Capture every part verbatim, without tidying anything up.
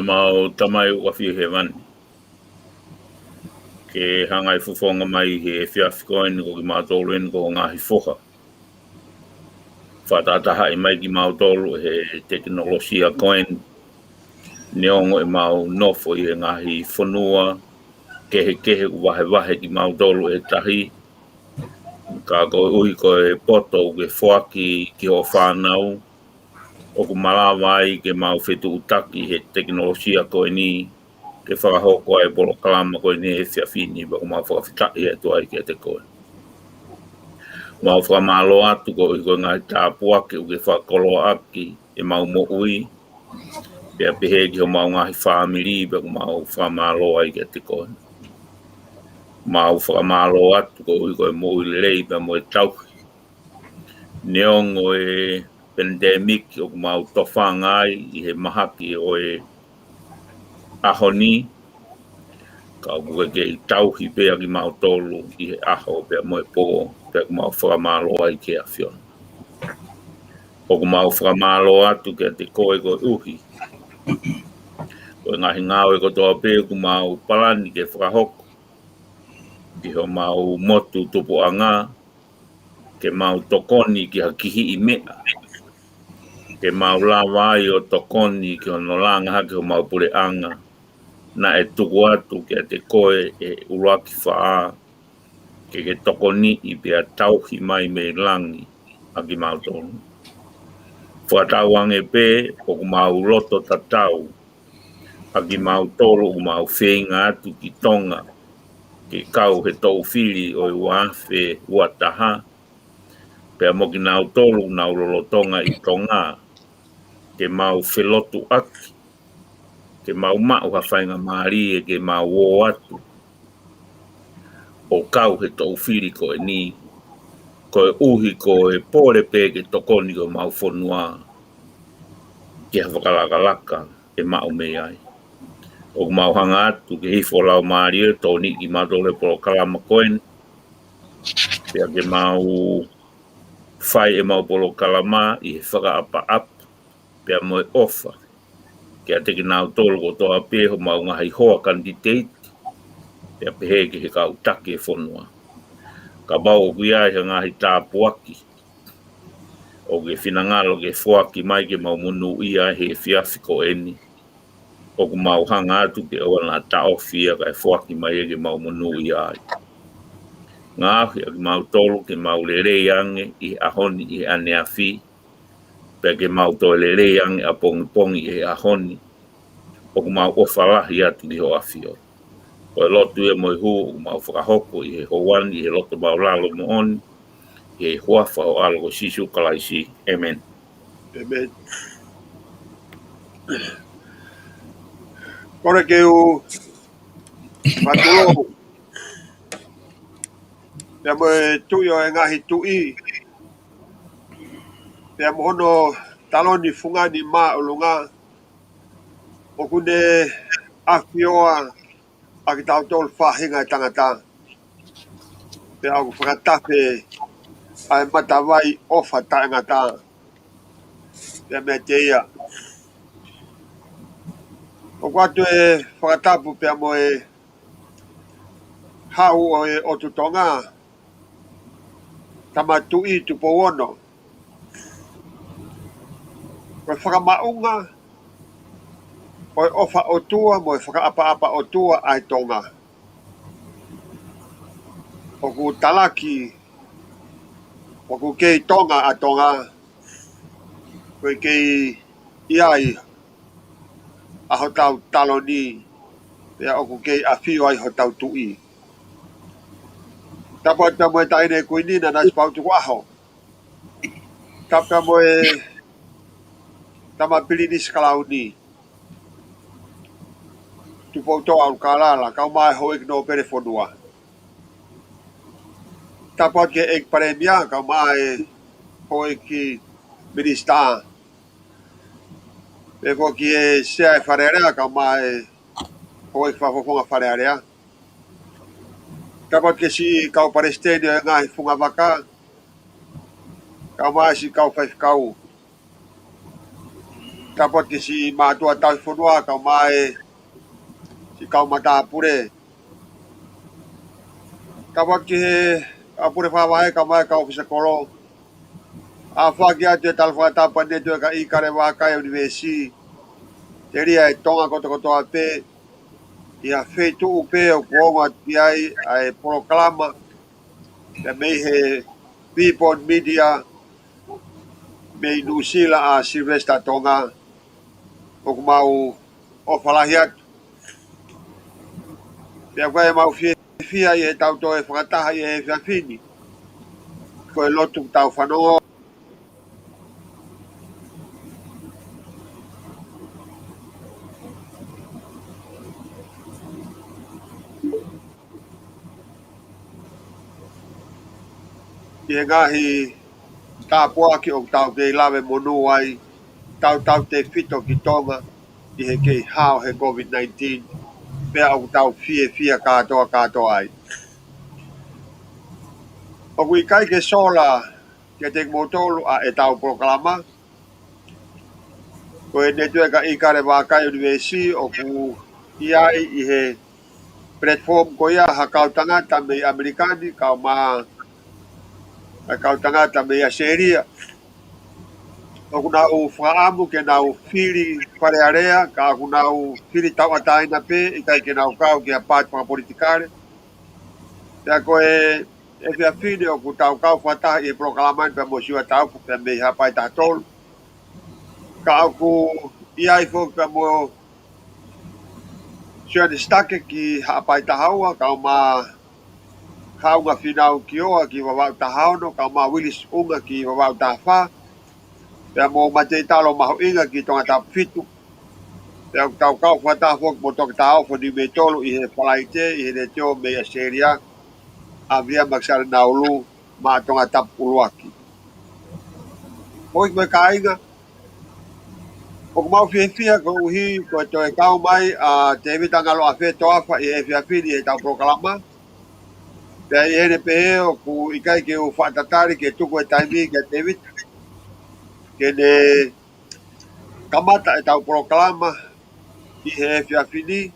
ʻemau Tamai ʻoku ʻafio ʻi hēvani, ke hanga ʻo fofonga mai he efiafi ko eni ko kimautolu eni ko ho ngaahi foha. Fakatahatahaʻi mai kimautolu he tekinolosia ko eni, neongo ʻemau nofo ʻi he ngaahi fonua kehekehe ʻoku vahevahe kimautolu he tahi, ka koeʻuhi ko e poto ʻoku ke foaki ki hoʻo fānau, ʻoku malava ai ke mau fetuʻutaki he tekinolosia ko eni, ke fakahoko ai e polokalama ko eni he efiafi ni, pea ʻoku mau fakafetaʻi atu ai kiate koe. Mau fakamālō atu koeʻuhi ko e ngaahi tāpuaki ʻoku ke fakakoloaʻaki ʻemau moʻui, pea pehē ki homau ngaahi fāmili, pea ʻoku mau fakamālō ai kiate koe. Mau fakamālō atu koeʻuhi ko e moʻui lelei pea mo e tauhi. Neongo e pandemic ʻoku mau tofanga ai ʻi he mahaki ʻo e ʻaho ni, ka ʻoku ke kei tauhi pē ʻa kimautolu ʻi he ʻaho pea mo e pō, pea ʻoku mau fakamālō ai ki he ʻAfiona. ʻOku mau fakamālō atu kiate koe koeʻuhi ko e ngaahi ngāue kotoa pē ʻoku mau palani ke fakahoko ki homau motu tupuʻanga, ke mau tokoni ki ha kihiʻi meʻa, ke mau lava ai ʻo tokoni ki hono langa hake homau puleʻanga, naʻe tuku atu kiate koe ʻe he ʻuluaki fā, ke ke tokoniʻi pea tauhi mai mei langi ʻa kimautolu. Fakatauange pē ʻoku mau loto tatau ʻa kimautolu ʻoku mau feinga atu ki Tonga ke kau he toʻu fili ʻo e ua afe ua taha, pea mo kinautolu ʻoku nau lolotonga ʻi Tonga, ke mau felotuʻaki, ke mau maʻu ha faingamālie ke mau ō atu ʻo kau he toʻu fili ko eni, koeʻuhi ko e pole pē ke tokoni ki homau fonua ki ha fakalakalaka ʻe maʻu mei ai. ʻOku mau hanga atu ke hifo lau mālie tokoniʻi kimautolu he polokalama ko eni, pea ke mau fai ʻemau polokalama ʻi he fakaʻapaʻapa pea mo e ʻofa kiate kinautolu kotoa pē homau ngaahi hoa kanititeiti, pea pehē ki he kau taki e fonua. Kapau ʻoku ʻi ai ha ngaahi tāpuaki ʻoku ke finangalo ke foaki mai ke mau monūʻia he efiafi ko eni, ʻoku mau hanga atu ke ʻoua naʻa taʻofi ia kae foaki mai ia ke mau monūʻia ai. Ngaohi ʻa kimautolu ke mau lelei ange ʻi he ʻaho ni ʻi he ʻaneafi, pea ke mau toe lelei ange ʻapongipongi ʻi he ʻaho ni, ʻoku mau ʻofa lahi atu ki ho ʻAfio. Ko e lotu ia mo e hū ʻoku mau fakahoko ʻi he houa ni ʻi he loto maulalo moʻoni, ʻi he huafa ho ʻAlo ko Sīsū Kalaisi. ʻĒmeni. ʻĒmeni. Kole ke u fakatulou pea mo e Tuʻi ʻo e ngaahi tuʻi, pea mo hono taloni fungani māʻolunga, ʻoku ne ʻafioʻi ʻa kitautolu faʻahinga ʻo e tangata, pea ʻoku fakatafe ʻa e matavai ʻofa taʻengata pea meiate ia. ʻOku ʻoatu e fakatapu pea mo e haʻu ʻo e ʻOtu Tonga, Tama Tuʻi Tupou Ono, ko e fakamaʻunga ʻo e ʻofa ʻOtua mo e fakaʻapaʻapa ʻOtua ʻa e Tonga. ʻOku talaki, ʻoku kei Tonga ʻa Tonga, ko e kei ʻi ai ʻa hotau taloni, pea ʻoku kei ʻafio ai hotau tuʻi. Tapu atu pea mo e Taʻahine Kuini Nanasipauʻu Tukuʻaho. Tapu pea mo e Tama Pilinisi Kalauni, Tupoutoʻa ʻUlukalala, kae ʻumaʻā e Houʻeiki Nōpele Fonua. Tapu atu ki he ʻEiki Palēmia, kae ʻumaʻā e Houʻeiki Minisitā. Pea ko ki he Sea ʻo e Fale Alea, kae ʻumaʻā e Houʻeiki Fakafofonga Fale Alea. Tapu atu ki he siʻi kau palesiteni ʻo e ngaahi fungavaka, kae ʻumaʻā e siʻi kau faifekau. Tapu atu ki siʻi mātuʻa tauhi fonua, kae ʻumaʻā siʻi kau matāpule. Tapu atu ki he kau pule fakavaʻe, kae ʻumaʻā e kau ʻōfisa kolo. ʻOfa atu ki he tala fakatapu ʻa e Network ʻa ʻIkale Vākai University, telia ʻa Tonga kotokotoa pē, ʻi ha feituʻu pē ʻoku ongo atu ki ai ʻa e polokalama, pea mei he Vipon Media, mei Nuʻusila ʻa Sylvester Tonga, ʻoku mau ʻofa lahi atu. Pea ko e mau fiefia ʻi heʻetau toe fakataha ʻi he efiafi ni. Ko e lotu tau fanongo. ʻI he ngaahi tāpuaki ʻoku tau kei lave monū ai, tautautefito ki Tonga, ʻi he kei hao he COVID nineteen, pea ʻoku tau fiefia kātoa kātoa ai. ʻOku ʻikai ke sola kiate kimoutolu ʻa ʻetau polokalama. Ko e Network ʻa ʻIkale Vākai University ʻoku ʻi ai ʻi he platform ko ia ha kau tangata mei ʻAmelika ni, kae ʻumaʻā ha kau tangata mei ʻAositelēlia. ʻOku nau fakaʻamu ke nau fili Fale Alea, ka ʻoku nau fili tauʻatāina pē, ʻikai ke nau kau ki ha paati fakapolitikale. Pea ko e efiafi ni ʻoku tau kau fakataha ʻi he polokalama ni pea mo Siua Taufa pea mei Haʻapai taha tolu. Ka ʻoku ʻi ai foki pea mo Sione Sitake ki Haʻapai taha ua, kae ʻumaʻā Haʻunga Fīnau Kioa ki Vavaʻu taha ono, kae ʻumaʻā Willis ʻUnga ki Vavaʻu taha fā, pea mo Mateitalo Mahuʻinga ki Tongatapu fitu. Pea ʻoku tau kau fakataha foki mo Toketā Ofo Niumeitolu ʻi he Falaite ʻi he letiō mei ʻAositelēlia, ʻa Viliami Alekisanda Naulu maʻa Tongatapu ʻuluaki. Houʻeiki mo e kāinga, ʻoku mau fiefia koeʻuhi ko e toe kau mai ʻa Tēvita Ngaloʻafe Toafa ʻi he efiafi ni ʻi heʻetau polokalama. Pea ʻi heʻene pehē ʻoku ʻikai ke u fakatatali ke tuku e taimi kia Tēvita ke ne kamata ʻetau polokalama ʻi he efiafi ni,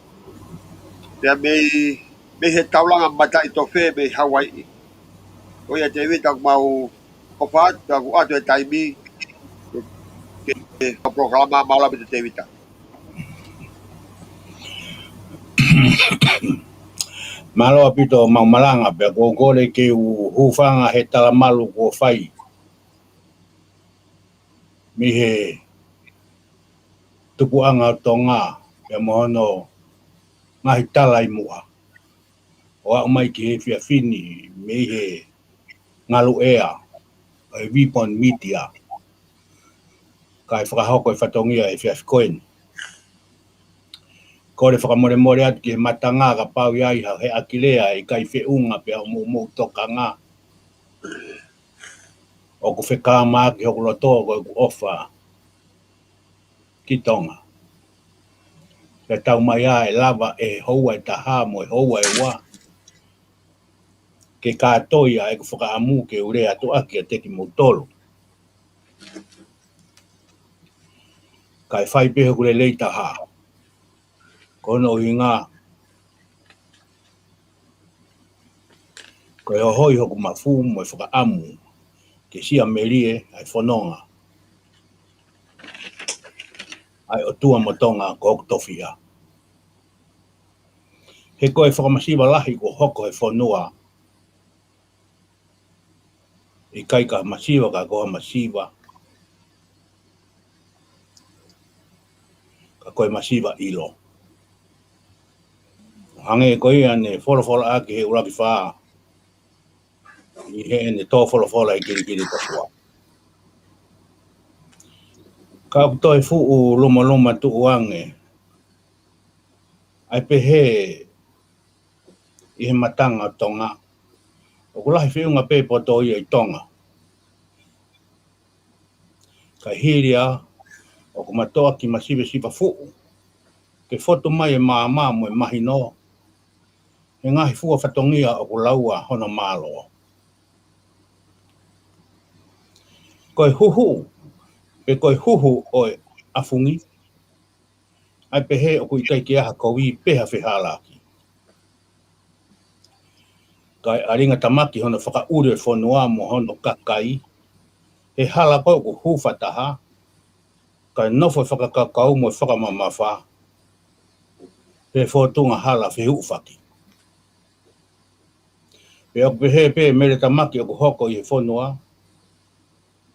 pea mei, mei he taulanga mataʻitofe mei Hauaiʻi. Ko ia Tēvita ʻoku mau ʻofa atu, ʻoku ʻoatu e taimi ke, ke, ke polokalama. Mālō ʻaupito Tēvita. Mālō ʻaupito mau malanga, pea ʻoku ou kole ke u hūfanga he talamalu kuo fai mei he tupuʻanga ʻo Tonga, pea mo hono ngaahi tala ʻi muʻa. ʻO aʻu mai ki he efiafi ni mei he ngalu ʻea ʻo e Vipon Media, kae fakahoko e fatongia ʻo e efiafi ko eni. Kole fakamolemole atu ki he matanga kapau ʻe ʻi ai ha heʻaki lea ʻikai feʻunga pea mo hoʻomou tokanga. ʻOku fekāmaki hoku loto ko ʻeku ʻofa ki Tonga. Pea tau mai ā ʻe lava ʻe he houa ʻe taha mo e houa ʻe ua ke kātoi ʻa ʻeku fakaʻamu ke u lea atu ʻaki kiate kimoutolu. Kae fai pē hoku lelei taha. Ko hono ʻuhinga, ko e hohoi hoku mafu mo e fakaʻamu ke siʻa melie ʻa e fononga ʻa e ʻOtua mo Tonga ko hoku tofiʻa. He ko e fakamasiva lahi kuo hoko he fonua, ʻikai ko ha masiva ka ko ha masiva, ka ko e masiva ʻilo. Hangē ko ia ne folofola ʻaki he ʻUluaki Fā ʻi heʻene tō folofola ʻi Kilikilitokua. Ka ʻoku toe fuʻu lumaluma tuʻu ange ʻa e pehē ʻi he matanga ʻo Tonga, ʻoku lahi feʻunga pē poto ia ʻi Tonga. Kae hili ia, ʻoku matoa ki masivesiva fuʻu ke fotu mai e maama mo e mahino he ngaahi fua fatongia ʻoku laua hono mālō. Ko e huhu, pe ko e huhu ʻo e ʻafungi, ʻa e pehē ʻoku ʻikai ke ʻi ai ha kovi pe ha fehālaaki. Kae ʻalinga tamaki hono fakaʻuli e fonua mo hono kakai he hala ko ē ʻoku hū fakataha, kae nofo e fakakaukau mo e fakamamafa he fōtunga hala fehuʻufaki. Pea ʻoku pehē pē mele tamaki ʻoku hoko ʻi he fonua,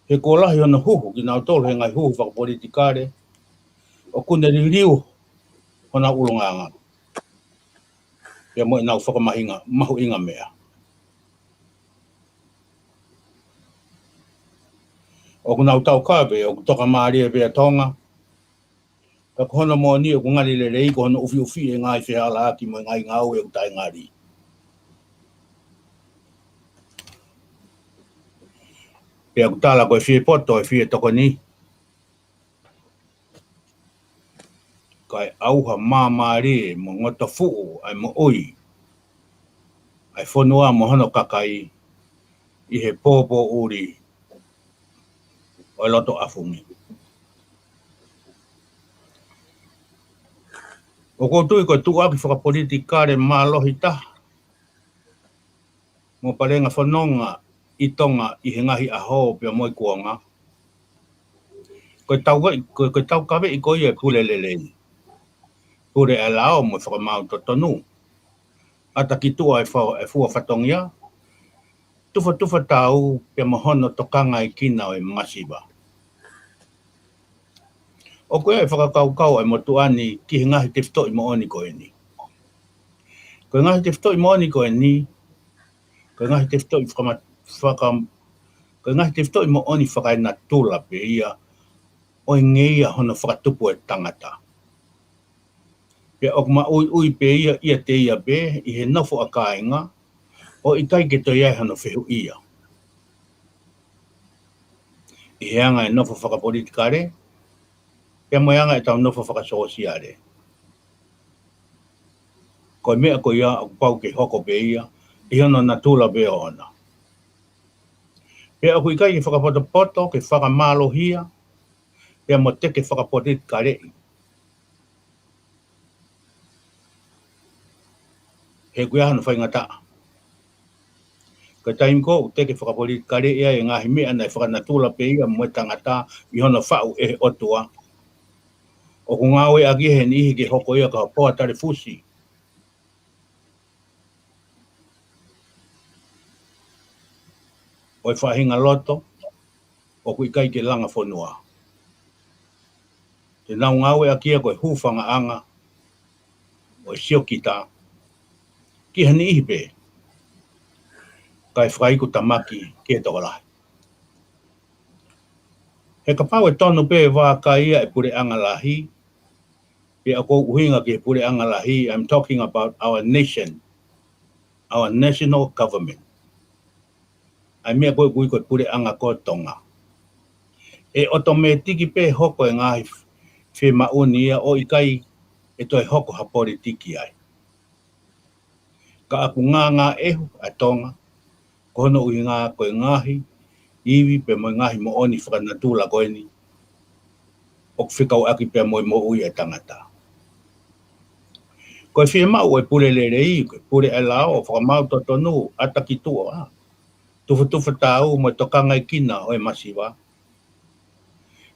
he kuo lahi hono huhu kinautolu he ngaahi huhu fakapolitikale, ʻoku ne liliu honau ʻulungaanga pea mo ʻenau fakamahinga mahuʻinga meʻa. ʻOku nau taukave ʻoku tokamālie pē ʻa Tonga, ka ko hono moʻoni ʻoku ngali lelei ko hono ʻufiʻufi e ngaahi fehālaaki mo e ngaahi ngāue ʻoku taʻengali. Pea ʻoku tala ko e fie poto e fie tokoni, kae ʻauha māmālie mo ngotofuʻu ʻa e moʻui ʻa e fonua mo hono kakai ʻi he pōpōʻuli ʻo e loto ʻafungi. ʻOku ou tui ko e tuʻuaki fakapolitikale mālohi taha mo palenga fononga ʻi Tonga ʻi he ngaahi ʻaho pea mo e kuonga, ko e taukaveʻi, ko, ko e taukaveʻi ko ia e pule lelei, pule ʻa e lao mo e fakamaau totonu, ʻata ki tuʻa e fa-, e fua fatongia, tufatufa taau pea mo hono tokangaekina ʻo e masiva. ʻOku ʻi ai e fakakaukau ʻa e motuʻa ni ki he ngaahi tefitoʻi moʻoni ko eni. Ko e ngaahi tefitoʻi moʻoni ko eni, ko e ngaahi tefitoʻi fakama-, faka-, ko e ngaahi tefitoʻi moʻoni fakaenatula pē ia, ʻo e ngeia hono fakatupu e tangata. Pea ʻoku maʻuiʻui pē ia ʻiate ia pē ʻi he nofo ʻa kāinga, ʻo ʻikai ke toe ʻi ai hano fehuʻia ʻi he anga e nofo fakapolitikale, pea mo e anga ʻetau nofo fakasōsiale. Ko e meʻa ko ia ʻoku pau ke hoko pē ia ʻi hono natula pē ʻoʻona. Pea ʻoku ʻikai ke fakapotopoto, ke fakamālohia, pea mo teke fakapolitikaleʻi. He ʻoku ʻi ai hano faingataʻa. Ko e taimi ko ē ʻoku teke fakapolitikaleʻi ai e ngaahi meʻa naʻe fakanatula pē ia mo e tangata ʻi hono faʻu ʻe he ʻOtua, ʻoku ngāueʻaki ʻe he niʻihi ke hoko ia ko ha poa talefusi ʻo e faʻahinga loto ʻoku ʻikai ke langa fonua. Te nau ngāueʻaki ia ko e hūfangaʻanga ʻo e siokita ki ha niʻihi pē, kae fakaiku tamaki ki he tokolahi. He kapau ʻe tonu pē vakai ia e puleʻanga lahi, pea ʻoku ou ʻuhinga ki he puleʻanga lahi, I'm talking about our nation, our national government. ʻA e meʻa ko ē ʻoku ui ko e puleʻanga ko Tonga. ʻE ʻotomētiki pē hoko e ngaahi fiemaʻu ni ia ʻo ʻikai ʻe toe hoko ha politiki ai. Ka ʻoku ngāngāʻehu ʻa Tonga, ko hono ʻuhinga ko e ngaahi ivi pea mo e ngaahi moʻoni fakanatula ko eni ʻoku fekauʻaki pea mo e moʻui ʻa e tangata. Ko e fiemaʻu ʻo e pule lelei, ko e pule ʻa e lao, fakamaau totonu, ʻata ki tuʻa, tufatufa taau mo e tokangaekina ʻo e masiva,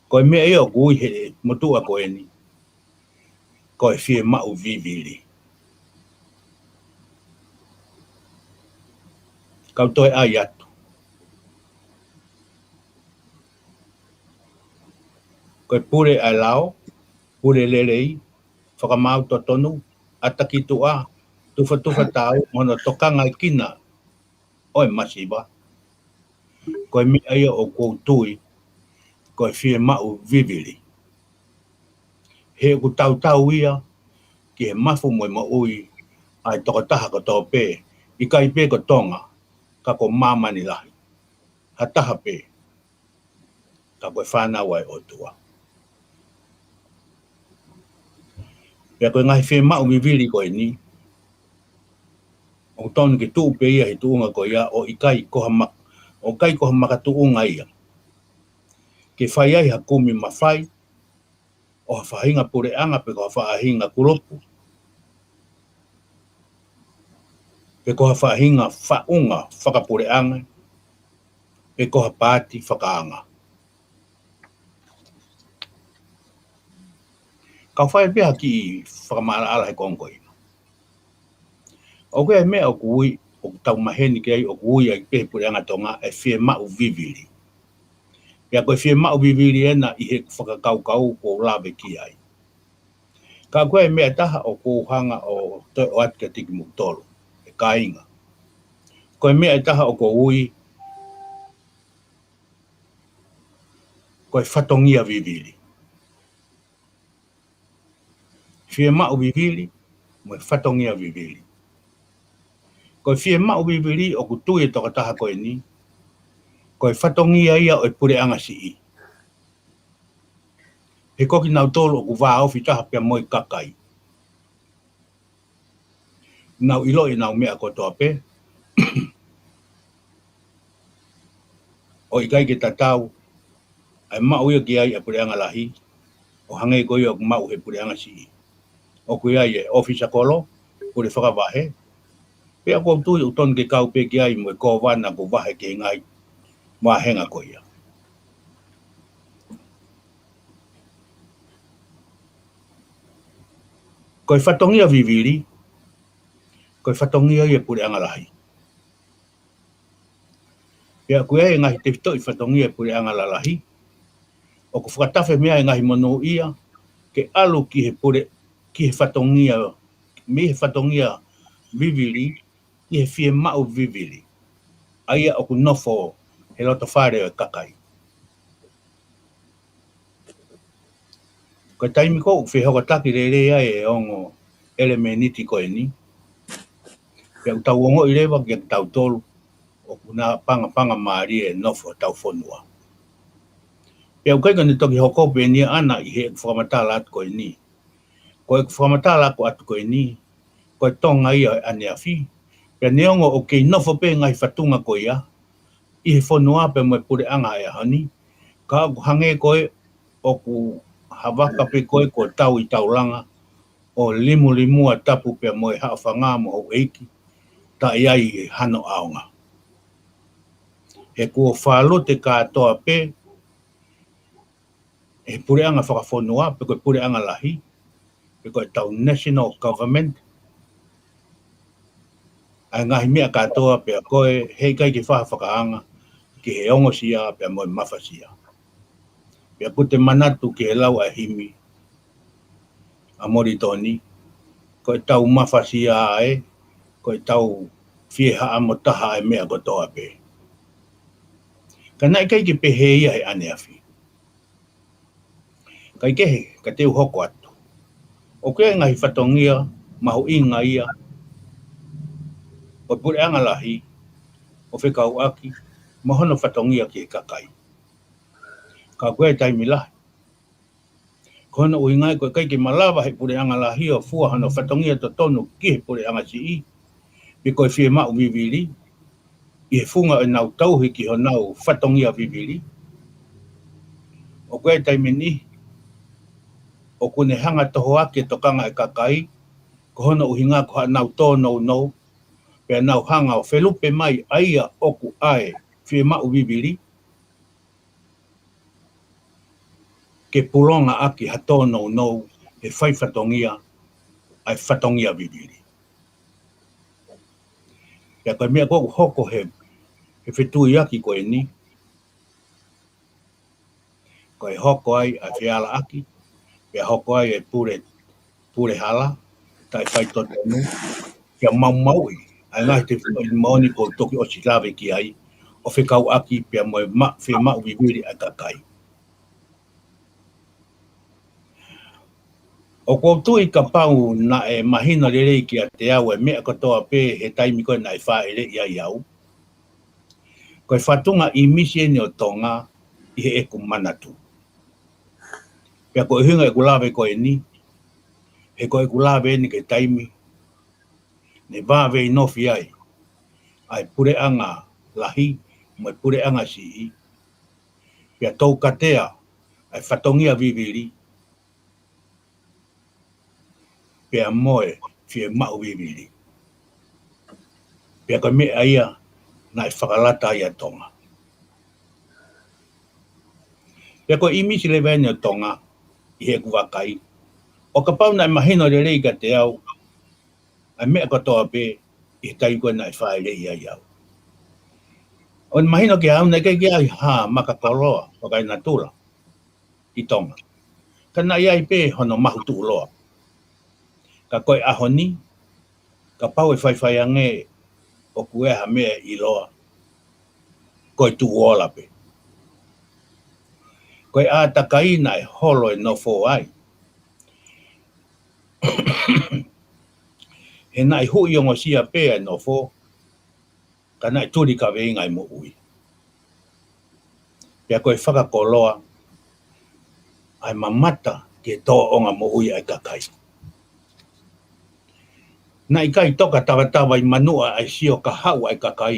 ko e meʻa ia ʻoku ui ʻe he motuʻa ko eni ko e fiemaʻu vivili. Kau toe ʻai atu. Ko e pule ʻa e lao, pule lelei, fakamaau totonu, ʻata ki tuʻa, tufatufa taau mo hono tokangaekina ʻo e masiva, ko e meʻa ia ʻoku ou tui ko e fiemaʻu vivili. He ʻoku tautau ia ki he mafu mo e moʻui ʻa e tokotaha kotoa pē, ʻikai pē ko Tonga, ka ko māmani lahi, ha taha pē, ka ko e fānau ʻa e ʻOtua. Pea ko e ngaahi fiemaʻu vivili ko eni, ʻoku tonu ke tuʻu pē ia he tuʻunga ko ia, ʻo ʻikai ko ha mak-, ʻo ʻikai ko ha makatuʻunga ia ke fai ai ha kumi mafai, ʻo ha faʻahinga puleʻanga pe ko ha faʻahinga kulupu, pe ko ha faʻahinga faʻunga fakapuleʻanga, pe ko ha paati fakaanga. Kau fai pē ha kiʻi fakamaʻalaʻala he konga ko ia. ʻOku ʻi ai e meʻa ʻoku ui, ʻoku tau maheni ki ai, ʻoku ui ai pē he puleʻanga Tonga e fiemaʻu vivili. Pea ko e fiemaʻu vivili ena ʻi he fakakaukau ʻoku ou lave ki ai. Ka ko e meʻa ʻe taha ʻoku ou hanga ʻo toe ʻoatu kiate kimoutolu, e kāinga. Ko e meʻa ʻe taha ʻoku ou ui, ko e fatongia vivili. Fiemaʻu vivili, mo e fatongia vivili. Ko e fiemaʻu vivili ʻoku tui e tokotaha ko eni, ko e fatongia ia ʻo e puleʻanga siʻi. He ko kinautolu ʻoku vāofi taha pea mo e kakai. Nau ʻiloʻi ʻenau meʻa kotoa pē. ʻO ʻikai ke tatau ʻa e maʻu ia ki ai ʻa e puleʻanga lahi, ʻo hangē ko ia ʻoku maʻu he puleʻanga siʻi. ʻOku ʻi ai e ʻōfisa kolo, pule fakavahe. Pea ʻoku ou tui ʻoku tonu ke kau pē ki ai mo e kōvana ʻoku vahe ki he ngaahi vāhenga ko ia. Ko e fatongia vivili, ko e fatongia ia e puleʻanga lahi. Pea ʻoku ʻi ai e ngaahi tefitoʻi fatongia e puleʻanga lalahi, ʻoku fakatafe mei ai e ngaahi monūʻia, ke ʻalu ki he pule, ki he fatongia, mei he fatongia vivili, ki he fiemaʻu vivili. ʻA ia ʻoku nofo he loto fale ʻo e kakai. Ko e taimi ko ē ʻoku fehokotaki lelei ai e ongo ʻelemēniti ko eni, pea ʻoku tau ongoʻi leva kia kitautolu, ʻoku na pangapanga mālie e nofo ʻetau fonua. Pea ʻoku ʻikai ke ne toki hoko pē eni ʻana ʻi heʻeku fakamatala atu ko eni. Ko ʻeku fakamatala atu ko eni, ko e Tonga ia ʻo e ʻaneafi. Pea neongo ʻoku kei nofo pē ngaahi fatunga ko ia ʻi he fonua pea mo e puleʻanga he ʻaho ni, ka ʻoku hangē ko ē ʻoku havaka pē ko ē kuo tau ʻi taulanga ʻo limulimua tapu pea mo e haʻofanga mo houʻeiki, taʻe ʻi ai hano ʻaonga. He kuo fālute kātoa pē he puleʻanga fakafonua, pe ko e puleʻanga lahi, pe ko ʻetau national government, ʻa e ngaahi meʻa kātoa pea ko e heʻikai ke fai ha fakaanga ki he ongosia pea mo e mafasia. Pea ʻoku te manatu ki he lau ʻa e himi ʻa Molitoni, ko ʻetau mafasia ē, ko ʻetau fie haʻamo taha ʻa e meʻa kotoa pē. Ka naʻe ʻikai ke pehē ia he ʻaneafi. Kae kehe, ka te u hoko atu. ʻOku ʻi ai e ngaahi fatongia mahuʻinga ia ʻo e puleʻanga lahi, ʻo fekauʻaki mo hono fatongia ki he kakai. Ka ʻoku ʻi ai e taimi lahi, ko hono ʻuhinga ia ʻoku ʻikai ke malava he puleʻanga lahi ʻo fua hono fatongia totonu ki he puleʻanga siʻi, pe ko e fiemaʻu vivili, ʻi he funga ʻenau tauhi ki honau fatongia vivili. ʻOku ʻi ai e taimi ni, ʻoku ne hanga tohoaki e tokanga e kakai, ko hono ʻuhinga ko haʻanau tōnounou, pea nau hanga ʻo felupe mai ʻa ia ʻoku ʻi ai e fiemaʻu vivili, ke pulonga ʻaki ha tōnounou he fai fatongia, ʻa e fatongia vivili. Pea ko e meʻa ko ē ʻoku hoko he, he fetuiaki ko eni, ko e hoko ai ʻa e fealaʻaki, pea hoko ai e pule, pule hala, taʻe fai totonu, kia maumauʻi ʻa e ngaahi tefitoʻi moʻoni ʻoku ou toki ʻosi lave ki ai, ʻo fekauʻaki pea mo e ma-, fiemaʻu vivili ʻa e kakai. ʻOku ou tui kapau naʻe mahino lelei kiate au e meʻa kotoa pē he taimi ko ē naʻe fāʻeleʻi ai au, ko e fatunga ʻīmisi eni ʻo Tonga ʻi heʻeku manatu. Pea ko e ʻuhinga ʻeku lave ko eni, he ko ʻeku lave eni ki he taimi ne vave ʻi nofi ai ʻa e puleʻanga lahi mo e puleʻanga siʻi, pea toukatea ʻa e fatongia vivili, pea mo e fiemaʻu vivili. Pea ko e meʻa ia naʻe fakalata ai ʻa Tonga. Pea ko e ʻīmisi leva ʻeni ʻo Tonga ʻi heʻeku vakai, ʻo kapau naʻe mahino lelei kiate au ʻa e meʻa kotoa pē ʻi he taimi ko ē naʻe fāʻeleʻi ai au, ʻo mahino kiate au naʻe ʻikai ke ʻi ai ha maka koloa fakaenatula ʻi Tonga. Ka naʻe ʻi ai pē hono mahu tuʻuloa. Ka ko e ʻaho ni, kapau ʻe faifai ange ʻoku ʻi ai ha meʻa ʻiloa, ko e tuʻu ola pē. Ko e ʻātakai naʻe holo e nofo ai, he naʻe huʻi ongosia pē ʻa e nofo, ka naʻe tuli kaveinga e moʻui. Pea ko e fakakoloa ʻa e mamata ki he tōʻonga moʻui ʻa e kakai. Naʻe ʻikai toka tavatava ʻi Manuʻa ʻa e sio kahaʻu ʻa e kakai,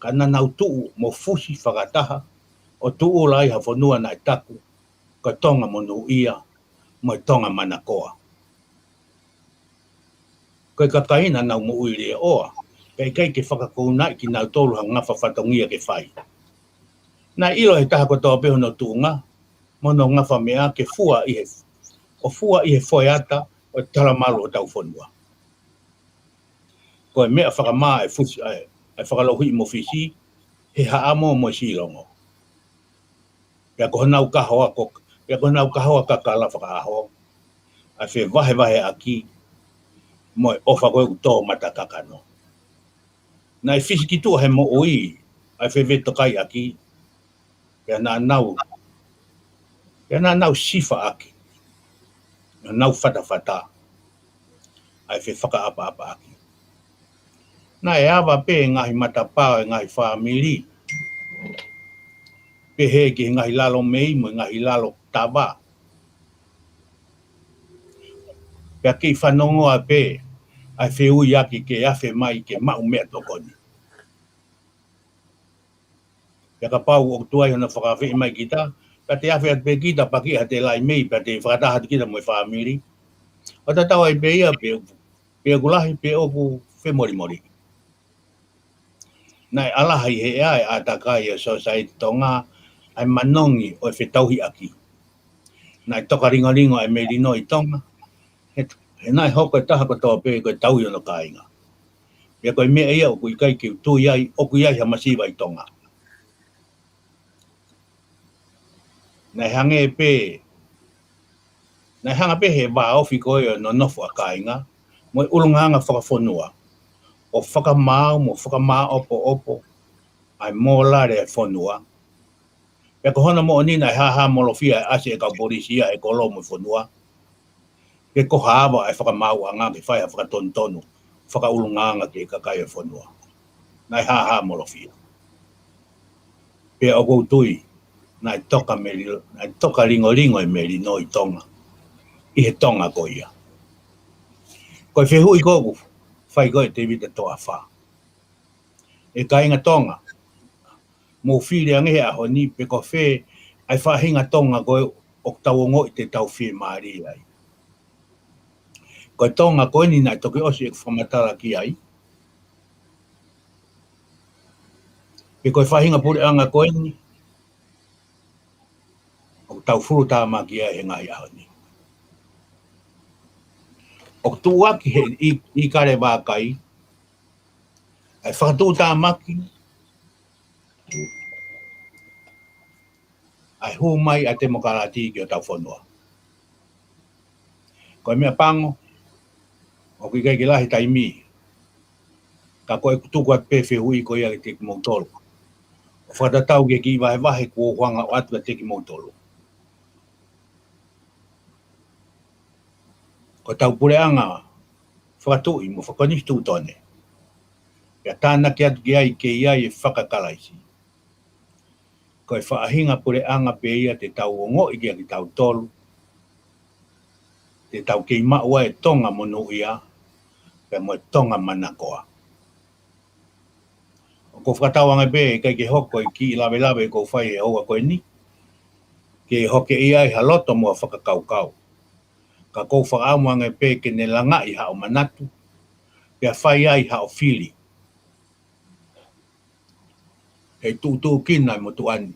ka naʻa nau tuʻu mo fusi fakataha ʻo tuʻula ai ha fonua naʻe taku ko e Tonga monūʻia mo e Tonga manakoa. Ko e kakai naʻa nau moʻui leʻoa, pea ʻikai ke fakakounaʻi kinautolu ha ngafa fatongia ke fai. Naʻe ʻilo ʻe he taha kotoa pē hono tuʻunga mo hono ngafa meʻa ke fua ʻi he, ʻo fua ʻi he foeata ʻo e talamalu ʻo hotau fonua. Ko e meʻa fakamā ʻa e fusi, ʻa e, ʻa e fakalouhiʻi mo fisi, he haʻamo mo e silongo. Pea ko honau kahoa ko, pea ko honau kahoa kakala fakaʻaho ʻa e fevahevaheʻaki mo e ʻofa ko ē ʻoku tō mata kakano. Naʻe fisi ki tuʻa he moʻui ʻa e fevetokaiʻaki, pea naʻa nau, pea naʻa nau sifaʻaki, naʻa nau fatafata ʻa e fefakaʻapaʻapaʻaki. Naʻe ava pē e ngaahi matapā ʻo e ngaahi fāmili, pehē ki he ngaahi lalo mei mo e ngaahi lalo tava. Pea kei fanongoa pē ʻa e feuiʻaki ke afe mai ke maʻu meʻatokoni. Pea kapau ʻoku tuai hono fakaafeʻi mai kita, pea te afe atu pē kita, pakiʻi ha telai mei, pea te fakataha atu kita mo e fāmili. ʻO tatau ai pē ia pe, pe ʻoku lahi, pe ʻoku femolimoli. Naʻe ʻalaha ʻi he ʻea e ʻātakai ʻa e sōsaieti Tonga ʻa e manongi ʻo e fetauhiʻaki. Naʻe toka lingolingo ʻa e melino ʻi Tonga, he, he naʻe hoko e taha kotoa pē ko e tauhi hono kāinga. Pea ko e meʻa ia ʻoku ʻikai ke u tui ai ʻoku ʻi ai ha masiva ʻi Tonga. Naʻe hangē pē, naʻe hanga pē he vāofi ko ē ʻo e nonofo ʻa kāinga mo e ʻulungaanga fakafonua, ʻo fakamaau mo fakamāʻopoʻopo ʻa e mōlale ʻa e fonua. Pea ko hono moʻoni naʻe hāhāmolofia ʻa e ʻasi e kau polisi ia he kolo mo e fonua, ke ko ha ava ʻa e fakamaauʻanga ke fai ha fakatonutonu fakaʻulungaanga ki he kakai ʻo e fonua. Naʻe hāhāmolofia. Pea ʻoku ou tui naʻe toka meli-, naʻe toka lingolingo e melino ʻi Tonga ʻi he Tonga ko ia. Ko e fehuʻi ko ē ʻoku fai ko ē ʻe Tēvita Toafa, ʻe kāinga Tonga, mou fili ange he ʻaho ni pe ko fē ʻa e faʻahinga Tonga ko ē ʻoku tau ongoʻi te tau fiemālie ai. Ko e Tonga ko eni naʻe toki ʻosi ʻeku fakamatala ki ai, pe ko e faʻahinga puleʻanga ko eni ʻoku tau fulutāmaki ai he ngaahi ʻaho ni. ʻOku tuʻuaki he ʻi, ʻi Kale Vākai ʻa e fakatuʻutāmaki ʻa e hū mai ʻa e temokalati ki hotau fonua. Ko e meʻa pango, ʻoku ʻikai ke lahi taimi, ka ko ʻeku tuku atu pē fehuʻi ko ia kiate kimoutolu, ʻo fakatatau ki he kiʻi vahevahe kuo u hanga ʻo ʻoatu kiate kimoutolu. Ko hotau puleʻanga fakatuʻi mo fakakonisitūtone, pea tānaki atu ki ai ke ʻi ai e fakakalaisi, ko e faʻahinga puleʻanga pē ia te tau ongoʻi kiate kitautolu, te tau kei maʻu ai e Tonga monūʻia pea mo e Tonga manakoa. ʻOku ou fakatauange pē ʻe ʻikai ke hoko e kiʻi lavelave ʻoku ou fai he houa ko eni ke hokeʻi ai ha loto mo ha fakakaukau. Ka ʻoku ou fakaʻamu ange pē ke ne langaʻi haʻo manatu, pea fai ai haʻo fili. He tuʻutuʻukina e motuʻa ni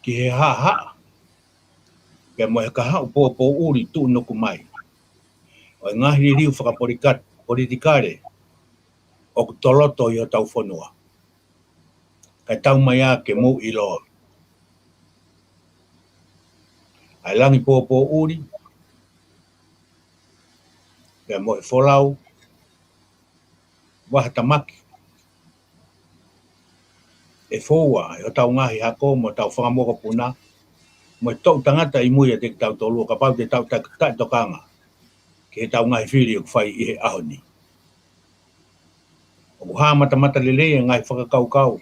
ki he haʻahaʻa, pea mo e kahaʻu pōpōʻuli tuʻunuku mai ʻo e ngaahi liliu fakapolitikale ʻoku toloto ʻi hotau fonua. Kae tau mai ā ke mou ʻilo ʻa e langi pōpōʻuli, pea mo e folau vahatamaki ʻe foua ʻe hotau ngaahi hako mo hotau fanga mokopuna, mo e toʻu tangata ʻi mui ʻiate kitautolu, ʻo kapau te tau ta-, taʻetokanga ki heʻetau ngaahi fili ʻoku fai ʻi he ʻaho ni. ʻOku hā matamatalelei e ngaahi fakakaukau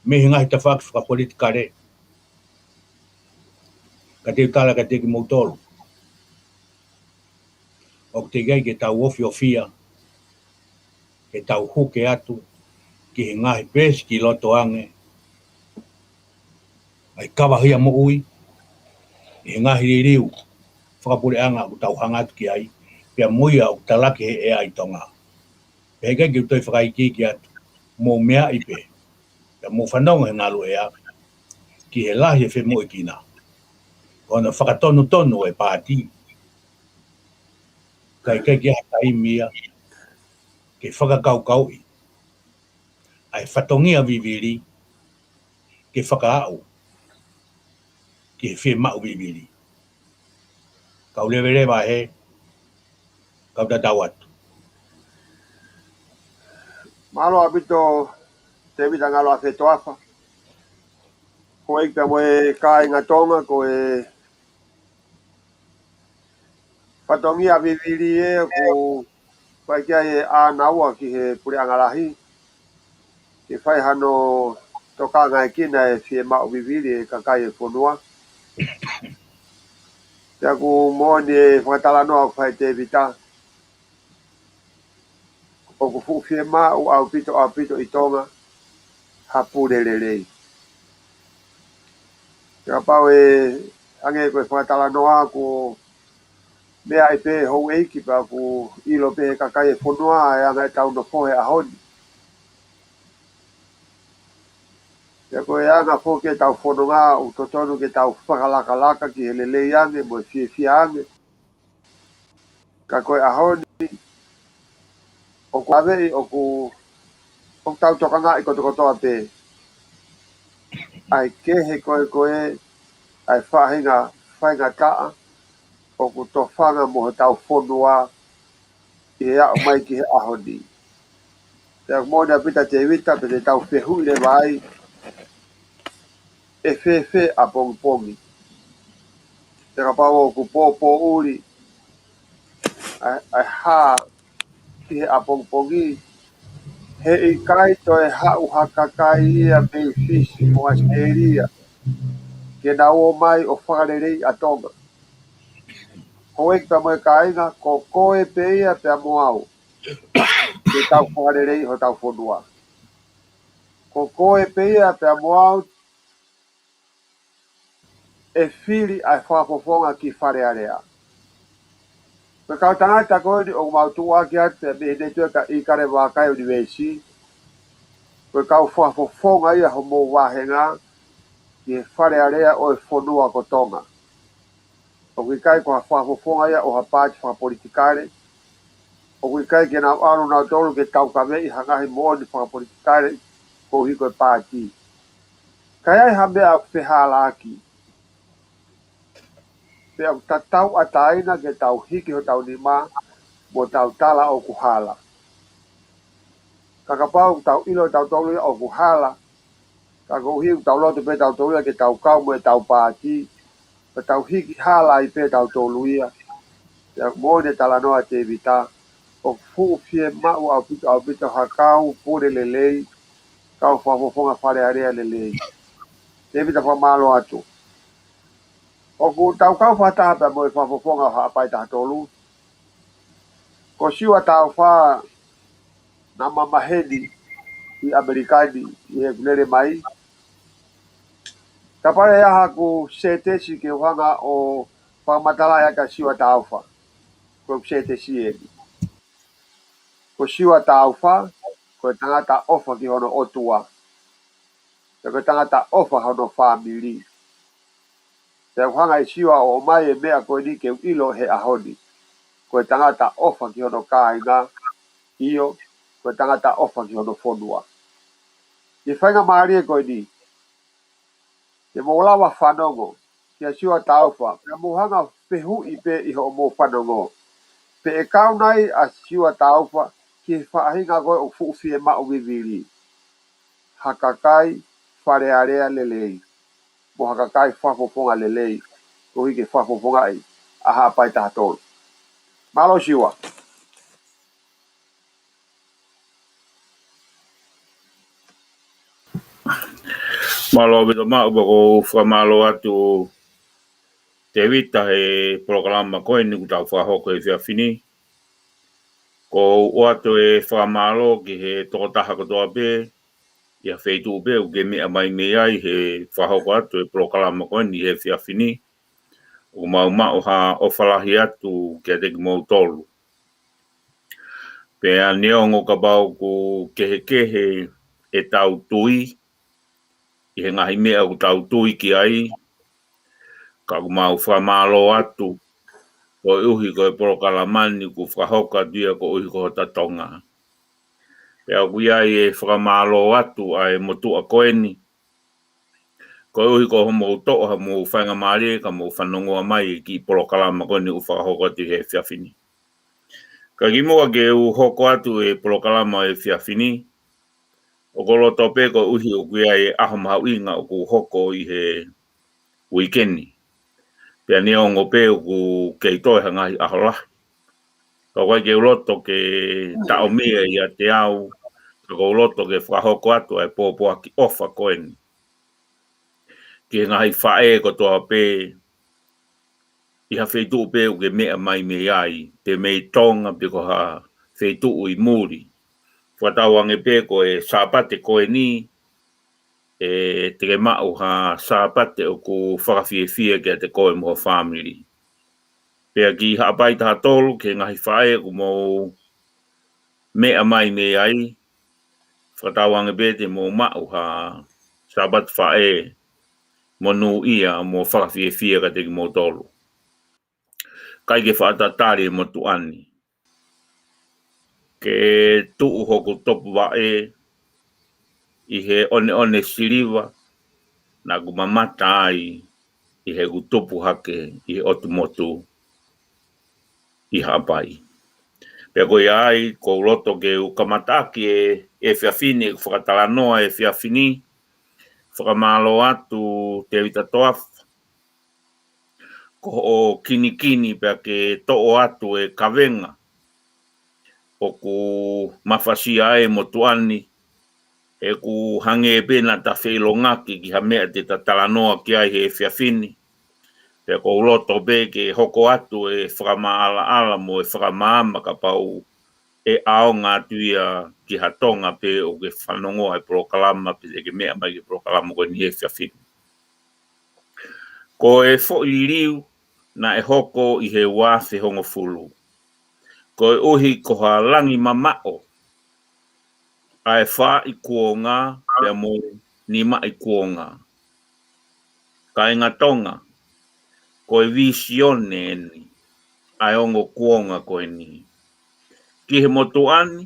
mei he ngaahi tafaʻaki fakapolitikale. Ka te u tala kiate kimoutolu, ʻoku teʻeki ai ke tau ofiofia, ke tau huke atu ki he ngaahi peesi ki loto ange ʻa e kavahia moʻui ʻi he ngaahi liliu fakapuleʻanga ʻoku tau hanga atu ki ai, pea mo ia ʻoku talaki he ʻea ʻi Tonga. Pea ʻikai ke u toe fakaikiiki atu, mou meaʻi pē, pea mou fanongo he ngalu ʻea ki he lahi e femoʻuekina. Ko hono fakatonutonu e paati, ka ʻikai ke ʻi ai ha taimi ia ke fakakaukauʻi ʻa e fatongia vivili ke fakaaʻu ki he fiemaʻu vivili. Kau leveleva he, kau tatau atu. Mālō ʻaupito, Tēvita Ngalo ʻAfetoafa. Ko e ʻikai mo e kāinga Tonga, ko e fatongia vivili ē ʻoku fai ki ai e ʻānaua ki he puleʻanga lahi, ke fai hano tokangaʻekina e fiemaʻu vivili e kakai e fonua. Pea ʻoku moʻoni e fakatalanoa ʻoku fai Tēvita, ʻoku fuʻu fiemaʻu ʻaupito, ʻaupito ʻi Tonga ha pule lelei. Kapau ʻe hangē ko e fakatalanoa, ʻoku meaʻi pē houʻeiki pea ʻoku ʻilo pē he kakai e fonua e anga ʻetau nofo he ʻaho ni. Pea ko e anga foki ʻetau fononga ʻoku totonu ke tau fakalakalaka ki he lelei ange mo e fiefia ange. Ka ko e ʻaho ni, ʻoku ʻave ʻi ʻoku, ʻoku tau tokangaʻi kotokotoa pē ʻa e kehe ko ē ko ē ʻa e faʻahinga faingataʻa ʻoku tofanga mo hotau fonua ʻi he aʻu mai ki he ʻaho ni. Pea moʻoni ʻaupito Tēvita, pea te tau fehuʻi leva ai, ʻe fēfē ʻapongipongi? Pea kapau ʻoku pōpōʻuli ʻa e, ʻa e hā ki he ʻapongipongi, he ʻikai toe haʻu ha kakai ia mei Fisi mo ʻAositelēlia ke nau ō mai ʻo fakaleleiʻi ʻa Tonga. Houʻeiki pea mo e kāinga, ko koe pē ia pea mo au ke tau fakaleleiʻi hotau fonua. Ko koe pē ia pea mo au ʻe fili ʻa e fakafofonga ki Fale Alea. Ko e kau tangata ko eni ʻoku mau tuʻuaki atu pē mei he netiueka ʻIkale Vākai University, ko e kau fakafofonga ia homou vāhenga ki he Fale Alea ʻo e fonua ko Tonga. ʻOku ʻikai ko ha fakafofonga ia ʻo ha paati fakapolitikale. ʻOku ʻikai ke nau ʻalu nautolu ke taukaveʻi ha ngaahi moʻoni fakapolitikale koeʻuhi ko e paati. Ka ʻi ai ha meʻa ʻoku fehālaaki, pea ʻoku tatau ʻataʻaina ke tau hiki hotau nima mo tau tala ʻoku hala. Ka kapau ʻoku tau ʻilo tautolu ia ʻoku hala, ka koeʻuhi ʻoku tau loto pē tautolu ia ke tau kau mo ʻetau paati, pea tau hiki hala ai pē tautolu ia. Pea moʻoni e talanoa Tēvita, ʻoku fuʻu fiemaʻu ʻaupito, ʻaupito ha kau pule lelei, kau fakafofonga Fale Alea lelei. Tēvita, fakamālō atu. ʻOku tau kau fakataha pea mo e fakafofonga Haʻapai taha tolu. Ko Siua Taufa naʻa ma maheni ʻi ʻAmelika ni ʻi heʻeku lele mai. Kapau ʻe ʻi ai haʻaku sētesi ke u hanga ʻo fakamatalaʻi ʻaki ʻa Siua Taufa. Ko e sētesi eni. Ko Siua Taufa, ko e tangata ʻofa ki hono ʻOtua. Pea ko e tangata ʻofa hono fāmili. Pea ʻoku hanga ʻe Siua ʻo ʻomai e meʻa ko eni ke u ʻilo he ʻaho ni. Ko e tangata ʻofa ki hono kāinga, ʻio, ko e tangata ʻofa ki hono fonua. ʻI he faingamālie ko eni, te mou lava fanongo kia Siua Taufa, pea mou hanga fehuʻi pē ʻi hoʻomou fanongo. Pe ʻe kau nai ʻa Siua Taufa ki he faʻahinga ko ē ʻoku fuʻu fiemaʻu vivili. Ha kakai falealea lelei. Mo ha kakai fakafofonga lelei. Koeʻuhi ke fakafofongaʻi ʻa Haʻapai taha tolu. Mālō Siua. Mālō ʻaupito Maʻu, pea ʻoku ou fakamālō atu Tēvita he polokalama ko eni kuo tau fakahoko he efiafi ni. ʻOku ou ʻoatu e fakamālō ki he tokotaha kotoa pē, ʻi ha feituʻu pē ʻoku ke meʻa mai mei ai he fakahoko atu e polokalama ko eni he efiafi ni. ʻOku mau maʻu ha ʻofa lahi atu kiate kimoutolu. Pea neongo kapau ʻoku kehekehe ʻetau tui ʻi he ngaahi meʻa ʻoku tau tui ki ai, ka ʻoku mau fakamālō atu koeʻuhi ko e polokalama ni kuo fakahoko atu ia koeʻuhi ko hota Tonga. Pea ʻoku ʻi ai e fakamālō atu ʻa e motuʻa ko eni, koeʻuhi ko hoʻomou toʻo haʻamou faingamālie ka mou fanongoa mai e kiʻi polokalama ko eni ʻoku fakahoko atu he efiafi ni. Ka kimuʻa ke u hoko atu e polokalama he efiafi ni, ʻoku ou loto pē koeʻuhi ʻoku ʻi ai e ʻaho mahuʻinga ʻoku hoko ʻi he uike ni. Pea neongo pē ʻoku kei toe ha ngaahi ʻaho lahi, ka ʻoku ʻikai ke u loto ke taʻomia ʻiate au, ka ʻoku ou loto ke fakahoko atu ʻa e pōpoaki ʻofa ko eni ki he ngaahi faʻē kotoa pē, ʻi ha feituʻu pē ʻoku ke meʻa mai mei ai, pe mei Tonga, pe ko ha feituʻu ʻi muli. Fakatauange pē ko e Sāpate ko eni, ʻe te ke maʻu ha Sāpate ʻoku fakafiefia kiate koe mo ho fāmili. Pea ki Haʻapai taha tolu, ki he ngaahi faʻē ʻoku mou meʻa mai mei ai, fakatauange pē te mou maʻu ha Sāpate faʻē monūʻia mo fakafiefia kiate kimoutolu. ʻIkai ke faʻa tatali e motuʻa ni ke tuʻu hoku topuvaʻe ʻi he ʻoneʻone siliva naʻa ku mamata ai ʻi heʻeku tupu hake ʻi he ʻotu motu ʻi Haʻapai. Pea ko ia ai, ʻoku ou loto ke u kamataʻaki e efiafi ni, ʻeku fakatalanoa he efiafi ni, fakamālō atu Tēvita Toafa, ko hoʻo kinikini pea ke toʻo atu e kavenga ʻoku mafasia ai e motuʻa ni, he ʻoku hangē pē naʻa ta feʻilongaki ki ha meʻa te ta talanoa ki ai he efiafi ni. Pea ʻoku ou loto pē ke hoko atu e fakamaʻalaʻala mo e fakamaama kapau ʻe ʻaonga atu ia ki ha Tonga pē ʻoku ke fanongoa e polokalama pe te ke meʻa mai ki he polokalama ko eni he efiafi ni. Ko e foʻi liliu naʻe hoko ʻi he ua afe hongofulu. Koeʻuhi ko ha langi mamaʻo ʻa e faaʻi kuonga pea mo e nimaʻi kuonga. Kāinga Tonga, ko e vīsione eni ʻa e ongo kuonga ko eni ki he motuʻa ni.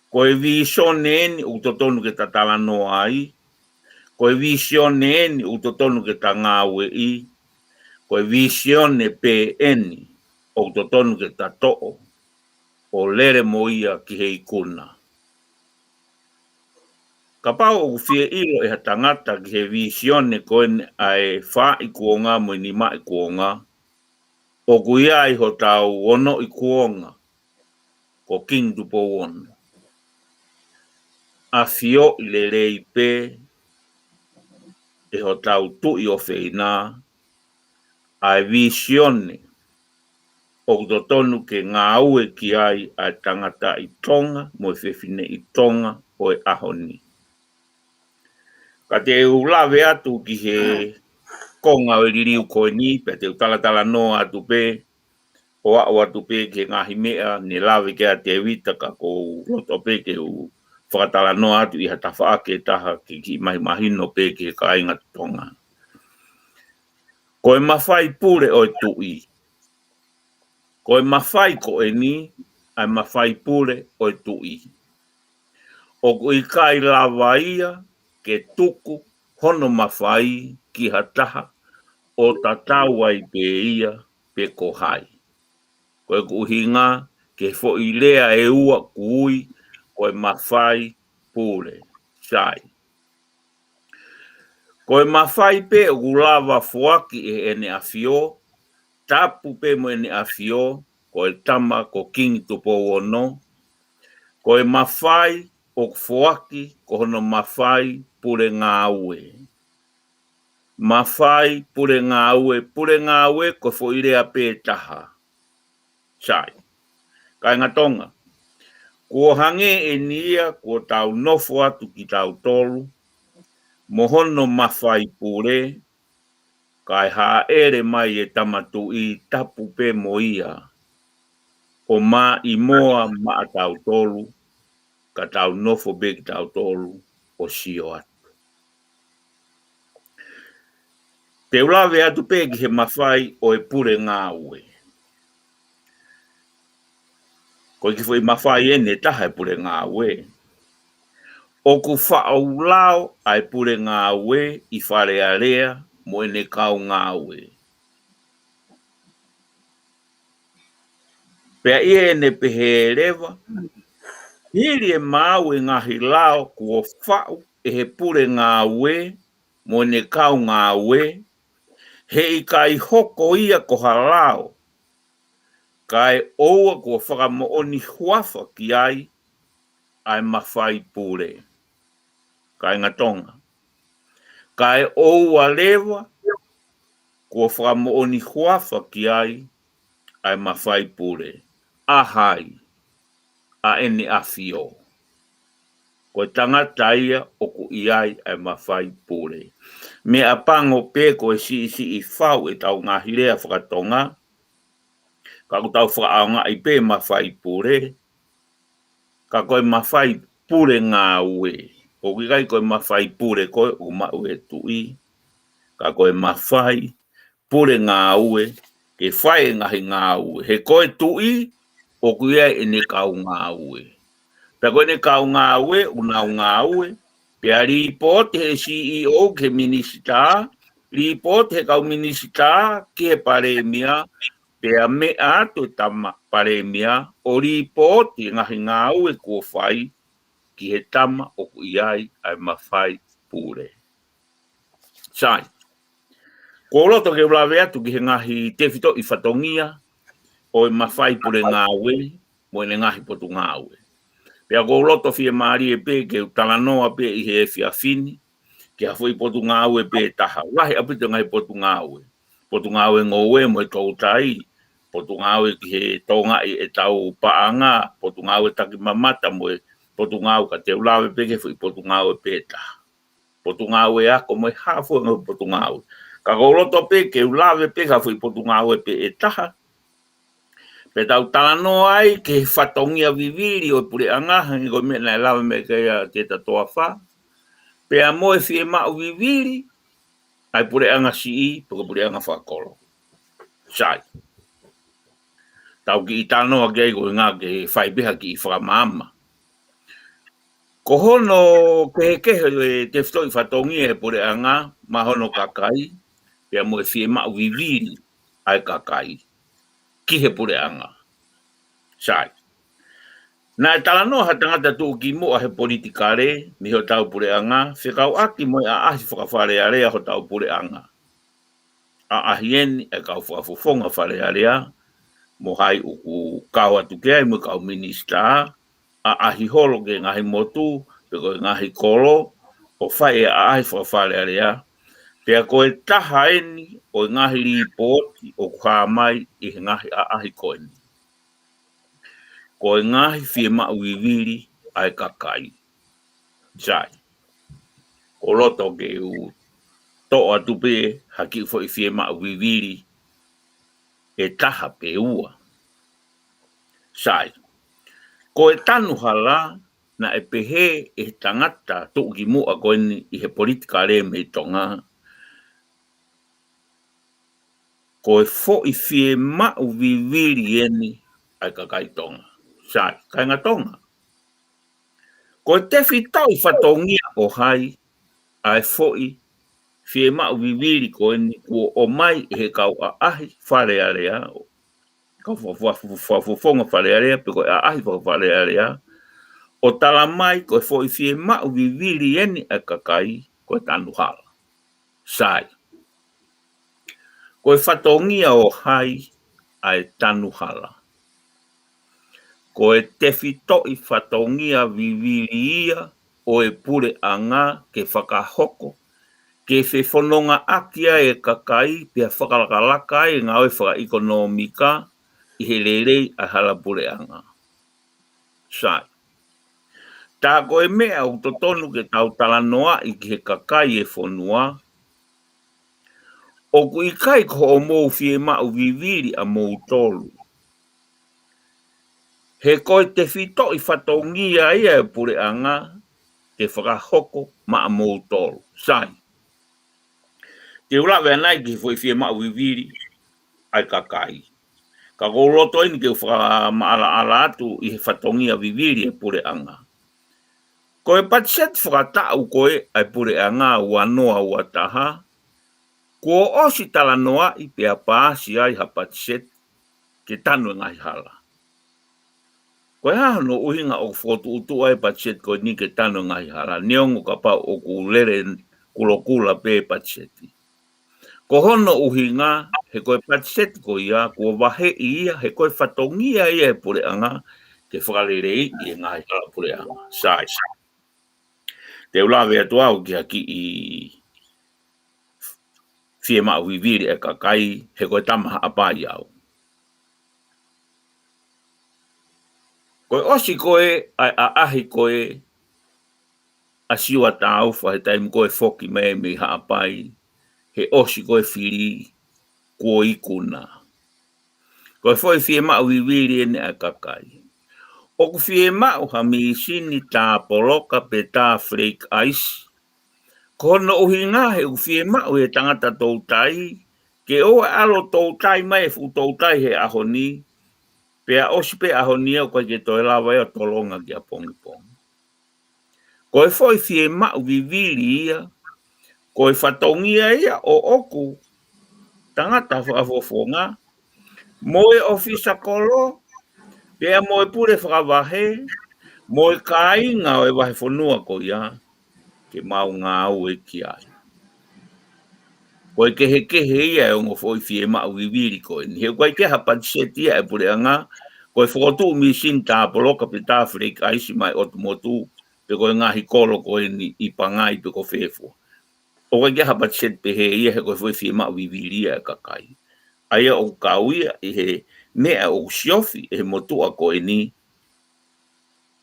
Ko e vīsione eni ʻoku totonu ke ta talanoa ai. Ko e vīsione eni ʻoku totonu ke ta ngāueʻi. Ko e vīsione pē eni ʻoku totonu ke ta toʻo ʻo lele mo ia ki he ikuna. Kapau ʻoku fie ʻilo ʻe ha tangata ki he vīsione ko eni ʻa e faaʻi kuonga mo e nimaʻi kuonga, ʻoku ʻi ai hotau onoʻi kuonga ko Kingi Tupou Ono. ʻAfioʻi lelei pē ʻe hotau tuʻi ʻofeina ʻa e vīsione ʻoku totonu ke ngāue ki ai ʻa e tangataʻi Tonga mo e fefineʻi Tonga ʻo e ʻaho ni. Ka te u lave atu ki he konga ʻo e liliu ko eni, pea te u talatalanoa atu pē, ʻo aʻu atu pē ki he ngaahi meʻa ne lave ki ai ʻa Tēvita, ka ʻoku ou loto pē ke u fakatalanoa atu ʻi ha tafaʻaki ʻe taha ke kiʻi mahimahino pē ki he kāinga Tonga. Ko e mafai pule ʻo e tuʻi. Ko e mafai ko eni, ʻa e mafai pule ʻo e tuʻi. ʻOku ʻikai lava ia ke tuku hono mafai ki ha taha ʻo tatau ai pē ia pe ko hai. Ko e ʻuhinga ki he foʻi lea ʻe ua ʻoku ui ko e mafai pule. Sai. Ko e mafai pē ʻoku lava foaki ʻe ʻEne ʻAfio, tapu pē mo ʻEne ʻAfio, ko e tama ko Kingi Tupou Ono, ko e mafai ʻoku foaki ko hono mafai pule ngāue. Mafai pule ngāue, pule ngāue ko e foʻi lea pē taha. Sai. Kāinga Tonga, kuo hangē eni ia kuo tau nofo atu kitautolu mo hono mafai pule, kae hāʻele mai e Tama Tuʻi, tapu pē mo ia, ʻo maʻimoa maʻatautolu, ka tau nofo pē kitautolu ʻo sio atu. Te u lave atu pē ki he mafai ʻo e pule ngāue. Ko e kiʻi foʻi mafai eni ʻe taha e pule ngāue. ʻOku faʻu lao ʻa e pule ngāue ʻi Fale Alea mo ʻene kau ngāue. Pea ʻi heʻene pehē leva, hili e maau e ngaahi lao kuo faʻu ʻe he pule ngāue mo ʻene kau ngāue, he ʻikai hoko ia ko ha lao, kae ʻoua kuo fakamoʻoni huafa ki ai ʻa e mafai pule. Kāinga Tonga, kae ʻoua leva kuo fakamoʻoni huafa ki ai ʻa e mafai pule. ʻA hai? ʻA ʻEne ʻAfio. Ko e tangata ia ʻoku ʻi ai ʻa e mafai pule. Meʻapango pē ko e siʻisiʻi fau ʻetau ngaahi lea faka-Tonga, ka ʻoku tau fakaʻaongaʻi pē mafai pule, ka ko e mafai pule ngāue. ʻOku ʻikai ko e mafai pule ko ē ʻoku maʻu ʻe he tuʻi, ka ko e mafai pule ngāue ke fai e ngaahi ngāue. He ko e tuʻi ʻoku ʻi ai ʻene kau ngāue. Pea ko ʻene kau ngāue ʻoku nau ngāue, pea lipooti he C E O ki he minisitā, lipooti he kau minisitā ki he palēmia, pea meʻa atu e tama palēmia ʻo lipooti e ngaahi ngāue kuo fai ki he tama ʻoku ʻi ai ʻa e mafai pule. Sai. Ko u loto ke u lave atu ki he ngaahi tefitoʻi fatongia ʻo e mafai pule ngāue mo ʻene ngaahi potungāue. Pea ko u loto fiemālie pē ke u talanoa pē ʻi he efiafi ni ki ha foʻi potungāue pē taha. Lahi ʻaupito e ngaahi potungāue. Potungāue ngoue mo e toutai, potungāue ki he tokangaʻi ʻetau paʻanga, potungāue takimamata mo e potungāue, ka te u lave pē ki he foʻi potungāue pē taha. Potungāue ako mo e hā fua e ngaahi potungāue. Ka ko u loto pē ke u lave pē ki ha foʻi potungāue pē ʻe taha, pea tau talanoa ai ki he fatongia vivili ʻo e puleʻanga, hangē ko e meʻa naʻe lave mai ki ai ʻa Tēvita Toafa, pea mo e fiemaʻu vivili ʻa e puleʻanga siʻi pe ko e puleʻanga fakakolo. Sai. Tau kiʻi talanoa ki ai ko e ʻuhinga ke fai pē ha kiʻi fakamaama. Ko hono kehekehe ʻo e tefitoʻi fatongia ʻo e puleʻanga maʻa hono kakai, pea mo e fiemaʻu vivili ʻa e kakai ki he puleʻanga. Sai. Naʻe talanoa ha tangata tuʻukimuʻa he politikale mei hotau puleʻanga fekauʻaki mo e ʻaʻahi fakafalealea hotau puleʻanga. ʻAʻahi eni e kau fakafofonga Fale Alea, mo hai ʻoku kau atu ki ai mo e kau minisitā, ʻaʻahi holo ki he ngaahi motu, pe ko e ngaahi kolo, ʻo fai e ʻaʻahi fakafalealea, pea ko e taha eni ʻo e ngaahi lipooti ʻoku hā mai ʻi he ngaahi ʻaʻahi ko eni. Ko e ngaahi fiemaʻu vivili ʻa e kakai. Sai. Ko u loto ke u toʻo atu pē ha kiʻi foʻi fiemaʻu vivili ʻe taha pe ua. Sai. Ko e tanu hala, naʻe pehē ʻe he tangata tuʻukimuʻa ko eni ʻi he politikale mei Tonga, ko e foʻi fiemaʻu vivili eni ʻa e kakai Tonga. Sai, kāinga Tonga. Ko e tefitoʻi fatongia ʻo hai ʻa e foʻi fiemaʻu vivili ko eni kuo ʻomai ʻe he kau ʻaʻahi Fale Alea, kau fa-, fa-, fa-, fa-, fofonga Fale Alea, pe ko e ʻaʻahi faka-Fale Alea, ʻo tala mai ko e foʻi fiemaʻu vivili eni ʻa e kakai, ko e tanu hala. Sai. Ko e fatongia ʻo hai ʻa e tanu hala? Ko e tefitoʻi fatongia vivili ia ʻo e puleʻanga ke fakahoko, ke fefonongaʻaki ai e kakai, pea fakalakalaka ai e ngāue fakaʻekonōmika ʻi he lelei ʻa e hala puleʻanga. Sai. Tā ko e meʻa ʻoku totonu ke tau talanoaʻi ki he kakai e fonua, ʻoku ʻikai ko hoʻomou fiemaʻu vivili ʻa moutolu. He ko e tefitoʻi fatongia ia e puleʻanga ke fakahoko maʻamoutolu. Sai. Te u lave ʻanai ki he foʻi fiemaʻu vivili ʻa e kakai. Ka ʻoku ou loto eni ke u fakamaʻalaʻala atu ʻi he fatongia vivili e puleʻanga. Ko e patiseti fakataʻu ko ē ʻa e puleʻanga ua noa ua taha, kuo ʻosi talanoaʻi pea paasi ai ha patiseti ke tanu e ngaahi hala. Ko e hā hono ʻuhinga ʻoku fokotuʻutuʻu ai e patiseti ko eni ke tanu e ngaahi hala, neongo kapau ʻoku lele kulokula pē e patiseti? Ko hono ʻuhinga, he ko e patiseti ko ia, kuo vaheʻi ia, he ko e fatongia ia e puleʻanga ke fakaleleiʻi e ngaahi hala puleʻanga. Sai. Te u lave atu au ki ha kiʻi fiemaʻu vivili e kakai, he ko e Tama Haʻapai au. Ko e ʻosi ko ē ʻa e ʻaʻahi ko ē ʻa Siua Taufa he taimi ko ē foki mai mei Haʻapai, he ʻosi ko ē fili kuo ikuna. Ko e foʻi fiemaʻu vivili eni ʻa e kakai. ʻOku fiemaʻu ha mīsini tā poloka pe tā flake ice. Ko hono ʻuhinga he ʻoku fiemaʻu e tangata toutai, ke ʻoua ʻe ʻalu toutai mai e fuʻu toutai he ʻaho ni, pea ʻosi pē ʻaho ni ʻoku ʻikai ke toe lava ia ʻo tolonga ki ʻapongipongi. Ko e foʻi fiemaʻu vivili ia, ko e fatongia ia ʻo ʻoku tangata fakafofonga, mo e ʻofisa kolo, pea mo e pule fakavahe, mo e kāinga ʻo e vahefonua ko ia, ke mau ngāue ki ai. Ko e kehekehe ia e ongo foʻi fiemaʻu vivili ko eni. He ʻoku ʻikai ke ha patiseti ia e puleʻanga, ko e fokotuʻu mīsini tā poloka pe tā flake ice mai ʻotu motu, pe ko e ngaahi kolo ko eni ʻi Pangai pe ko fē fua. ʻOku ʻikai ke ha patiseti pehē ia he ko e foʻi fiemaʻu vivili ia e kakai. ʻA ia ʻoku kau ia ʻi he meʻa ʻoku siofi ʻe he motuʻa ko eni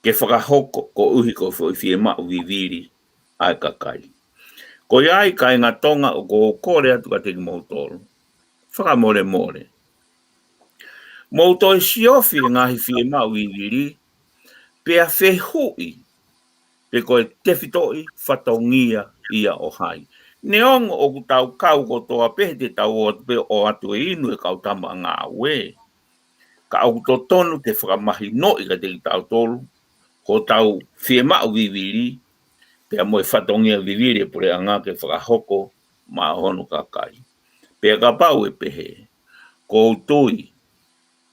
ke fakahoko koeʻuhi ko e foʻi fiemaʻu vivili ʻa e kakai. Ko ia ai kāinga Tonga ʻoku ou kole atu kiate kimoutolu. Fakamolemole. Mou toe siofi e ngaahi fiemaʻu vivili, pea fehuʻi pe ko e tefitoʻi fatongia ia ʻo hai. Neongo ʻoku tau kau kotoa pē he te tau ō atu pē ʻo ʻoatu e inu e kau tama ngāue. Ka ʻoku totonu ke fakamahinoʻi kiate kitautolu, ko hotau fiemaʻu vivili, pea mo e fatongia vivili e puleʻanga ke fakahoko maʻa hono kakai. Pea kapau ʻe pehē, ʻoku ou tui,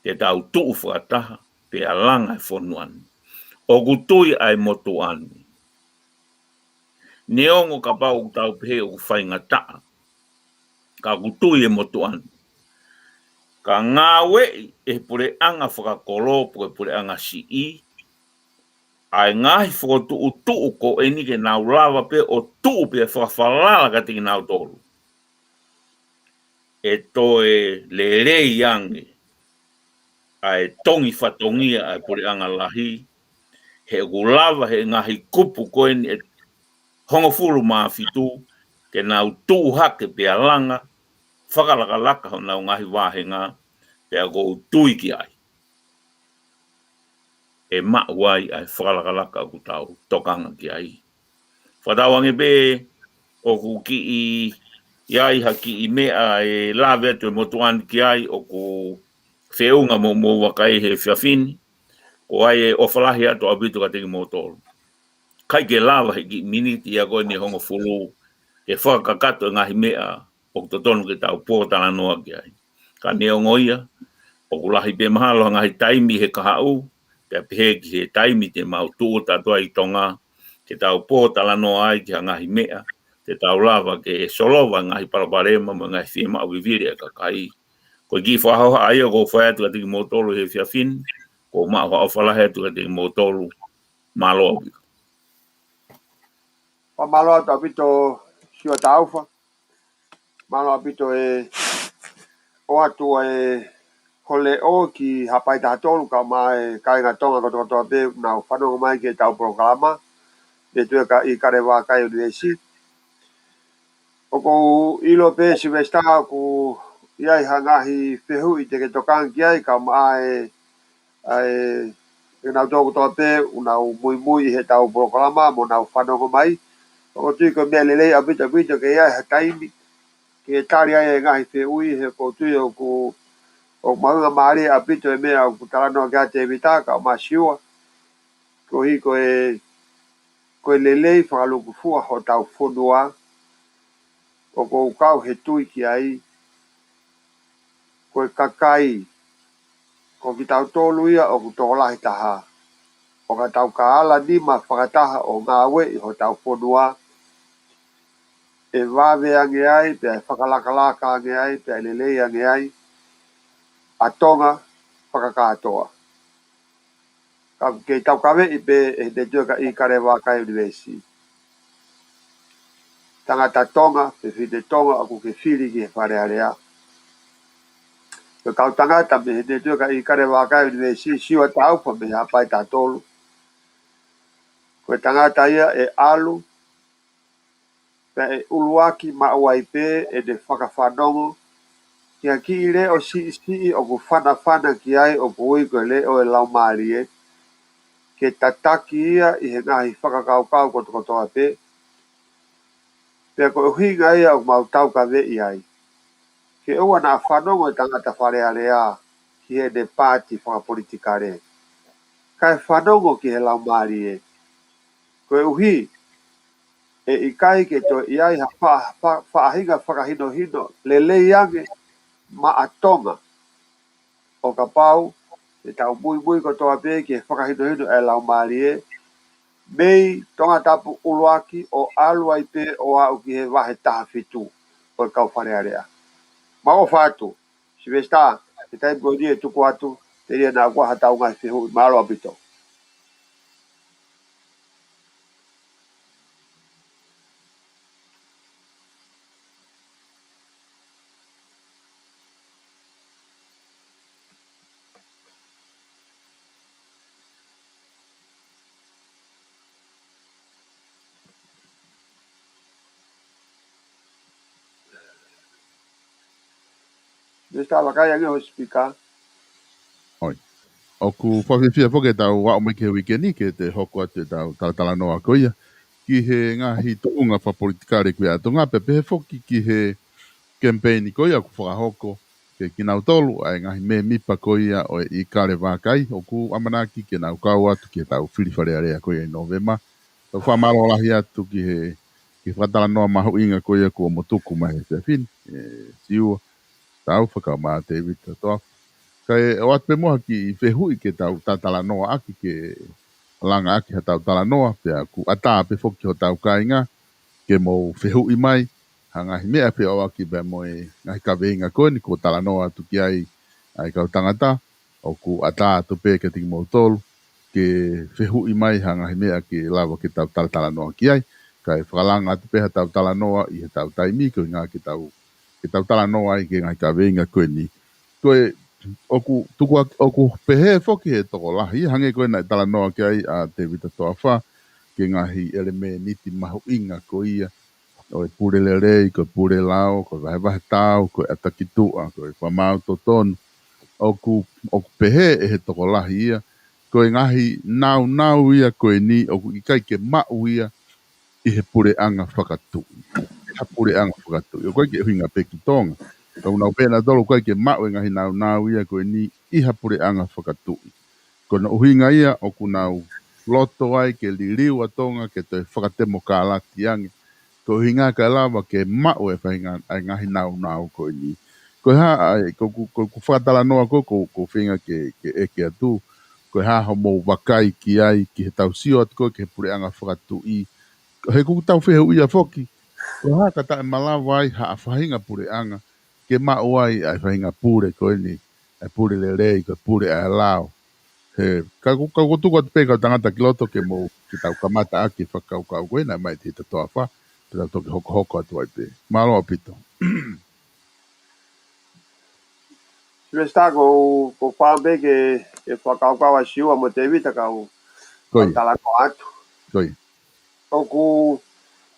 te tau tuʻu fakataha, pea langa e fonua ni. ʻOku tui ʻa e motuʻa ni. Neongo kapau ʻoku tau pehē ʻoku faingataʻa, ka ʻoku tui e motuʻa ni. Ka ngāueʻi ʻe he puleʻanga fakakolo, pe ko e puleʻanga siʻi, ʻa e ngaahi fokotuʻutuʻu ko eni ke nau lava pē ʻo tuʻu pē fakafalala kiate kinautolu. ʻE toe lelei ange ʻa e tongi fatongia ʻa e puleʻanga lahi, he ʻoku lava he ngaahi kupu ko eni ʻe hongofulu mā fitu, ke nau tuʻu hake pea langa fakalakalaka honau ngaahi vāhenga, pea ʻoku ou tui ki ai ʻe maʻu ai ʻa e fakalakalaka ʻoku tau tokanga ki ai. Fakatauange pē ʻoku kiʻi ʻi ai ha kiʻi meʻa ʻe lave atu e motuʻa ni ki ai, ʻoku feʻunga mo mou vakai he efiafi ni, ko ia ʻe ʻofa lahi atu ʻaupito kiate kimoutolu. ʻIkai ke lava he kiʻi miniti ia ko eni ʻe hongofulu ke fakakakato e ngaahi meʻa ʻoku totonu ke tau pōtalanoa ki ai. Ka neongo ia, ʻoku lahi pē mahalo ha ngaahi taimi he kahaʻu, pea pehē ki he taimi te mau tuʻu atu ai ʻi Tonga, ke tau pōtalanoa ai ki ha ngaahi meʻa, te tau lava ke solova ngaahi palopalema mo e ngaahi fiemaʻu vivili ʻa e kakai. Ko e kiʻi fakahohaʻa ia ʻoku ou fai atu kiate kimoutolu he efiafi ni, ʻoku ou maʻu ha ʻofa lahi atu kiate kimoutolu. Mālō ʻaupito. Fakamālō atu ʻaupito Siua Taufa. Mālō ʻaupito e ʻoatu e ho leʻo ki Haʻapai taha tolu kae ʻumaʻā e kāinga Tonga kotokotoa pē ʻoku nau fanongo mai ki heʻetau polokalama, Network ʻa ʻIkale Vākai University. ʻOku ou ʻilo pē Sylvester ʻoku ʻi ai ha ngaahi fehuʻi te ke tokanga ki ai kae ʻumaʻā e ʻa e, ʻe nau toko toa pē, ʻoku nau muimui ʻi heʻetau polokalama, mo nau fanongo mai. ʻOku ou tui ko e meʻa lelei ʻaupito ʻaupito ke ʻi ai ha taimi ke tali ai e ngaahi fehuʻi, he ʻoku ou tui ʻoku, ʻoku mahuʻinga mālie ʻaupito e meʻa ʻoku talanoa ki ai Tēvita kae ʻumaʻā Siua. Koeʻuhi ko e, ko e lelei fakalūkufua hotau fonua, ʻoku ou kau he tui ki ai, ko e kakai, ko kitautolu ia ʻoku tokolahi taha. ʻO ka tau ka ala nima fakataha ʻo ngāueʻi hotau fonua, ʻe vave ange ai, pea ʻe fakalakalaka ange ai, pea ʻe lelei ange ai ʻa Tonga fakakātoa. Ka ʻoku kei taukaveʻi pē ʻe he Network ʻa ʻIkale Vākai University. Tangata Tonga, fefine Tonga, ʻoku ke fili ki he Fale Alea. Ko e kau tangata mei he Network ʻa ʻIkale Vākai University, Siua Taufa mei Haʻapai taha tolu. Ko e tangata ia ʻe ʻalu, pea ʻe ʻuluaki maʻu ai pē ʻene fakafanongo ki ha kiʻi leʻo siʻisiʻi ʻoku fanafana ki ai ʻoku ui ko e leʻo ʻo e laumālie, ke tataki ia ʻi he ngaahi fakakaukau kotokotoa pē. Pea ko e ʻuhinga ia ʻoku mau taukaveʻi ai. Ke ʻoua naʻa fanongo e tangata Fale Alea ki heʻene paati fakapolitikale. Kae fanongo ki he laumālie. Koeʻuhi, ʻe ʻikai ke toe ʻi ai ha fa-, fa-, faʻahinga fakahinohino lelei ange maʻa Tonga. ʻO kapau te tau muimui kotoa pē ki he fakahinohino ʻa e laumālie, mei Tongatapu ʻuluaki ʻo ʻalu ai pē ʻo aʻu ki he vahe taha fitu ʻo e kau Fale Alea. Mau ʻofa atu, Sylvester, he taimi ko eni ʻe tuku atu, telia naʻa ʻoku ʻi ai haʻatau ngaahi fehuʻi. Mālō ʻaupito. Mister Vakai ange ho speaker. ʻOi. ʻOku fakafiefia foki ʻetau aʻu mai ki he uike ni ke te hoko atu ʻetau talatalanoa ko ia ki he ngaahi tuʻunga fakapolitikale ko ia ʻa Tonga, pea pehē foki ki he kemipeini ko ia ʻoku fakahoko ke kinautolu ʻa e ngaahi mēmipa ko ia ʻo e ʻIkale Vākai ʻoku ʻamanaki ke nau kau atu ki heʻetau fili Fale Alea ko ia ʻi Nōvema. Tau fakamālō lahi atu ki he, ki he fakatalanoa mahuʻinga ko ia kuo mo tuku mai he efiafi ni, ʻe Siua Taufa kae ʻumaʻā Tēvita Toafa. Kae ʻoatu pē muʻa ha kiʻi fehuʻi ke tau talatalanoaʻaki, ke langaʻaki haʻatau talanoa, pea ʻoku ʻatā pē foki hotau kāinga ke mou fehuʻi mai ha ngaahi meʻa feʻoaki pea mo e ngaahi kaveinga ko eni kuo talanoa atu ki ai ʻa e kau tangata, ʻoku ʻatā atu pē kiate kimoutolu ke fehuʻi mai ha ngaahi meʻa ke lava ke tau talatalanoa ki ai. Kae fakalanga atu pē haʻatau talanoa ʻi heʻetau taimi ko e ʻuhinga ke tau, ke tau talanoa ai ki he ngaahi kaveinga ko eni. Ko e, ʻoku tuku ake, ʻoku pehē foki he tokolahi, hangē ko e naʻe talanoa ki ai ʻa Tēvita Toafa, ki he ngaahi ʻelemēniti mahuʻinga ko ia ʻo e pule lelei, ko e pule lao, ko e vahevahe tau, ko e ʻatakituʻa, ko e fakamaau totonu. ʻOku, ʻoku pehē ʻe he tokolahi ia, ko e ngaahi naunau ia ko eni ʻoku ʻikai ke maʻu ia ʻi he puleʻanga fakatuʻi. Ha puleʻanga fakatuʻi. ʻOku ʻikai ke ʻuhinga pē ki Tonga. Ka ʻoku nau pehē nautolu ʻoku ʻikai ke maʻu e ngaahi naunau ia ko eni ʻi ha puleʻanga fakatuʻi. Ko hono ʻuhinga ia ʻoku nau loto ai ke liliu ʻa Tonga ke toe fakatemokalati ange. Ko e ʻuhinga kae lava ke maʻu e faʻahinga ʻa e ngaahi naunau ko eni. Ko e hā, ʻa e, ko, ko, ko, ko fakatalanoa ko, ko, ko feinga ke, ke ʻeke atu. Ko e hā hoʻomou vakai ki ai, ki heʻetau sio atu ko ē ki he puleʻanga fakatuʻi. He ʻoku tau fehuʻia foki. Ko e hā ka taʻemalava ai ha faʻahinga puleʻanga ke maʻu ai ʻa e faʻahinga pule ko eni, ʻa e pule lelei, ko e pule ʻa e lao. He, ka ʻoku, ka ʻoku tuku atu pē kau tangata ki loto ke mou, ke tau kamata ʻaki e fakakaukau ko ē naʻe mai ʻe Tita Toafa, pea tau toki hokohoko atu ai pē. Mālō ʻaupito. Silivesitā, ko, ko fā pē ke, ke fakakaukau ʻa Siua mo Tēvita kau, Ko kau ia. talanoa atu. Ko ia. ʻOku,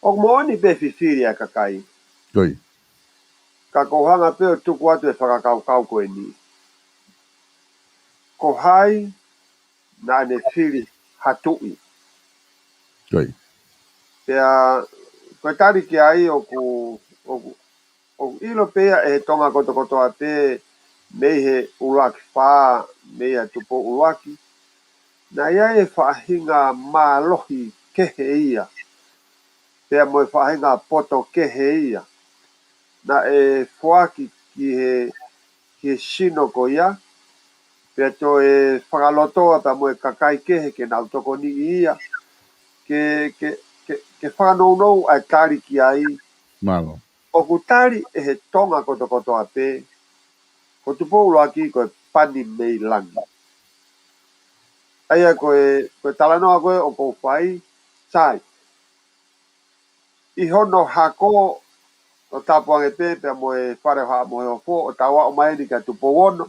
ʻoku moʻoni pē fifili ʻa e kakai. Ko ia. Ka ʻoku ou hanga pē ʻo tuku atu e fakakaukau ko eni. Ko hai naʻa ne fili ha tuʻi? Ko ia. Pea, ko e tali ki ai ʻoku, ʻoku, ʻoku ʻilo pē ia ʻe he Tonga kotokotoa pē mei he ʻUluaki Fā, mei he Tupou ʻUluaki. Naʻe ʻi ai e faʻahinga mālohi kehe ia, pea mo e faʻahinga poto kehe ia. Naʻe foaki ki he, ki he sino ko ia, pea toe fakalotoa pea mo e kakai kehe ke nau tokoniʻi ia, ke, ke, ke, ke fakanounou ʻa e tali ki ai. Mālō. ʻOku tali ʻe he Tonga kotokotoa pē, ko Tupou ʻUluaki ko e pani mei langi. ʻA ia ko e, ko e talanoa ko ē ʻoku ou fai, sai. ʻI hono hako, ʻo tapu ange pē, pea mo e Fale ʻo Haʻa Moheofo, ʻo tau aʻu mai eni kia Tupou Ono.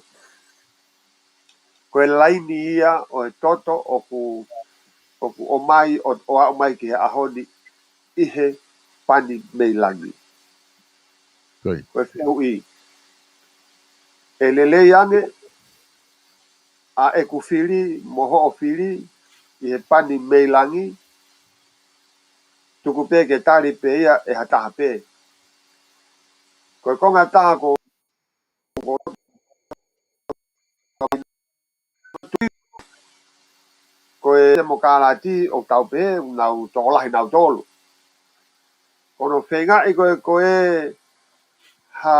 Ko e laini ia ʻo e toto ʻoku, ʻoku ʻomai, ʻo, ʻo aʻu mai ki he ʻaho ni ʻi he pani mei langi. Ko ia. Ko e fehuʻi. ʻE lelei ange ʻa ʻeku fili, mo hoʻo fili, ʻi he pani mei langi, tuku pē ke tali pē ia ʻe ha taha pē. Ko e konga taha ko, ko, ko e temokalati ʻoku tau pehē, nau tokolahi nautolu. Ko hono feingaʻi ko ē, ko ē ha,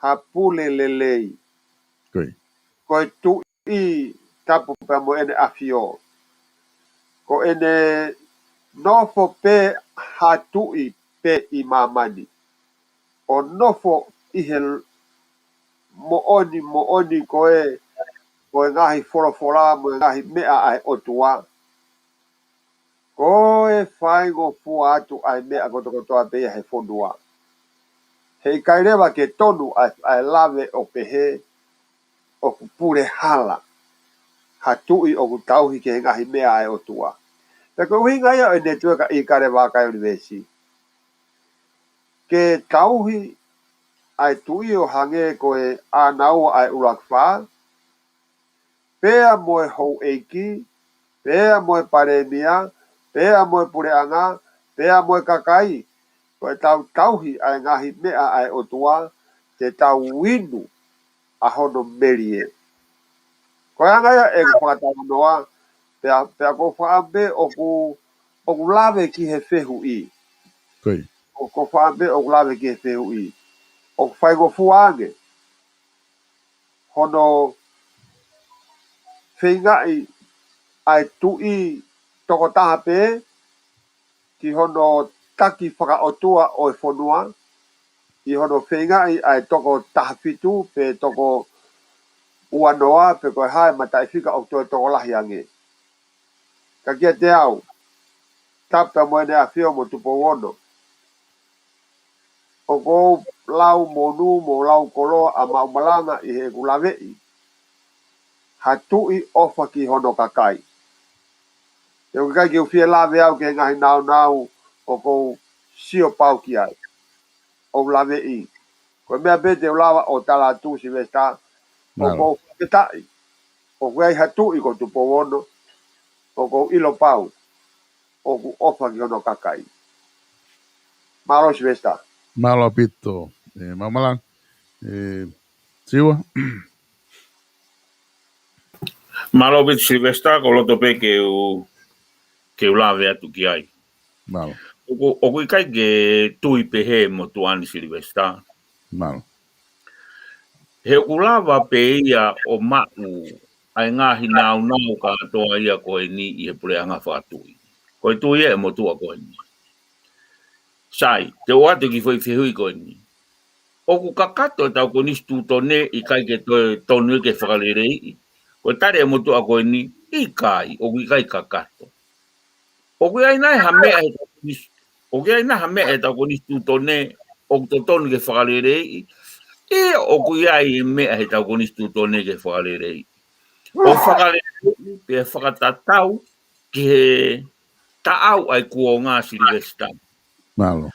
ha pule lelei. Ko ia. Ko e tuʻi, tapu pea mo ʻEne ʻAfio. Ko ʻene nofo pē ha tuʻi pē ʻi māmani. ʻO nofo ʻi he moʻoni, moʻoni ko ē, ko e ngaahi folofola mo e ngaahi meʻa ʻa e ʻOtua. Ko e faingofua atu ʻa e meʻa kotokotoa pē ia he fonua. He ʻikai leva ke tonu ʻa e, ʻa e lave ʻo pehē ʻoku pule hala ha tuʻi ʻoku tauhi ki he ngaahi meʻa ʻa e ʻOtua. Pea ko e ʻuhinga ia ʻo e netiueka ʻIkale Vaka University. Ke tauhi ʻa e tuʻi ʻo hangē ko e ʻānaua ʻa e ʻUluaki Fā, pea mo e houʻeiki, pea mo e palēmia, pea mo e puleʻanga, pea mo e kakai, ko e tau tauhi ʻa e ngaahi meʻa ʻa e ʻOtua, te tau inu ʻa hono melie. Ko e anga ia ʻeku fakatalanoa, pea, pea ʻoku ou faʻa pē ʻoku, ʻoku lave ki he fehuʻi. Ko ia. ʻOku ou faʻa pē ʻoku lave ki he fehuʻi. ʻOku faingofua ange hono feingaʻi ʻa e tuʻi tokotaha pē ki hono taki fakaʻotua ʻo e fonua, ʻi hono feingaʻi ʻa e toko taha fitu pe toko ua noa pe ko e hā e mataʻifika ʻoku toe tokolahi ange. Ka kiate au, tapu pea mo ʻEne ʻAfio mo Tupou Ono, ʻoku ou lau monū mo lau koloa ʻa maʻu malanga ʻi heʻeku laveʻi ha tuʻi ʻofa ki hono kakai. He ʻoku ʻikai ke u fie lave au ki he ngaahi naunau ʻoku ou sio pau ki ai. ʻOku laveʻi. Ko e meʻa pē te u lava ʻo tala atu Silivesitā, ʻoku ou fakafetaʻi. ʻOku ʻi ai ha tuʻi ko Tupou Ono, ʻoku ou ʻilo pau ʻoku ʻofa ki hono kakai. Mālō Silivesitā. Mālō ʻaupito. ʻE, Mamalanga. ʻE, Siua. Mālō ʻaupito Silivesitā, ko e loto pē ke u, ke u lave atu ki ai. Mālō. ʻOku, ʻoku ʻikai ke tui pehē motuʻa ni Silivesitā. Mālō. He ʻoku lava pē ia ʻo maʻu ʻa e ngaahi naunau kātoa ia ko eni ʻi he puleʻanga fakatuʻi. Ko e tui ʻe motuʻa ko eni. Sai, te u ʻoatu ki he foʻi fehuʻi ko eni. ʻOku kakato ʻetau konisitūtone ʻikai ke toe tonu ke fakaleleiʻi? Ko e tali ʻe motuʻa ko eni, ʻikai, ʻoku ʻikai kakato. ʻOku ʻi ai nai ha meʻa he tau konis-, ʻoku ʻi ai nai ha meʻa he tau konisitūtone ʻoku totonu ke fakaleleiʻi? ʻIo, ʻoku ʻi ai e meʻa he tau konisitūtone ke fakaleleiʻi. ʻO fakaleleiʻi, pea fakatatau ki he taʻau ʻa e kuonga Silivesitā. Mālō.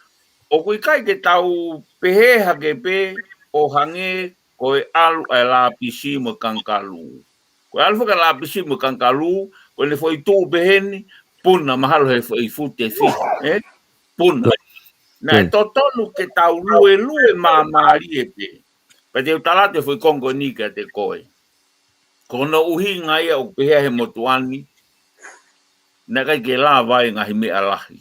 ʻOku ʻikai ke tau pehē hake pē ʻo hangē ko e ʻalu ʻa e lapisi mo e kangalū. Ko e ʻalu foki ʻa e lapisi mo e kangalū, ko ʻene foʻi tuʻu pehē ni, puna mahalo he foʻi fute fiha, ē? Puna. Naʻe totonu ke tau luelue māmālie pē. Pea te u tala atu e foʻi konga ko eni kiate koe. Ko hono ʻuhinga ia ʻoku pehē he motuʻa ni, naʻe ʻikai ke lava e ngaahi meʻa lahi.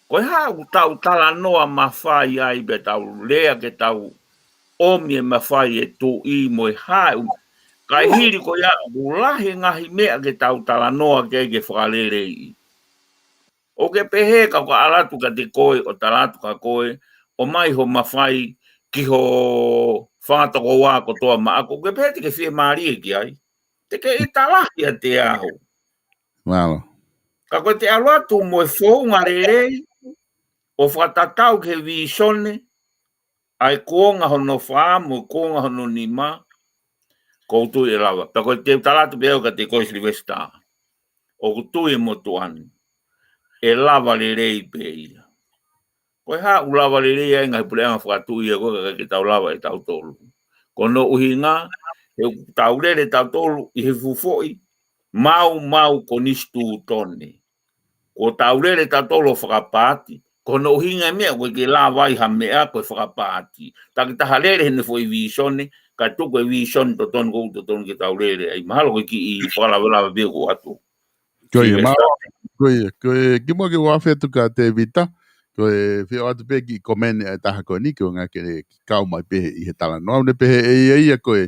Ko e hā ʻoku tau talanoa mafai ai pea tau lea ke tau ʻomi e mafai e tuʻi mo e hā ʻoku, kae hili ko ia ʻoku lahi e ngaahi meʻa ke tau talanoa ki ai ke fakaleleiʻi. ʻOku ke pehē ka ko e ʻalu atu kiate koe, ʻo tala atu kia koe, ʻomai ho mafai ki ho fanga tokoua kotoa maʻaku, ʻoku ke pehē te ke fiemālie ki ai? Te ke ʻita lahi ʻiate au. Mālō. Ka ko e te ʻalu atu mo e founga lelei, ʻo fakatatau ki he vīsone, ʻa e kuonga hono fā mo e kuonga hono nima, ʻoku ou tui ʻe lava. Pea ko e te u tala atu pē au kiate koe Silivesitā. ʻOku tui e motuʻa ni ʻe lava lelei pē ia. Ko e hā ʻoku lava lelei ai e ngaahi puleʻanga fakatuʻi ia ko ē ka ʻikai ke tau lava ʻe tautolu? Ko hono ʻuhinga, he ʻoku tau lele tautolu ʻi he fuʻu foʻi maumau konisitūtone. Ko ʻetau lele tautolu ʻo fakapaati, ko hono ʻuhinga e meʻa ʻoku ʻikai ke lava ai ha meʻa ko e fakapaati. Takitaha lele heʻene foʻi vīsone, kae tuku e vīsone totonu ʻoku totonu ke tau lele ai. Mahalo ko e kiʻi fakalavelave pē ʻoku ʻoatu. Ko ia, Silivesitā. Mālō, ko ia, ko e kimuʻa ke u afe atu kia Tēvita, ko e fie ʻoatu pē kiʻi komeni ʻa e taha ko eni, ko e ngaahi ke kau mai pē ʻi he talanoa, ʻo ne pehē ʻe ia ia ko e,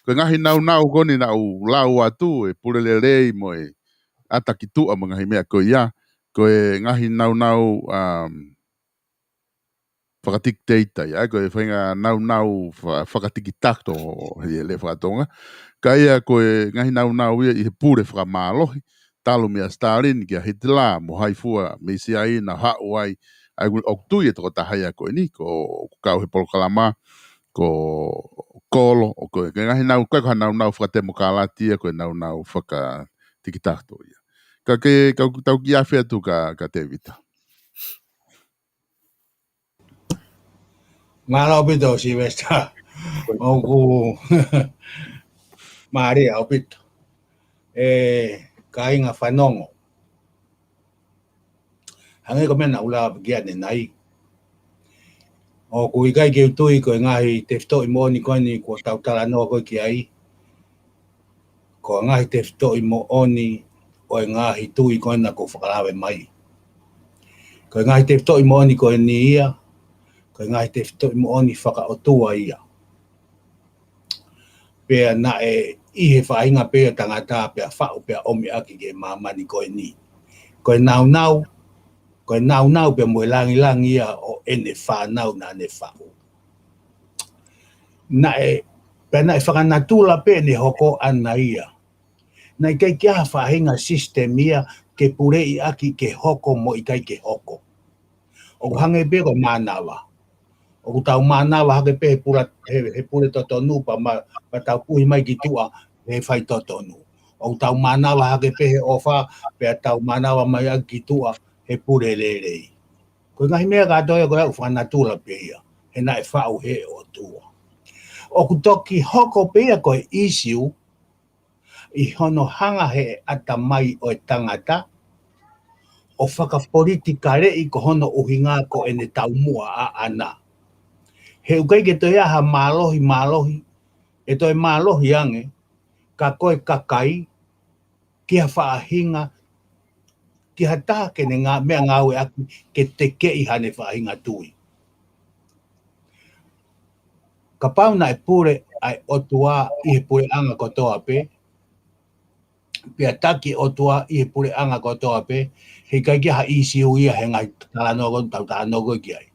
ko e ngaahi naunau ko eni naʻa ku lau atu, e pule lelei mo e ʻata ki tuʻa mo e ngaahi meʻa ko ia, ko e ngaahi naunau, um, fakadictator ia, ko e faʻahinga naunau fa-, fakatikitato ʻi he lea fakatonga. Ka ia ko e ngaahi naunau ia ʻi he pule fakamālohi, talu meia Stalin kia Hitler, mo hai fua mei Siaina haʻu ai, ʻa ia ʻoku tui e tokotaha ia ko eni, ko, ʻoku kau he polokalama, ko Kolo, ʻo ko e, ko e ngaahi nau, ko e ko ha naunau fakatemokalati ia, ko e naunau fakatikitato ia. Ka ke, ka tau kiʻi afe atu kia, kia Tēvita. Mālō ʻaupito, Silivesitā. ʻOku mālie ʻaupito. ʻE, kāinga fanongo. Hangē ko e meʻa naʻa ku lave ki ai ʻanenai. ʻOku ʻikai ke u tui ko e ngaahi tefitoʻi moʻoni ko eni kuo tau talanoa ko ē ki ai. Ko e ngaahi tefitoʻi moʻoni ʻo e ngaahi tui ko ena kuo fakalave mai. Ko e ngaahi tefitoʻi moʻoni ko eni ia, ko e ngaahi tefitoʻi moʻoni fakaʻotua ia. Pea naʻe ʻi he faʻahinga pē ia tangata pea faʻu pea ʻomi ʻaki ki he māmani ko eni. Ko e naunau, ko e naunau pea mo e langilangi ia ʻo ʻene fānau naʻa ne faʻu. Naʻe, pea naʻe fakanatula pē ʻene hoko ʻana ia. Naʻe ʻikai ke ʻi ai ha faʻahinga system ia ke puleʻi ʻaki ke hoko mo ʻikai ke hoko. ʻOku hangē pē ko e mānava. ʻOku tau mānava hake pē he pula, he, he pule totonu pea ma, pea tau puhi mai ki tuʻa he fai totonu. ʻOku tau mānava hake pē he ʻofa, pea tau mānava mai ʻaki ki tuʻa he pule lelei. Ko e ngaahi meʻa kātoa ia ko ia ʻoku fakanatula pē ia, he naʻe faʻu he ʻOtua. ʻOku toki hoko pē ia ko e ʻīsiu ʻi hono hanga he ʻatamai ʻo e tangata ʻo fakapolitikaleʻi ko hono ʻuhinga ko ʻene taumuʻa ʻaʻana. He ʻoku ʻikai ke toe ʻi ai ha mālohi, mālohi, ʻe toe mālohi ange, ka ko e kakai, ki ha faʻahinga, ki ha taha ke ne ngā-, meʻangāueʻaki ke tekeʻi haʻane faʻahinga tui. Kapau naʻe pule ʻa e ʻOtua ʻi he puleʻanga kotoa pē, pea taki ʻOtua ʻi he puleʻanga kotoa pē, he ʻikai ke ʻi ai ha ʻīsiu ia he ngaahi talanoa ko eni ʻoku tau talanoa ko ē ki ai.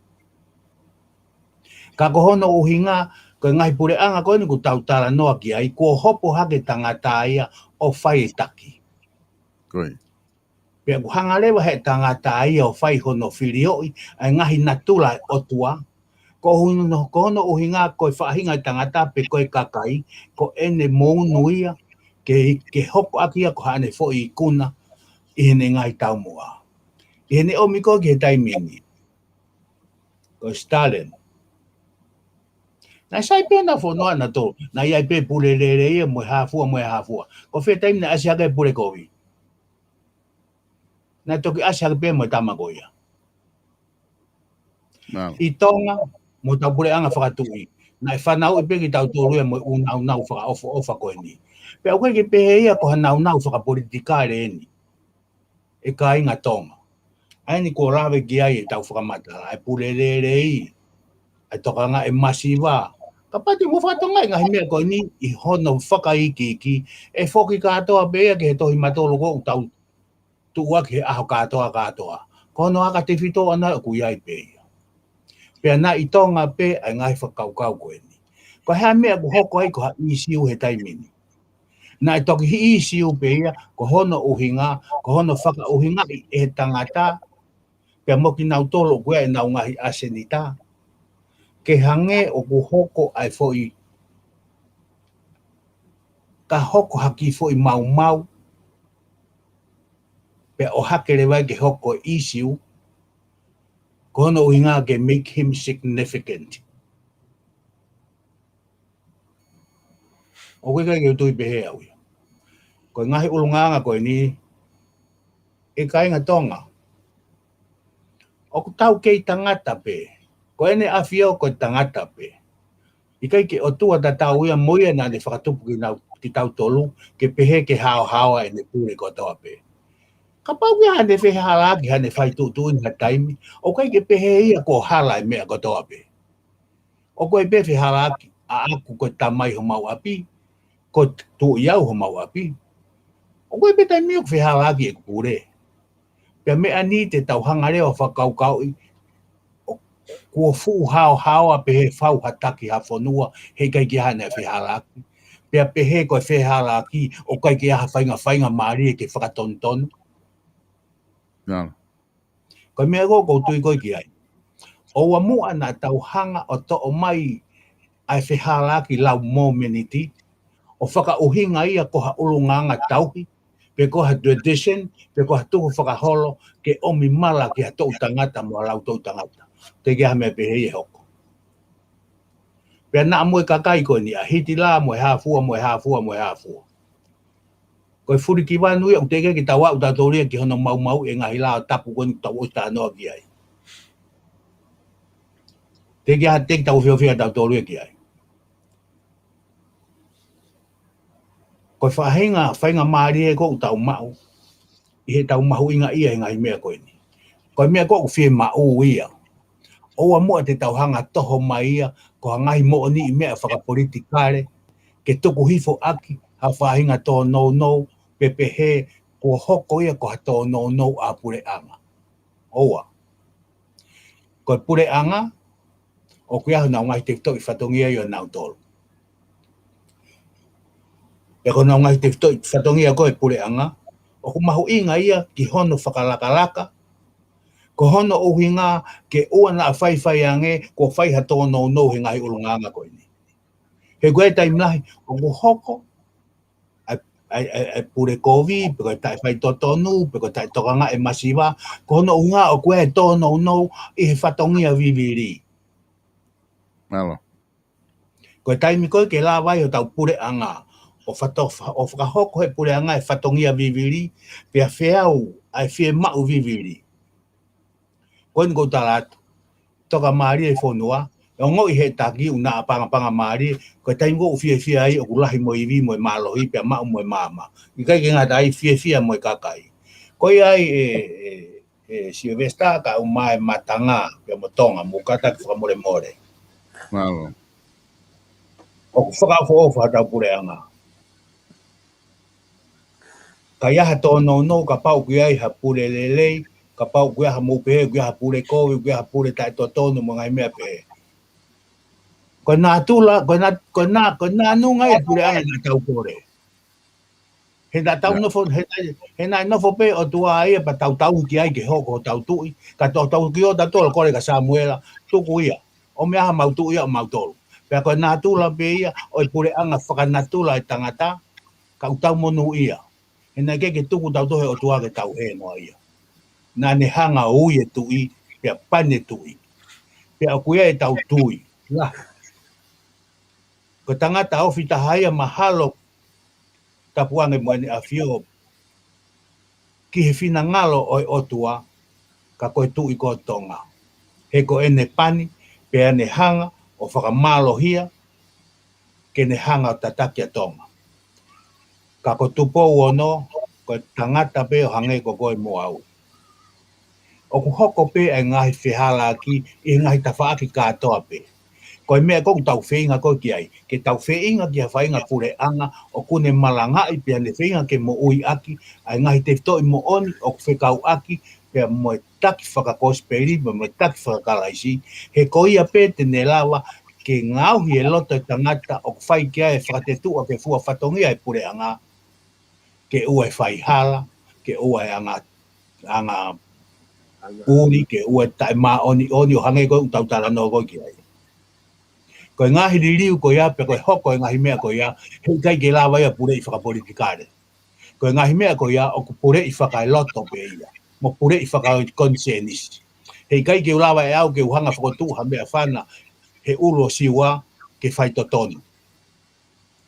Ka ko hono ʻuhinga, ko e ngaahi puleʻanga ko eni ʻoku tau talanoa ki ai, kuo hopo hake tangata ia ʻo fai e taki. Ko ia. Pea ʻoku hanga leva he tangata ia ʻo fai hono filioʻi ʻa e ngaahi natula ʻo e ʻOtua. Ko hono, ko hono ʻuhinga ko e faʻahinga ʻo e tangata pe ko e kakai, ko ʻene mounu ia ke, ke hoko ʻaki ia ko haʻane foʻi ikuna ʻi heʻene ngaahi taumuʻa. ʻI heʻene ʻomi ko ē ki he taimi ni, ko Stalin. Naʻe sai pē ʻena fonua ʻanautolu, naʻe ʻi ai pē pule lelei ia mo e hā fua, mo e hā fua. Ko fē taimi naʻe ʻasi hake e pule kovi? Naʻe toki ʻasi hake pē mo e tama ko ia. Mālō. ʻI Tonga, mo hotau puleʻanga fakatuʻi, naʻe fanauʻi pē kitautolu ia mo e ʻū nāunau fakaʻofoʻofa ko eni. Pea ʻoku ʻikai ke pehē ia ko ha nāunau fakapolitikale eni, ʻe kāinga Tonga. ʻA eni kuo lave ki ai ʻetau fakamatala, ʻa e pule lelei, ʻa e tokangaʻi e masiva. Kapau te mou fakatokangaʻi e ngaahi meʻa ko eni ʻi hono fakaikiiki, ʻe foki kātoa pē ia ki he tohi Matolo ko ē ʻoku tau tuʻuaki he ʻaho kātoa kātoa. Ko hono aka tefito ʻana ʻoku ʻi ai pē ia. Pea naʻe ʻi Tonga pē ʻa e ngaahi fakakaukau ko eni. Ko e hā e meʻa ʻoku hoko ai ko ha ʻīsiu he taimi ni? Naʻe toki ʻīsiu pē ia, ko hono ʻuhinga, ko hono fakaʻuhingaʻi ʻe he tangata, pea mo kinautolu ʻoku ʻi ai ʻenau ngaahi ʻasenita, ke hangē ʻoku hoko ʻa e foʻi, ka hoko ha kiʻi foʻi maumau, pea ʻohake leva ia ke hoko e ʻīsiu, ko hono ʻuhinga ke make him significant. ʻOku ʻikai ke u tui pehē au ia. Ko e ngaahi ʻulungaanga ko eni, ʻe kāinga Tonga, ʻoku tau kei tangata pē. Ko ʻEne ʻAfio ko e tangata pē. ʻIkai ke ʻOtua tatau ia mo ia naʻa ne fakatupu kinau-, kitautolu, ke pehē ke haohaoa ʻene pule kotoa pē. Kapau ʻoku ʻi ai haʻane fehalaaki, haʻane fai tuʻutuʻuni ha taimi, ʻoku ʻikai ke pehē ia kuo hala e meʻa kotoa pē. ʻOku ʻi ai pē fehalaaki, ʻaʻaku ko e tamai homau ʻapi, ko e tuʻi au homau ʻapi. ʻOku ʻi ai pē taimi ʻoku fehalaaki ʻeku pule. Pea meʻa ni te tau hanga leva ʻo fakakaukauʻi, ʻo kuo fuʻu haohaoa pē he fau ha taki ha fonua, he ʻikai ke ʻi ai haʻane fehalaaki. Pea pehē ko e fehalaaki, ʻoku ʻikai ke ʻi ai ha faingafainga mālie ke fakatonutonu. Nā. Ko e meʻa ko ē ʻoku ou tui ko ē ki ai. ʻOua muʻa naʻa tau hanga ʻo toʻo mai ʻa e fehalaaki lau momeniti, ʻo fakaʻuhinga ia ko ha ʻulungaanga tauhi, pe ko ha tradition, pe ko ha tukufakaholo, ke ʻomi mala ki ha toʻu tangata mo ha lau toʻu tangata. Teʻeki ai ha meʻa pehē ia ʻe hoko. Pea naʻa mo e kakai ko eni ʻa Hitilā, mo e hā fua, mo e hā fua, mo e hā fua. Ko e fulikivanu ia, ʻoku teʻeki ke tau aʻu tautolu ia ki hono maumauʻi e ngaahi lao tapu ko eni ʻoku tau ʻosi talanoa ki ai. Teʻeki ai, teʻeki tau fiofia tautolu ia ki ai. Ko e faʻahinga, faingamālie ko ē ʻoku tau maʻu, ʻi heʻetau mahuʻingaʻia e ngaahi meʻa ko eni. Ko e meʻa ko ē ʻoku fiemaʻu ia. ʻOua muʻa te tau hanga ʻo toho mai ia, ko ha ngaahi moʻoniʻi meʻa fakapolitikale, ke tuku hifo ʻaki ha faʻahinga tōnounou, pe pehē kuo hoko ia ko ha tōnounou ʻa e puleʻanga. ʻOua. Ko e puleʻanga, ʻoku ʻi ai honau ngaahi tefitoʻi fatongia ʻia nautolu. Pea ko honau ngaahi tefitoʻi fatongia ko ē puleʻanga, ʻoku mahuʻinga ia ki hono fakalakalaka, ko hono ʻuhinga ke ʻoua naʻa faifai ange, kuo fai ha tōnounou he ngaahi ʻulungaanga ko eni. He ko e taimi lahi, ʻoku hoko, ʻa e ʻa e, ʻa e, ʻa e pule kovi, pe ko e taʻefaitotonu, pe ko e taʻetokangaʻi e masiva, ko hono ʻuhinga ʻoku ʻi ai e tōnounou ʻi he fatongia vivili. Mālō. Ko e taimi ko ē ke lava ai hotau puleʻanga, ʻo fato-, ʻo fakahoko he puleʻanga e fatongia vivili, pea feau ʻa e fiemaʻu vivili. Ko eni ʻoku ou tala atu, toka mālie e fonua, ʻe ongoʻi he taki ʻunaʻa pangapanga mālie, ko e taimi ko ē ʻoku fiefia ai ʻoku lahi mo e ivi mo e mālohi pea maʻu mo e maama. ʻIkai ke ngata ai, fiefia mo e kakai. Ko ia ai ē, ē, ē Sylvester, ka u mai matanga pea mo Tonga, mou kātaki fakamolemole. Mālō. ʻOku fakaʻofoʻofa hotau puleʻanga. Ka ʻi ai ha tōnounou, kapau ʻoku ʻi ai ha pule lelei, kapau ʻoku ʻi ai ha, mou pehē ʻoku ʻi ai ha pule kovi, ʻoku ʻi ai ha pule taʻetotonu mo e ngaahi meʻa pehē. Ko e natula, ko e na-, ko e na-, ko e naʻa nunga e puleʻanga naʻa tau kole. He naʻa tau nofo, he naʻe, he naʻe nofo pē ʻOtua ia pea tau tauhi ki ai ke hoko hotau tuʻi, ka tau tauhi ʻo tau tolo kole kia Samuela, tuku ia. ʻO meʻa ha mau tuʻi ia ʻo mautolu. Pea ko e natula pē ia ʻo e puleʻanga fakanatula e tangata, ka ʻoku tau monūʻia. He naʻe ʻikai ke tuku tautolu he ʻOtua ke tau hē noa ia. Naʻa ne hanga ʻo ui e tuʻi, pea pani e tuʻi. Pea ʻoku ʻi ai ʻetau tui. Lahi. Ko e tangata ofi taha ia mahalo tapu ange mo ʻEne ʻAfio ki he finangalo ʻo e ʻOtua, ka ko e tuʻi ko Tonga. He ko ʻene pani, pea ne hanga ʻo fakamālohia, ke ne hanga ʻo tataki ʻa Tonga. Ka ko Tupou Ono, ko e tangata pē ʻo hangē ko koe mo au. ʻOku hoko pē ʻa e ngaahi fehālaaki ʻi he ngaahi tafaʻaki kātoa pē. Ko e meʻa ko ē ʻoku tau feinga ko ē ki ai, ke tau feinga ki ha faʻahinga puleʻanga ʻoku ne malangaʻi pea ne feinga ke moʻui ʻaki ʻa e ngaahi tefitoʻi moʻoni ʻoku fekauʻaki pea mo e taki fakakosipeli, pea mo e taki fakakalaisi, he ko ia pē te ne lava ke ngaohi e loto e tangata ʻoku fai ki ai e fakatetuʻa ke fua fatongia e puleʻanga, ke ʻoua ʻe faihala, ke ʻoua ʻe anga, anga ʻuli, ke ʻoua ʻe taʻemāʻoniʻoni ʻo hangē ko ē ʻoku tau talanoa ko ē ki ai. Ko e ngaahi liliu ko ia, pea ko e hoko e ngaahi meʻa ko ia, he ʻikai ke lava ia puleʻi fakapolitikale. Ko e ngaahi meʻa ko ia, ʻoku puleʻi fakaeloto pē ia, mo puleʻi fakakonisēnisi. He ʻikai ke u lava ʻe au ke u hanga fokotuʻu ha meʻafana he ʻulu ʻo Siua ke faitotonu.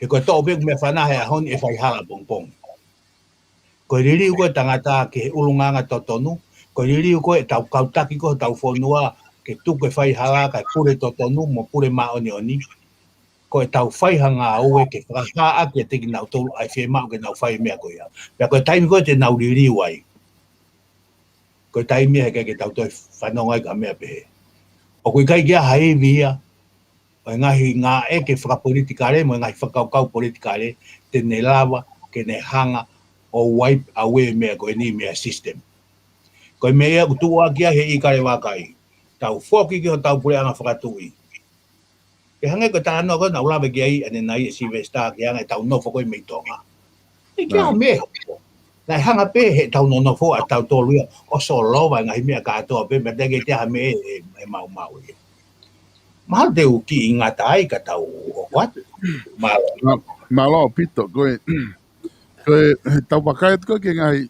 He ko e toʻo pē ʻeku meʻafana he ʻaho ni ʻe faihala pongipongi. Ko e liliu ko ē tangata ki he ʻulungaanga totonu, ko e liliu ko ē ʻetau kau taki ko ē hotau fonua, ke tuku e faihala kae pule totonu mo pule māʻoniʻoni. Ko ʻetau fai ha ngāue ke fakahā ʻaki kiate kinautolu ʻa e fiemaʻu ke nau fai e meʻa ko ia. Pea ko e taimi ko ē te nau liliu ai, ko e taimi ia he ʻikai ke tau toe fanongo ai ki ha meʻa pehē. ʻOku ʻikai ke ʻi ai ha ivi ia ʻo e ngaahi ngāue ke fakapolitikale, mo e ngaahi fakakaukau politikale, te ne lava ke ne hanga ʻo wipe away e meʻa ko eni mei he system. Ko e meʻa ia ʻoku tuʻu ʻaki ia he ʻIkale Vakai. Tau foki ki hotau puleʻanga fakatuʻi. Ke hangē ko e talanoa ko ē naʻa ku lave ki ai ʻanenai ʻe Sylvester, ke hangē ʻetau nofo ko ē mei Tonga. ʻIkai ke ʻi ai ha meʻa. Naʻe hanga pē heʻetau nonofo ʻatautolu ia ʻo solova e ngaahi meʻa kātoa pē, mei he taimi ʻe taha mei he, he maumau ia. Mahalo te u kiʻi ngata ai ka tau hoko atu. Mālō. Mā-, mālō ʻaupito, ko e, ko e, tau vakai atu ko ē ki he ngaahi,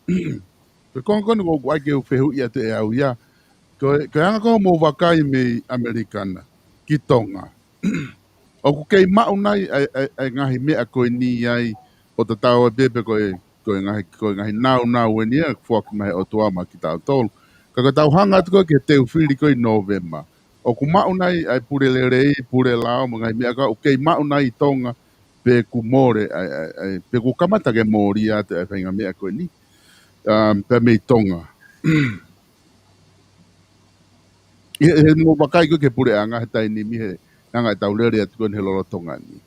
ko e konga ko eni ʻoku ou ʻai ke u fehuʻi atu ʻe au ia. Ko e, ko e anga ko ē hoʻomou vakai mei ʻAmelika na ki Tonga, ʻoku kei maʻu nai ʻa e, ʻa e, ʻa e ngaahi meʻa ko eni ai ʻo tatau ai pē pe ko e, ko e ngaahi, ko e ngaahi nāunau eni ia ʻoku foaki mai he ʻOtua maʻa kitautolu. Ka ko ʻetau hanga atu ko ē ki he teu fili ko ē ʻi Nōvema, ʻoku maʻu nai ʻa e pule lelei, pule lao, mo e ngaahi meʻa ko ē ʻoku kei maʻu nai ʻi Tonga, pe kuo mole, ʻa e, ʻa e, ʻa e, pe kuo kamata ke mole atu ʻa e faʻahinga meʻa ko eni. Um, pea mei Tonga. ʻI he, he mou vakai ko ē ki he puleʻanga he taimi ni he anga ʻetau lele atu ko eni he lolotonga ni.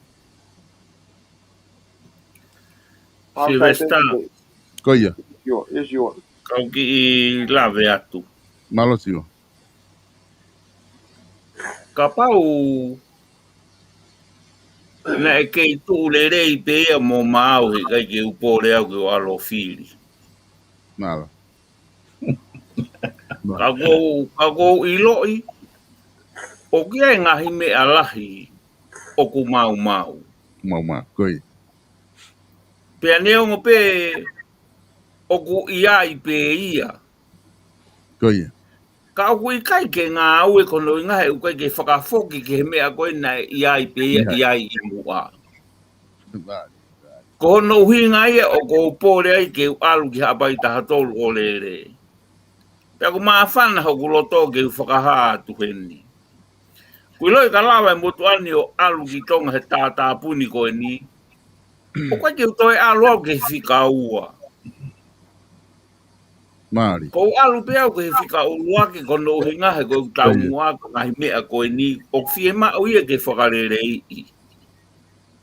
Sylvester. Ko ia. Sure, yes, you are. Kau kiʻi lave atu. Mālō Siua. Kapau naʻe kei tuʻu lelei pē ia mo maau, he ʻikai ke u pole au ke u ʻalu ʻo fili. Mālō. Ka ʻoku ou, ka ʻoku ou ʻiloʻi, ʻoku ʻi ai e ngaahi meʻa lahi ʻoku maumau. Maumau, ko ia. Pea neongo pē ʻoku ʻi ai pē ia. Ko ia. Ka ʻoku ʻikai ke ngāue ko hono ʻuhinga he ʻoku ʻikai ke fakafoki ki he meʻa ko ē naʻe ʻi ai pē ia, ʻi ai ʻi muʻa. Ko hono ʻuhinga ia ʻoku ou pole ai ke u ʻalu ki Haʻapai taha tolu ʻo lele. Pea ʻoku māfana hoku loto ke u fakahā atu heni. ʻOku ʻiloʻi ka lava e motuʻa ni ʻo ʻalu ki Tonga he tātāpuni ko eni. ʻOku ʻikai ke u toe ʻalu au ki he fika ua. Mālie. ʻOku ou ʻalu pē au ki he fika ʻuluaki ko hono ʻuhinga he ʻoku ou taumuʻa ko e ngaahi meʻa ko eni. ʻOku fiemaʻu ia ke fakaleleiʻi.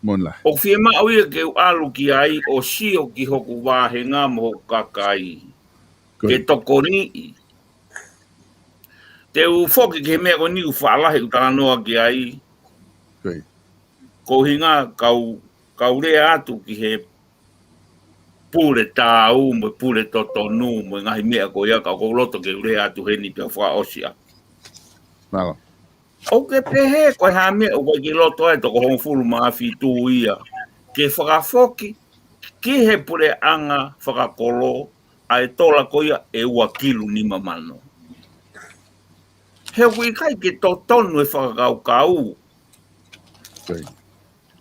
Mo e lahi. ʻOku fiemaʻu ia ke u ʻalu ki ai ʻo sio ki hoku vāhenga mo hoku kakai. Ko ia. Ke tokoniʻi. Te u foki ki he meʻa ko eni ʻoku faʻa lahi ʻeku talanoa ki ai. Ko ia. Ko e ʻuhinga kau, kau lea atu ki he pule tāu mo e pule totonu mo e ngaahi meʻa ko ia ka ʻoku ou loto ke u lea atu heni pea fakaʻosi ʻaki. Mālō. ʻOku ke pehē ko e hā e meʻa ʻoku ʻikai ke loto ai toko hongofulu mā fitu ia ke fakafoki ki he puleʻanga fakakolo ʻa e tola ko ia ʻe ua kilu nima mano. He ʻoku ʻikai ke totonu e fakakaukau. Ko ia.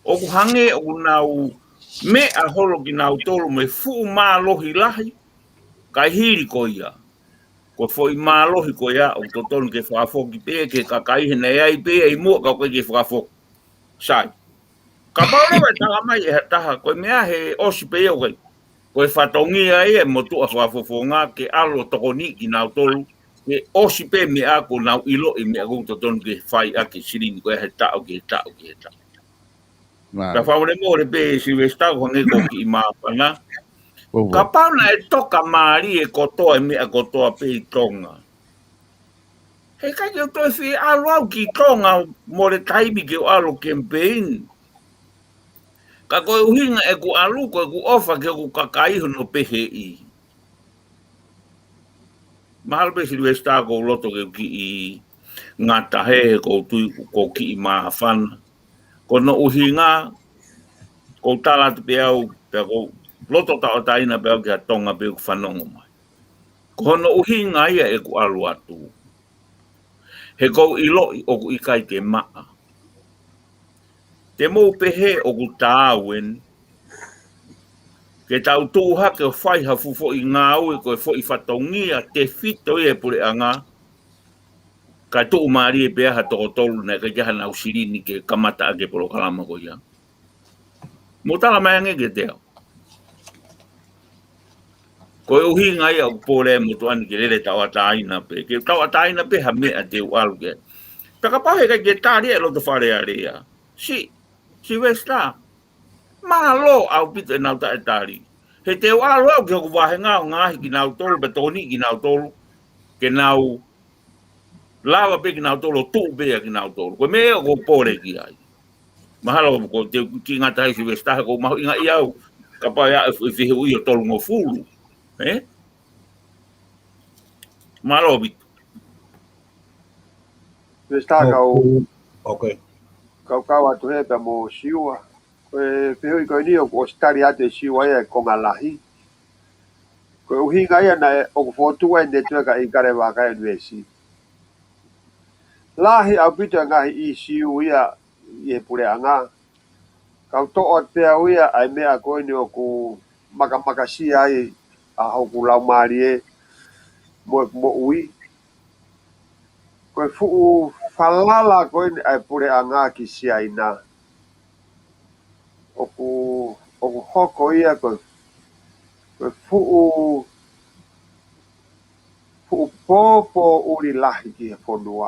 ʻOku hangē ʻoku nau meʻa holo kinautolu mo e fuʻu mālohi lahi, kae hili ko ia. Ko e foʻi mālohi ko ia ʻoku totonu ke fakafoki pē ki he kakai he naʻe ʻi ai pē ia ʻi muʻa ka ʻoku ʻikai ke fakafoki. Sai. Kapau leva ʻe tala mai ʻe ha taha, ko e meʻa he ʻosi pē ia ʻoku ʻikai. Ko e fatongia ia e motuʻa fakafofonga ke ʻalu ʻo tokoniʻi kinautolu, ke ʻosi pē meʻa ʻoku nau ʻiloʻi meʻa ʻoku totonu ke fai ʻaki e silini ko ia he taʻu ki he taʻu ki he taʻu. Mālie. Ka fakamolemole pē Silivesitā, ko e hangē ko e kiʻi māfana. Kapau naʻe toka mālie kotoa e meʻa kotoa pē ʻi Tonga. He ʻikai ke u toe fie ʻalu au ki Tonga mole taimi ke u ʻalu campaign. Ka ko e ʻuhinga ʻeku ʻalu ko ʻeku ʻofa ki hoku kakai hono peheʻi. Mahalo pē Silivesitā ʻoku ou loto ke u kiʻi ngata he, he ʻoku ou tui ʻoku ou kiʻi māfana. Ko hono ʻuhinga, ʻoku ou tala atu pē au, pea ʻoku ou loto tauʻatāina pē au ki ha Tonga pē ʻoku fanongo mai. Ko hono ʻuhinga ia ʻeku ʻalu atu. He ʻoku ou ʻiloʻi ʻoku ʻikai ke maʻa. Te mou pehē ʻoku taau eni. Ke tau tuʻu hake ʻo fai ha fuʻu foʻi ngāue ko e foʻi fatongia tefito ia e puleʻanga. Kae tuʻumālie pē ha toko tolu naʻe ʻikai ke ʻi ai hanau silini ke kamata ʻaki e polokalama ko ia. Mou tala mai ange kiate au. Ko e ʻuhinga ia ʻoku pole ai e motuʻa ni ke lele tauʻatāina pē. Ke tauʻatāina pē ha meʻa te u ʻalu ki ai. Pea kapau he ʻikai ke tali e loto Fale Alea. Si, Silivesitā. Mālō ʻaupito ʻenau taʻetali. He te u ʻalu au ki hoku vāhenga ʻo ngaohi kinautolu, pea tokoniʻi kinautolu. Ke nau lava pē kinautolu, tuʻu pē ia kinautolu. Ko e meʻa ʻoku ou pole ki ai. Mahalo ko e te u kiʻi ngata ai Silivesitā he ʻoku ou mahuʻingaʻia au. Kapau ʻe ʻi ai e fehuʻi ʻo tolungofulu. Ē? Mālō ʻaupito. Silivesitā kau. Ok. Kau kau atu he pea mo Siua. Ko e fehuʻi ko eni ʻoku ʻosi tali atu ʻe Siua ia e konga lahi. Ko e ʻuhinga ia naʻe ʻoku fokotuʻu ai e netueka ʻi Kalevaka University. Lahi ʻaupito e ngaahi ʻīsiu ia ʻi he puleʻanga. Kau toʻo atu pē au ia ʻa e meʻa ko eni ʻoku makamakasia ai ʻa hoku laumālie mo, moʻui. Ko e fuʻu falala ko eni ʻa e puleʻanga ki Siaina. ʻOku, ʻoku hoko ia ko e, ko e fuʻu, fuʻu pōpōʻuli lahi ki he fonua.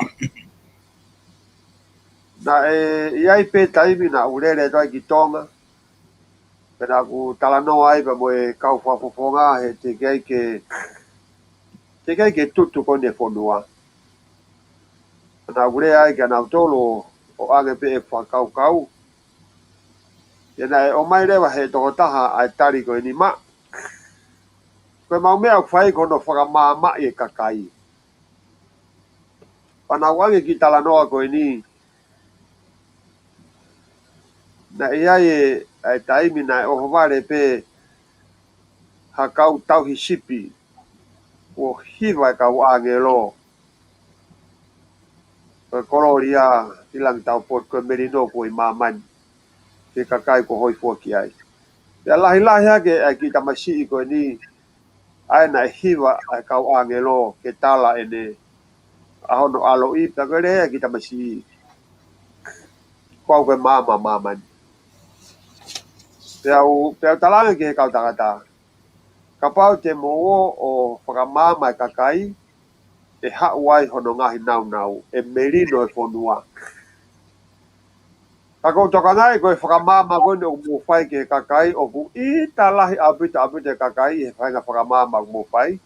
Naʻe ʻi ai pē taimi naʻa ku lele atu ai ki Tonga. Pea naʻa ku talanoa ai pea mo e kau fakafofonga he teʻeki ai ke, teʻeki ai ke tutu ko eni e fonua. Naʻa ku lea ai kia nautolu ʻo ʻoange pē e fakakaukau. Pea naʻe ʻomai leva he tokotaha ʻa e tali ko eni maʻa. Ko e mau meʻa ʻoku fai ko hono fakamaamaʻi e kakai. Pea naʻa ku ʻoange kiʻi talanoa ko eni. Naʻe ʻi ai e, e taimi naʻe ʻohovale pē ha kau tauhi sipi, kuo hiva e kau ʻāngelo, ko e kolōlia ʻi langi taupotu, ko e melino kuo ʻi māmani, ki he kakai kuo hōifua ki ai. Pea lahilahi hake ʻa e kiʻi tamasiʻi ko eni, ʻa ia naʻe hiva ʻa e kau ʻāngelo ke tala ʻene, ʻa hono ʻaloʻi, pea ko e lea ʻa e kiʻi tamasiʻi, ko au ko e maama ʻo māmani. Pea u, pea u talaange ki he kau tangata, kapau te mou ō ʻo fakamaama e kakai, ʻe haʻu ai hono ngaahi nāunau, ʻe melino e fonua. Ka ʻoku ou tokangaʻi ko e fakamaama ko eni ʻoku mou fai ki he kakai, ʻoku ʻita lahi ʻaupito ʻaupito e kakai ʻi he faʻahinga fakamaama ʻoku mou fai.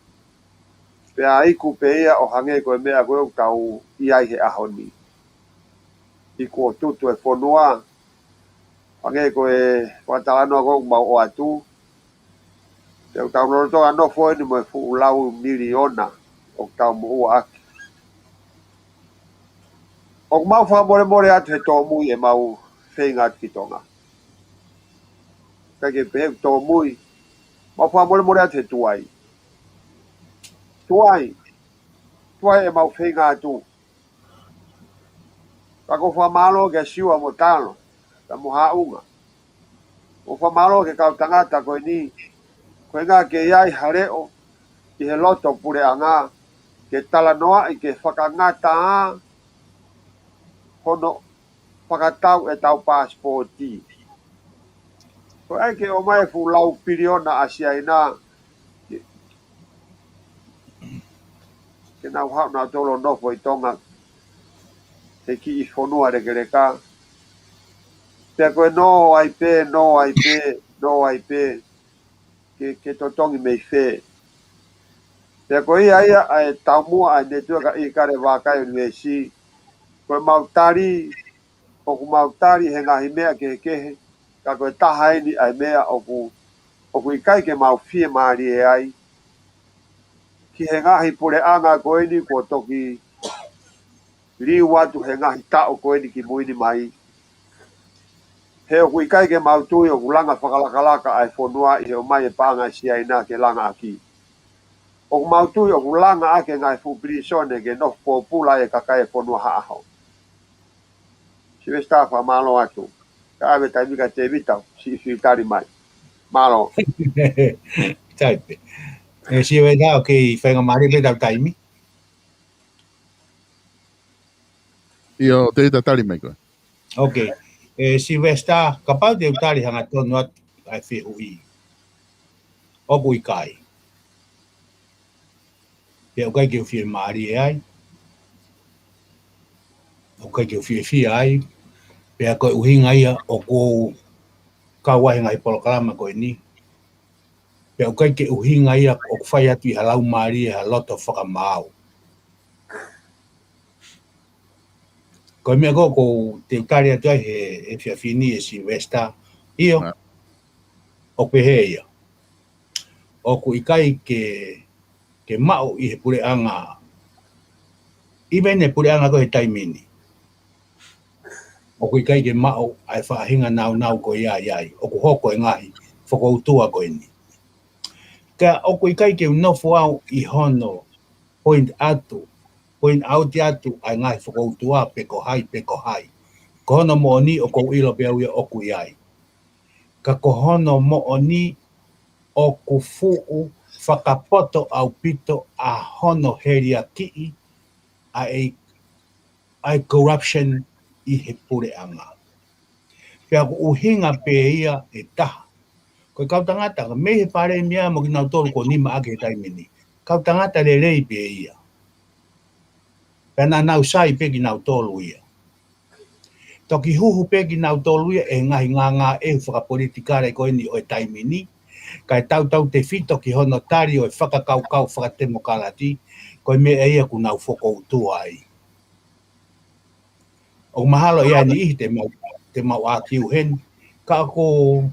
Pea iku pē ia ʻo hangē ko e meʻa ko ē ʻoku tau ʻi ai he ʻaho ni. Iku ʻo tutu e fonua, hangē ko e fakatalanoa ko ē ʻoku mau ʻoatu. Pea ʻoku tau lolotonga nofo eni mo e fuʻu lau miliona ʻoku tau moʻua ʻaki. ʻOku mau fakamolemole atu he tōmui ʻemau feinga atu ki Tonga. ʻIkai ke pehē ʻoku tōmui, mau fakamolemole atu he tuai. Tuai, tuai ʻemau feinga atu. Ka ʻoku ou fakamālō kia Siua mo Talo, pea mo Haʻunga. ʻOku ou fakamālō ki he kau tangata ko eni, ko e ʻuhinga ke ʻi ai ha leʻo ʻi he loto puleʻanga, ke talanoaʻi ke fakangata ā hono fakatau ʻetau paasipooti. Ko e ʻai ke ʻomai e fuʻu lau piliona ʻa Siaina, ke, ke nau haʻu nautolu ʻo nofo ʻi Tonga, he kiʻi fonua lekeleka. Pea ko e nō ai pē, nō ai pē, nō ai pē, ke, ke totongi mei fē. Pea ko ia ia ʻa e taumuʻa ʻa e netiueka ʻIkale Vakai University, ko e mau tali, ʻoku mau tali he ngaahi meʻa kehekehe, ka ko e taha eni ʻa e meʻa ʻoku, ʻoku ʻikai ke mau fiemālie ai, ki he ngaahi puleʻanga ko eni kuo toki liu atu he ngaahi taʻu ko eni ki mui ni mai. He ʻoku ʻikai ke mau tui ʻoku langa fakalakalaka ʻa e fonua ʻi he ʻomai e paʻanga ʻa Siaina ke langa ʻaki. ʻOku mau tui ʻoku langa ʻaki e ngaahi fuʻu pilīsone ke nofo pōpula ai e kakai e fonua ha ʻaho. Silivesitā, fakamālō atu. Ka ʻave taimi kia Tēvita, siʻi fili tali mai. Mālō. Sai pē. ʻE Silivesitā, ʻoku kei faingamālie pē ʻetau taimi. ʻIo, Tēvita, tali mai koe. Ok. ʻE Silivesitā, kapau te u tali hangatonu atu ʻa e fehuʻi. ʻOku ʻikai. Pea ʻoku ʻikai ke u fiemālie ai. ʻOku ʻikai ke u fiefia ai. Pea ko e ʻuhinga ia ʻoku ou kau ai he ngaahi polokalama ko eni. Pea ʻoku ʻikai ke ʻuhinga ia ʻoku fai atu ʻi ha laumālie, ha loto fakamaau. Ko e meʻa ko ē ʻoku ou teu tali atu ai he, he efiafi ni, ʻe Silivesitā. ʻIo. ʻA. ʻOku pehē ia. ʻOku ʻikai ke, ke maʻu ʻi he puleʻanga. Even e puleʻanga ko ē he taimi ni. ʻOku ʻikai ke maʻu ʻa e faʻahinga nāunau ko ia ʻi ai. ʻOku hoko e ngaahi fokoutua ko eni. Ka ʻoku ʻikai ke u nofo au ʻi hono point atu, point out atu ʻa e ngaahi fokoutua pe ko hai, pe ko hai. Ko hono moʻoni ʻoku ou ʻilo pē au ia ʻoku ʻi ai. Ka ko hono moʻoni ʻoku fuʻu fakapoto ʻaupito ʻa hono heliakiʻi ʻa e, ʻa e corruption ʻi he puleʻanga. Pea ko e ʻuhinga pē ia ʻe taha. Ko e kau tangata, mei he palēmia mo kinautolu kuo nima ʻaki he taimi ni. Kau tangata lelei pē ia. Pea naʻa nau sai pē kinautolu ia. Toki huhu pē kinautolu ia ʻe he ngaahi ngāngāʻehu fakapolitikale ko eni ʻo e taimi ni. Kae tautautefito ki hono tali ʻo e fakakaukau fakatemokalati, ko e meʻa ia ʻoku nau fokoutua ai. ʻOku mahalo ʻe ʻi ai e niʻihi te mau, te mau ʻākiu heni, ka ʻoku,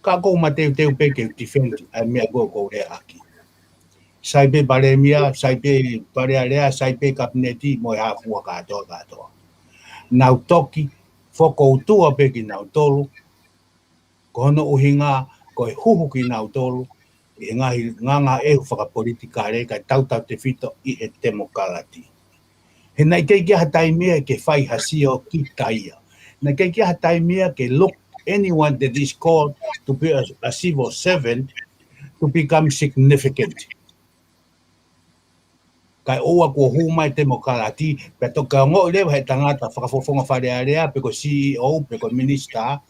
ka ʻoku ou mateuteu pē ke u defend ʻa e meʻa ko ē ʻoku ou lea ʻaki. Sai pē palēmia, sai pē Pale Alea, sai pē kapineti mo e hā fua kātoa kātoa. Nau toki fokoutua pē kinautolu, ko hono ʻuhinga, ko e huhu kinautolu, ʻi he ngaahi ngāngāʻehu fakapolitikale kae tautautefito ʻi he temokalati. He naʻe ʻikai ke ʻi ai ha taimi ia ke fai ha sio kita ia. Naʻe ʻikai ke ʻi ai ha taimi ia ke look anyone that is called to be a, a civil servant to become significant. Kae ʻoua kuo hū mai temokalati, pea toki ongoʻi leva he tangata fakafofonga Fale Alea, pe ko e C E O, pe ko e minister,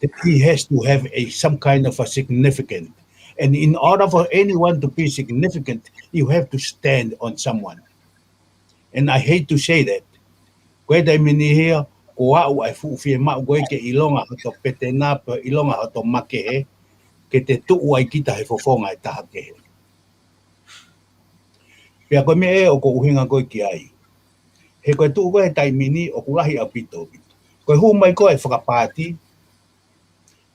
that he has to have a, some kind of a significant. And in order for anyone to be significant, you have to stand on someone. And I hate to say that. Ko e taimi ni ia, ko aʻu ʻa e fuʻu fiemaʻu ko ē ke ʻilonga hoto petena, pe ʻilonga hoto makehe, ke te tuʻu ai kita he fofonga ʻe taha kehe. Pea ko e meʻa ē ʻoku ou ʻuhinga ko ē ki ai. He ko e tuʻu ko ē he taimi ni ʻoku lahi ʻaupito. Ko e hū mai ko ē fakapaati,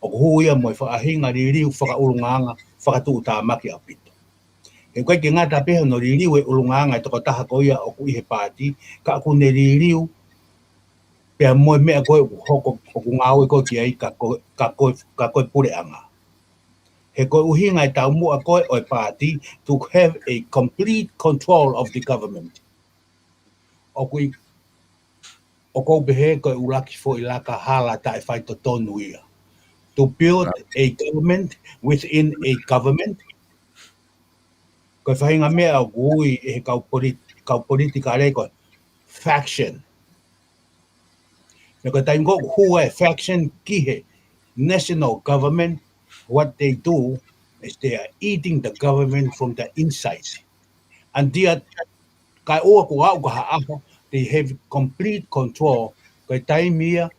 ʻoku hū ia mo e faʻahinga liliu fakaʻulungaanga, fakatuʻutāmaki ʻaupito. He ʻoku ʻikai ke ngata pē hono liliu e ʻulungaanga e tokotaha ko ia ʻoku ʻi he paati, ka ʻoku ne liliu pea mo e meʻa ko ē ʻoku hoko, ʻoku ngāue ko ē ki ai ka ko, ka ko, ka ko e puleʻanga. He ko e ʻuhinga e taumuʻa ko ē ʻo e paati to have a complete control of the government. ʻOku ʻi, ʻoku ou pehē ko e ʻuluaki foʻi laka hala taʻefaitotonu ia. To build a government within a government. Ko e faʻahinga meʻa ʻoku ui ʻe he kau polit-, kau politikale ko e faction. Pea ko e taimi ko ē ʻoku hū ai e faction ki he national government, what they do is they are eating the government from the inside. Until kae ʻoua kuo aʻu ki ha ʻaho, they have complete control. Ko e taimi ia,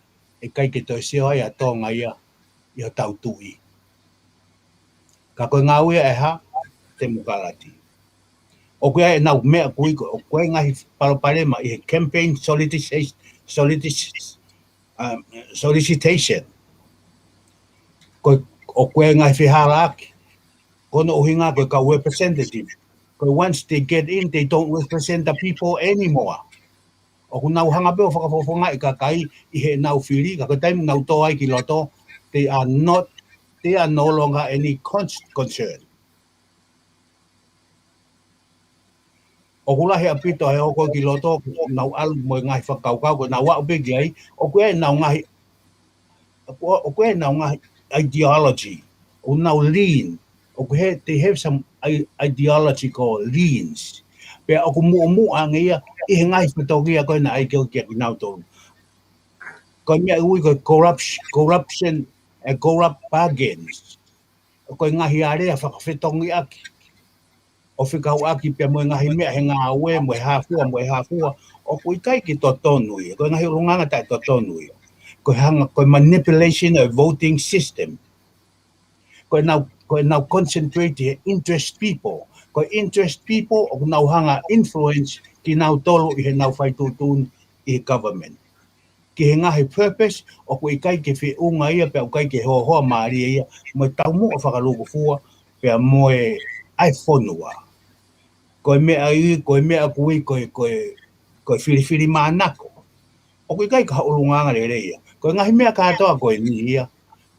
ʻe ʻikai ke toe sio ai ʻa Tonga ia ʻi hotau tuʻi. Ka ko e ngāue ia ʻe ha temokalati. ʻOku ʻi ai ʻenau meʻa ʻoku ui ko, ʻoku ʻi ai e ngaahi palopalema ʻi he campaign solicitation, solici-, um, solicitation. Ko, ʻoku ʻi ai e ngaahi fehālaaki. Ko hono ʻuhinga ko e kau representative. Ko e once they get in, they don't represent the people anymore. ʻOku nau hanga pē ʻo fakafofongaʻi e kakai ʻi heʻenau fili, ka ko e taimi ʻoku nau tō ai ki loto, they are not, they are no longer any cons-, concern. ʻOku lahi ʻaupito he hoko ki loto, nau ʻalu mo e ngaahi fakakaukau, ko ʻenau aʻu pē ki ai, ʻoku ʻi ai ʻenau ngaahi, ʻoku, ʻoku ʻi ai ʻenau ngaahi ideology, ʻoku nau lean, ʻoku he, they have some i-, ideological leans. Pea ʻoku muʻomuʻa ange ia ʻi he ngaahi fatongia ko ē naʻe ʻai ki ai kinautolu. Ko e meʻa ʻoku ui ko e corruption, corruption and corrupt bargains. Ko e ngaahi alea fakafetongiʻaki ʻo fekauʻaki pea mo e ngaahi meʻa he ngāue, mo e hā fua, mo e hā fua, ʻoku ʻikai ke totonu ia. Ko e ngaahi ʻulungaanga taʻetotonu ia. Ko e hanga, ko e manipulation of voting system. Ko ʻenau, ko ʻenau concentrate he interest people. Ko e interest people ʻoku nau hanga influence kinautolu ʻi heʻenau fai tuʻutuʻuni ʻi he government. Ki he ngaahi purpose, ʻoku ʻikai ke feʻunga ia, pea ʻoku ʻikai ke hoahoa mālie ia, mo e taumuʻa fakalūkufua, pea mo e ʻai fonua. Ko e meʻa ʻi, ko e meʻa ʻoku ui, ko e, ko e, ko e filifilimānako. ʻOku ʻikai ko ha ʻulungaanga lelei ia. Ko e ngaahi meʻa kātoa ko eni ia,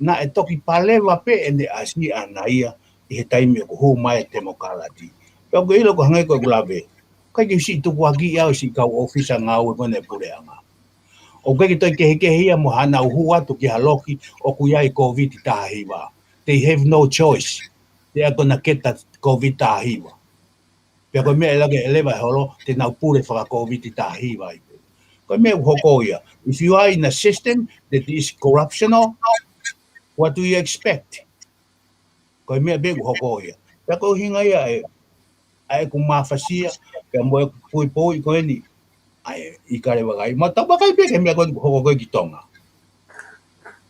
naʻe toki paleva pē ʻene ʻasi ʻana ia, ʻi he taimi ʻoku hū mai e temokalati. Pea ʻoku ke ʻilo ko e hangē ko ʻeku lave. ʻIkai ke u siʻi tukuakiʻi au siʻi kau ʻōfisa ngāue ko eni e puleʻanga. ʻOku ʻikai ke toe kehekehe ia mo haʻanau hū atu ki ha loki ʻoku ʻi ai e Kōviti taha hiva. They have no choice. They are gonna get that Kōviti taha hiva. Pea ko e meʻa ʻe lava ke ʻe leva e holo, te nau pule faka-Kōviti taha hiva ai pē. Ko e meʻa ʻoku hoko ia. If you are in a system that is corruptional, what do you expect? Ko e meʻa pē ʻoku hoko ia. Pea ko e ʻuhinga ia ʻa e, ʻa ʻeku mafasia, pea mo ʻeku puipui ko eni, ʻa e, ʻi Kalevakai. Mo tau vakai pē ki he meʻa ko eni ʻoku hoko ko ē ki Tonga.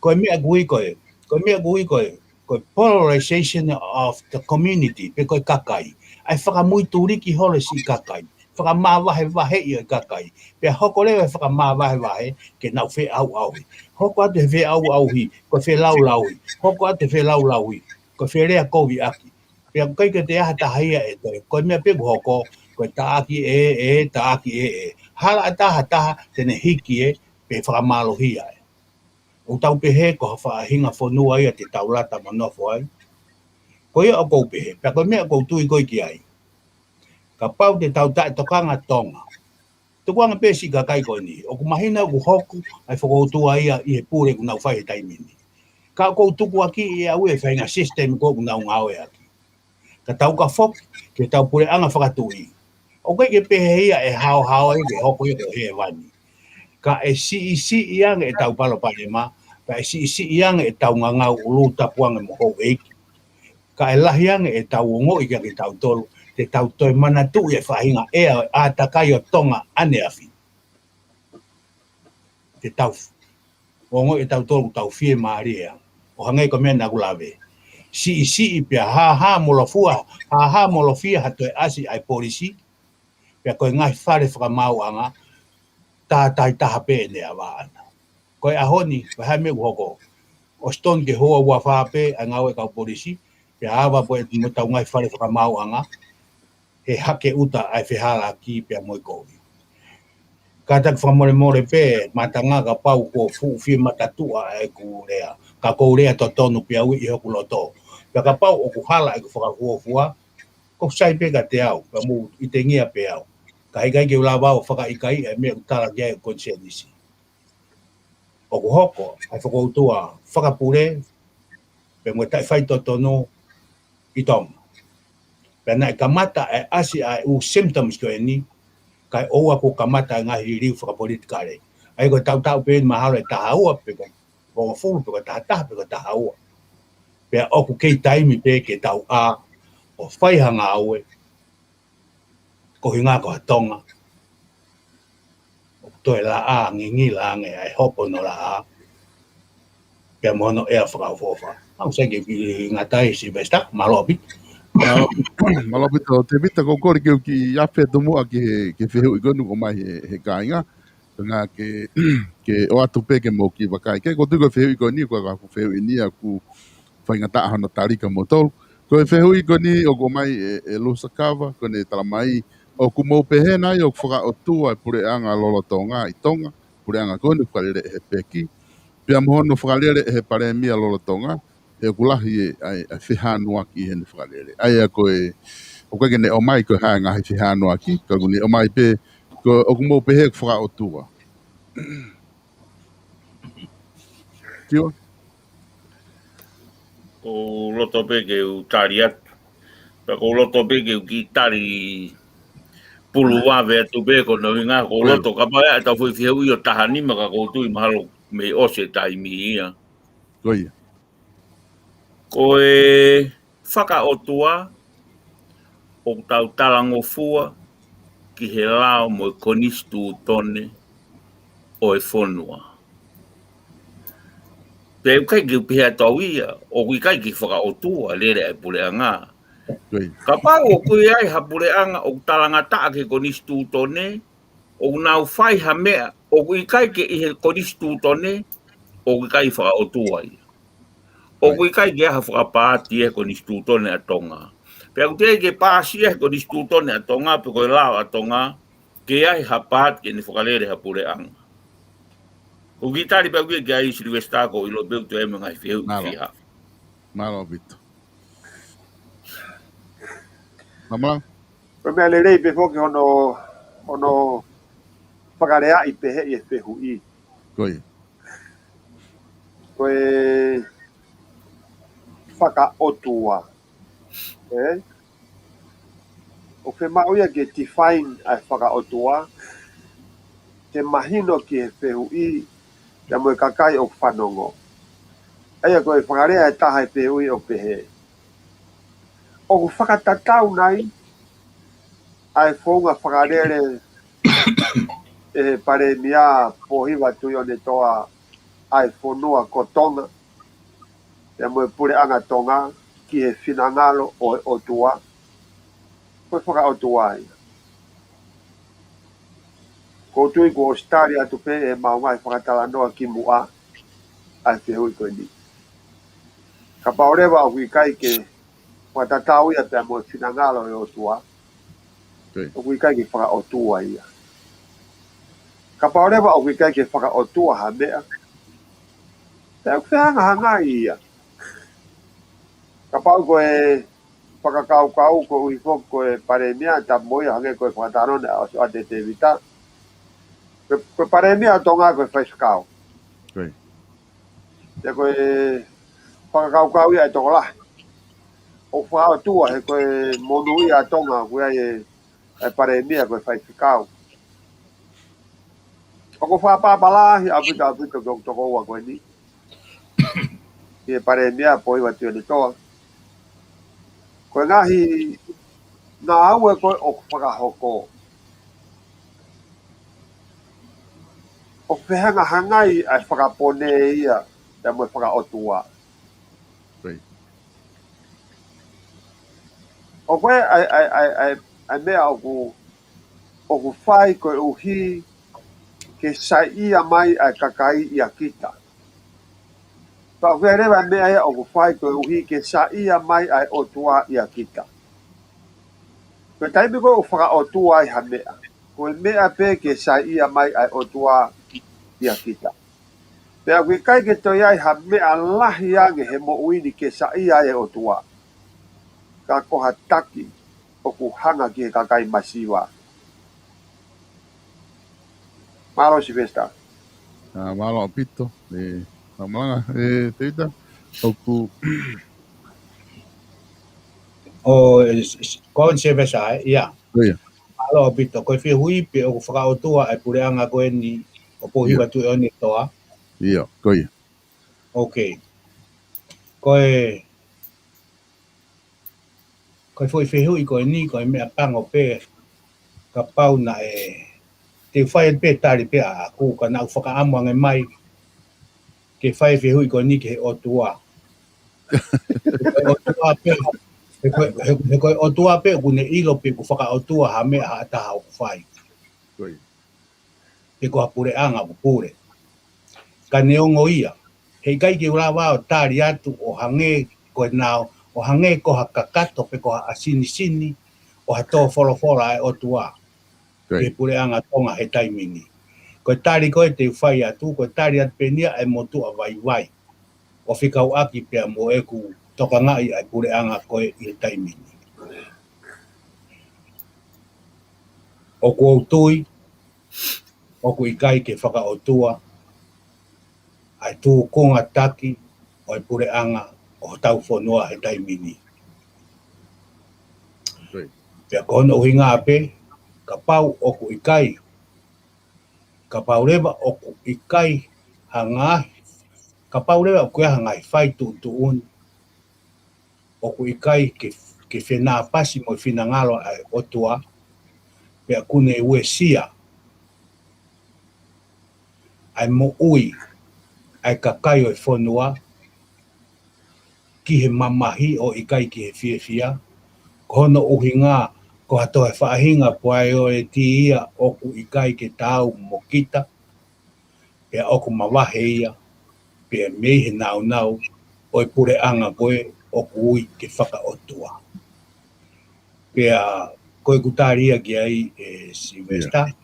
Ko e meʻa ʻoku ui ko e, ko e meʻa ʻoku ui ko e, ko e polarization of the community, pe ko e kakai. ʻA e fakamuituliki holo e siʻi kakai. Fakamāvahevaheʻi ʻo e kakai. Pea hoko leva e fakamāvahevahe ke nau feʻauʻauhi. Hoko atu he feʻauʻauhi, ko e felaulauhi. Hoko atu he felaulauhi, ko e felea koviʻaki. Pea ʻoku ʻikai ke toe ʻi ai ha taha ia ʻe toe. Ko e meʻa pē ʻoku hoko, ko e taʻaki ē, ē, taʻaki ē, ē. Hala ʻatā ha taha, te ne hiki ē, pe fakamālohia ē. ʻOku tau pehē ko ha faʻahinga fonua ia te tau lata mo nofo ai. Ko ia ʻoku ou pehē, pea ko e meʻa ʻoku ou tui ko ē ki ai. Kapau te tau taʻetokanga Tonga, tukuange pē siʻi kakai ko eni, ʻoku mahino ʻoku hoko ʻa e fokoutua ia ʻi he pule ʻoku nau fai he taimi ni. Ka ʻoku ou tukuakiʻi ʻe au e faʻahinga system ko ē ʻoku nau ngāueʻaki. Ka tau ka foki ki heʻetau puleʻanga fakatuʻi, ʻoku ʻikai ke pehē ia ʻe haohaoa ia ke hoko ia ko hēvani. Ka ʻe siʻisiʻi ange ʻetau palopalema, pea ʻe siʻisiʻi ange ʻetau ngangau ʻulu, tapu ange mo houʻeiki. Ka ʻe lahi ange ʻetau ongoʻi kia kitautolu, te tau toe manatuʻi e faʻahinga ʻea ʻo e ʻātakai ʻo Tonga ʻaneafi. Te tau ongoʻi ʻe tautolu ʻoku tau fiemālie ange. ʻO hangē ko e meʻa naʻa ku lave. Siʻisiʻi pea hāhāmolofua, hāhāmolofia ha toe ʻasi ʻa e polisi, pea ko e ngaahi fale fakamaauʻanga, tātātaha pē ʻene ava ʻana. Ko e ʻaho ni, ko e hā e meʻa ʻoku hoko? ʻOsi tonu ke houa ua fā pē ʻa e ngāue ʻa e kau polisi, pea ava pē mo ʻetau ngaahi fale fakamaauʻanga, he hake ʻuta ʻa e fehālaaki pea mo e kovi. Kātaki fakamolemole pē, Matanga, kapau kuo fuʻu fie matatuʻa ʻeku lea. Ka ʻoku ou lea totonu pē au ʻi hoku loto. Pea kapau ʻoku hala ʻeku fakafuofua, ʻoku sai pē kiate au, pea mou ʻitengia pē au. Ka ʻikai ke u lava ʻo fakaʻikaiʻi e meʻa ʻoku tala ki ai ʻeku konisēnisi. ʻOku hoko ʻa e fokoutua fakapule, pea mo e taʻefaitotonu ʻi Tonga. Pea naʻe kamata e ʻasi ʻa e ʻū symptoms ko eni, kae ʻoua kuo kamata e ngaahi liliu fakapolitikale. ʻA ia ko e tautau pē mahalo ʻe taha ua pe ko e hongofulu pe ko e taha taha pe ko e taha ua. Pea ʻoku kei taimi pē ke tau ʻā ʻo fai ha ngāue, ko hinga ko ha Tonga ʻoku toe laʻā, ngingila ange ʻa e hopo hono laʻā, pea mo hono ʻea fakaʻofoʻofa. ʻOku sai ke u kiʻi ngata ai, Sylvester, mālō ʻaupito. Mālō, mālō ʻaupito, Tēvita, ko e kole ke u kiʻi afe atu muʻa ki he, ki he fehuʻi ko eni ʻoku ʻomai he, he kāinga. Ko e ʻuhinga ke, ke ʻoatu pē ke mou kiʻi vakai ki ai. ʻOku ou tui ko e fehuʻi ko eni, ko e ʻuhinga ko e fehuʻi ni ʻoku faingataʻa hono tali kia moutolu. Ko e fehuʻi ko eni ʻoku ʻomai ʻe, ʻe Lusa Kava, ko ʻene talamai, ʻoku mou pehē nai ʻoku fakaʻotua e puleʻanga lolotonga ʻi Tonga, puleʻanga ko eni ʻoku fakalele ʻe he peki, pea mo hono fakalele ʻe he palēmia lolotonga, he ʻoku lahi e, ʻa e, ʻa e fehānuaki ʻi heʻene fakalele. ʻA ia ko e, ʻoku ʻikai ke ne ʻomai ko e hā e ngaahi fehānuaki, ka ʻoku ne ʻomai pē, ko ʻoku mou pehē ʻoku fakaʻotua. Siua? ʻOku ou loto pē ke u tali atu. Pea ʻoku ou loto pē ke u kiʻi tali pulu vave atu pē, ko hono ʻuhinga, ʻoku ou loto kapau ʻe ʻi ai ʻetau foʻi fehuʻi ʻo taha nima, ka ʻoku ou tui mahalo mei ʻosi e taimi ia. Ko ia. Ko e fakaʻotua ʻoku tau talangofua ki he lao mo e konisitūtone ʻo e fonua. Pea ʻoku ʻikai ke u pehē atu au ia, ʻoku ʻikai ke fakaʻotua e lele ʻa e puleʻanga. Ko ia. Kapau ʻoku ʻi ai ha puleʻanga ʻoku talangataʻa ki he konisitūtone, ʻoku nau fai ha meʻa ʻoku ʻikai ke ʻi he konisitūtone, ʻoku ʻikai fakaʻotua ia. ʻOku ʻikai ke ʻi ai ha fakapaati ʻi he konisitūtone ʻa Tonga. Pea ʻoku teʻeki ke paasi ʻe he konisitūtone ʻa Tonga, pe ko e lao ʻa Tonga, ke ʻi ai ha paati ke ne fakalele ha puleʻanga. ʻOku kiʻi tali pē au ki ai, Sylvester, ʻoku ou ʻilo pē ʻoku toe ʻi ai mo e ngaahi fehuʻi. Mālō. Fiha. Mālō ʻaupito. Mālō. Ko e meʻa lelei pē foki hono, hono fakalea ʻi pehē ʻi he fehuʻi. Ko ia. Ko e fakaʻotua. ʻE? ʻOku fiemaʻu ia ke define ʻa e fakaʻotua, ke mahino ki he fehuʻi, pea mo e kakai ʻoku fanongo. ʻA ia ko e fakalea ʻe taha e fehuʻi ʻoku pehē. ʻOku fakatatau nai ʻa e founga fakalele ʻe he Palēmia Pōhiva Tuʻiʻonetoa ʻa e fonua ko Tonga, pea mo e puleʻanga Tonga ki he finangalo ʻo e ʻOtua, ko e fakaʻotua ia. ʻOku ou tui kuo ʻosi tali atu pē ʻe he maʻu ngaahi fakatalanoa kimuʻa ʻa e fehuʻi ko eni. Kapau leva ʻoku ʻikai ke fakatatau ia pea mo e finangalo ʻo e ʻOtua, ʻoku ʻikai ke fakaʻotua ia. Kapau leva ʻoku ʻikai ke fakaʻotua ha meʻa, Pea ʻoku fehangahangai ia. Kapau ko e fakakaukau ko ʻUhi foki ko e palēmia, tapu mo ia hangē ko e fakatalanoa ʻa ʻOsi ʻa Tēvita. Ko e, ko e palēmia ʻa Tonga ko e faifekau. Ko ia. Pea ko e fakakaukau ia ʻa e tokolahi. ʻOku fakaʻotua he ko e monūʻia ʻa Tonga, ko ia e, e palēmia ko e faifekau. ʻOku fakapapālangi ʻaupito ʻaupito ki he tokoua ko eni. Ki he palēmia Pohiva Tuʻiʻonetoa. Ko e ngaahi ngāue ko ē ʻoku fakahoko. ʻOku fehangahangai ʻa e fakapō ia, pea mo e fakaʻotua. Right. ʻOku ʻi ai ʻa e, ʻa e, ʻa e, ʻa e, ʻa e meʻa ʻoku, ʻoku fai koeʻuhi ke saiʻia mai ʻa e kakai ʻia kita. Pea ʻoku ʻi ai leva e meʻa ia ʻoku fai koeʻuhi ke saiʻia mai ʻa e ʻOtua ʻia kita. Ko e taimi ko ē ʻoku fakaʻotua ai ha meʻa, ko e meʻa pē ke saiʻia mai ʻa e ʻOtua ʻia kita. Pea ʻoku ʻikai ke toe ʻi ai ha meʻa lahi ange he moʻui ni ke saiʻia ai e ʻOtua. Ka ko ha taki ʻoku hanga ki he kakai masiva. Mālō Sylvester. ʻA, mālō ʻaupito. ʻE, ka malanga, ʻe, Tēvita, ʻoku ʻO, e, s-, s-, ko e Sylvester, ʻe, ia. Ko ia. Mālō ʻaupito. Ko e fehuʻi pe ʻoku fakaʻotua e puleʻanga ko eni ʻo Pohiva Tuʻiʻonetoa. Ia, ko ia. Okay. Ko e, ko e foʻi fehuʻi ko eni, ko e meʻa pango pē, kapau naʻe, te u fai pē tali pē ʻaʻaku, ka naʻa ku fakaʻamu ange mai, ke fai e fehuʻi ko eni ki he ʻOtua. He ko e ʻOtua pē, he ko e, he, he ko e ʻOtua pē, ʻoku ne ʻilo pe ʻoku fakaʻotua ha meʻa ha taha ʻoku fai. Ko ia. Pe ko ha puleʻanga ʻoku pule. Ka neongo ia, heʻikai ke u lava ʻo tali atu ʻo hangē ko e nau, ʻo hangē ko ha kakato pe ko ha ʻasinisini ʻo ha tō folofola ʻa e ʻOtua. Ko ia. Ki he puleʻanga Tonga he taimi ni. Ko e tali ko ē te u fai atu, ko e tali atu pē eni ia ʻa e motuʻa vaivai. ʻO fekauʻaki pea mo ʻeku tokangaʻi ʻa e puleʻanga ko ē ʻi he taimi ni. ʻOku ou tui, ʻoku ʻikai ke fakaʻotua ʻa e tūkunga taki ʻo e puleʻanga ʻo hotau fonua he taimi ni. Ko ia. Pea ko hono ʻuhinga pē, kapau ʻoku ʻikai, kapau leva ʻoku ʻikai ha ngaahi, kapau leva ʻoku ʻi ai ha ngaahi fai tuʻutuʻuni, ʻoku ʻikai ke, ke fenāpasi mo e finangalo ʻa e ʻOtua, pea ʻoku ne uesia ʻa e moʻui ʻa e kakai ʻo e fonua ki he mamahi ʻo ʻikai ki he fiefia. Ko hono ʻuhinga, ko ha toe faʻahinga priority ia ʻoku ʻikai ke taau mo kita, pea ʻoku mavahe ia, pea mei he naunau ʻo e puleʻanga ko ē ʻoku ui ke fakaʻotua. Pea ko ʻeku tali ia ki ai, ʻe Sylvester,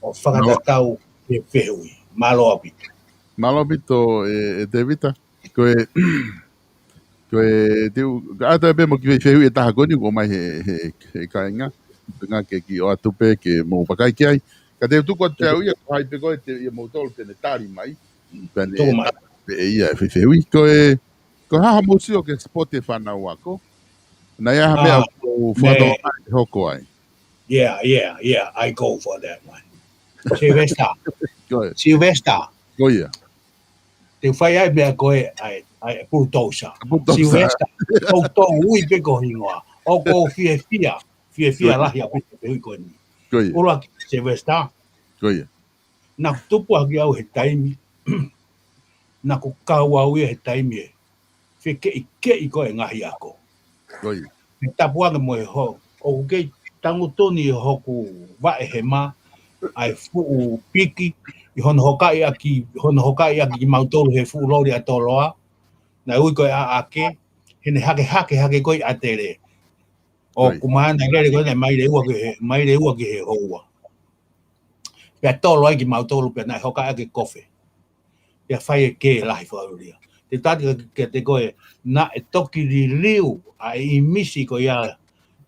ʻo fakatatau ki he fehuʻi. Mālō ʻaupito. Mālō ʻaupito, ʻe, ʻe Tēvita. Ko e, ko e, te u, ka ʻata pē mo e kiʻi fehuʻi ʻe taha ko eni ʻoku ʻomai he, he, he kāinga. Pea ke kiʻi ʻoatu pē ke mou vakai ki ai. Ka te u tuku atu pē au ia, ko hai pē ko ē te ia mou tolu te ne tali mai. Pea ne tali mai pē ʻe ia e fe-, fehuʻi. Ko e, ko e hā haʻamou sio ki he sipote fānau ako? Naʻe ʻi ai ha meʻa ʻoku fakatokangaʻi ʻe hoko ai? Yeah, yeah, yeah, I go for that one. Sylvester. Ko ia. Sylvester. Ko ia. Te u fai ai meʻa ko ē, ʻa e, ʻa e bulldozer. Bulldozer. Sylvester, ʻoku tau ui pē ko e hingoa. ʻOku ou fiefia, fiefia lahi ʻaupito he fehuʻi ko eni. Ko ia. ʻUluaki, Sylvester. Ko ia. Naʻa ku tupu hake au he taimi, naʻa ku kau au ia he taimi ē. Fekeʻikeʻi ko ē ngaahi ako. Ko ia. He tapu ange mo e hō, ʻoku kei tangutu ni hoku vaʻe hema, ʻa e fuʻu piki, ʻi hono hokaʻi ʻaki, hono hokaʻi ʻaki kimautolu he fuʻu loli ʻa Toloa, naʻe ui ko e ʻAʻake, he ne hake, hake, hake ko ē ʻi ʻAtele. ʻOku mahalo naʻe lele ko ē naʻe maile ua ki he, maile ua ki he houa. Pea tolo ai kimautolu pea naʻe hokaʻi ʻaki e kofe. pea fai e kē lahi fakaʻulia. Te u tali kiate koe, naʻe toki liliu ʻa e ʻīmisi ko ia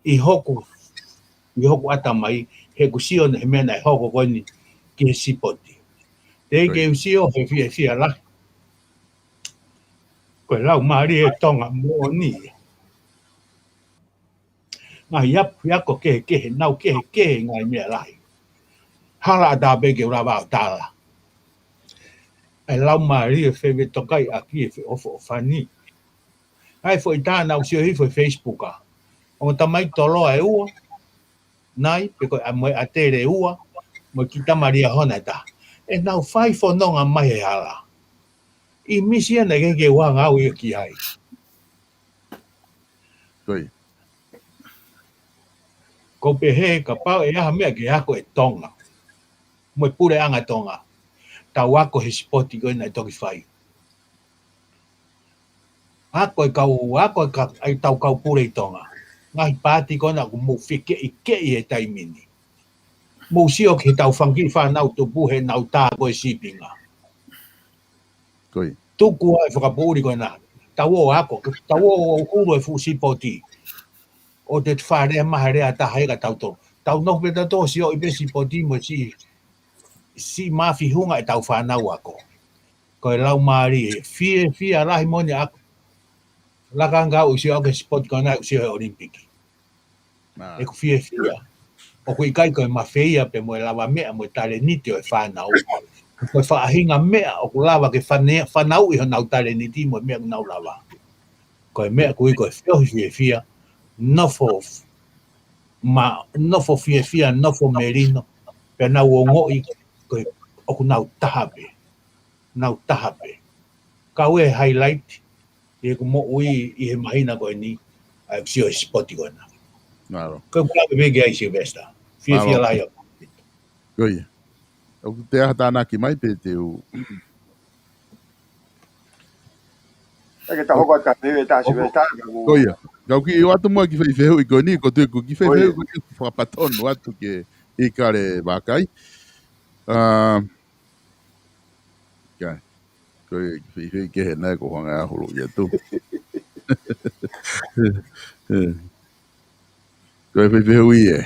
ʻi hoku, ʻi hoku ʻatamai, he kuo u sio he meʻa naʻe hoko ko eni ki he sipoti. Teʻeki ke u sio he fiefia lahi. Ko e laumālie ʻo Tonga moʻoni. Ngaahi apu, ako kehekehe, nau kehekehe ngaahi meʻa lahi. Hala ʻatā pē ke u lava ʻo tala ʻa e laumālie fefetokaʻi ʻaki e feʻofoʻofani. ʻA e foʻi tā naʻa ku sio hifo he Facebook ʻa e ongo tamaiki toloa ʻe ua, nai, pe ko e ʻamo e ʻatele ʻe ua, mo e kiʻi tama Liahona ʻe taha. ʻE nau fai fononga mai he hala. ʻImisi ia naʻe ʻikai ke u hanga au ia ki ai. Ko ia. Ko u pehē, kapau ʻe ʻi ai ha meʻa ke ako ʻe Tonga mo e puleʻanga Tonga, tau ako he sipoti ko ē naʻe toki fai. Ako e kau, ako e ka, ʻa e tau kau pule ʻi Tonga. Ngaahi paati ko ena ʻoku mou fekeʻikeʻi he taimi ni. Mou sio ki he tau fanga kiʻi fānau tupu he nau tā ko e sīpinga. Ko ia. Tuku ʻa e fakapoʻuli ko ena. Tau ō ako, tau ō hulu e fuʻu sipoti. ʻO te fale maha lea taha ʻe ka tau tō. Tau nofo pē tautolu ʻo sio ʻi he sipoti mo e siʻi, siʻi mafihunga ʻetau fānau ako. Ko e laumālie, fiefia lahi moʻoni ʻaku. Laka ange au ʻo sio ʻaku he sipoti ko ena ʻoku sio he ʻOlimipiki. ʻEku fiefia. ʻOku ʻikai ko e mafeia pē mo e lavameʻa mo e taleniti ʻo e fānau. Ko e faʻahinga meʻa ʻoku lava ke fane-, fanauʻi honau taleniti mo e meʻa ʻoku nau lava. Ko e meʻa ʻoku ui ko e feohi fiefia, nofo ma-, nofo fiefia, nofo melino, pea nau ongoʻi ko e ʻoku nau taha pē, nau taha pē. Kau e highlight ʻi heʻeku moʻui ʻi he māhina ko eni, ʻa e sio he sipoti ko ena. Ko e kula pē ki ai Sylvester. Fiefia lahi au. Ko ia. ʻOku te aha tānaki mai pē te u. ʻE ke tau hoko atu ka te u e tā Sylvester, ka ku- Ko ia. Kau kiʻi ʻoatu muʻa kiʻi fehuʻi ko eni, ko te ku kiʻi fehuʻi ko eni fakapatonu atu ke ʻIkale Vakai. ʻA, kai. Ko e fehuʻi kehe naʻe ko hanga ʻa holo ia tu. Ko e fehuʻi ē.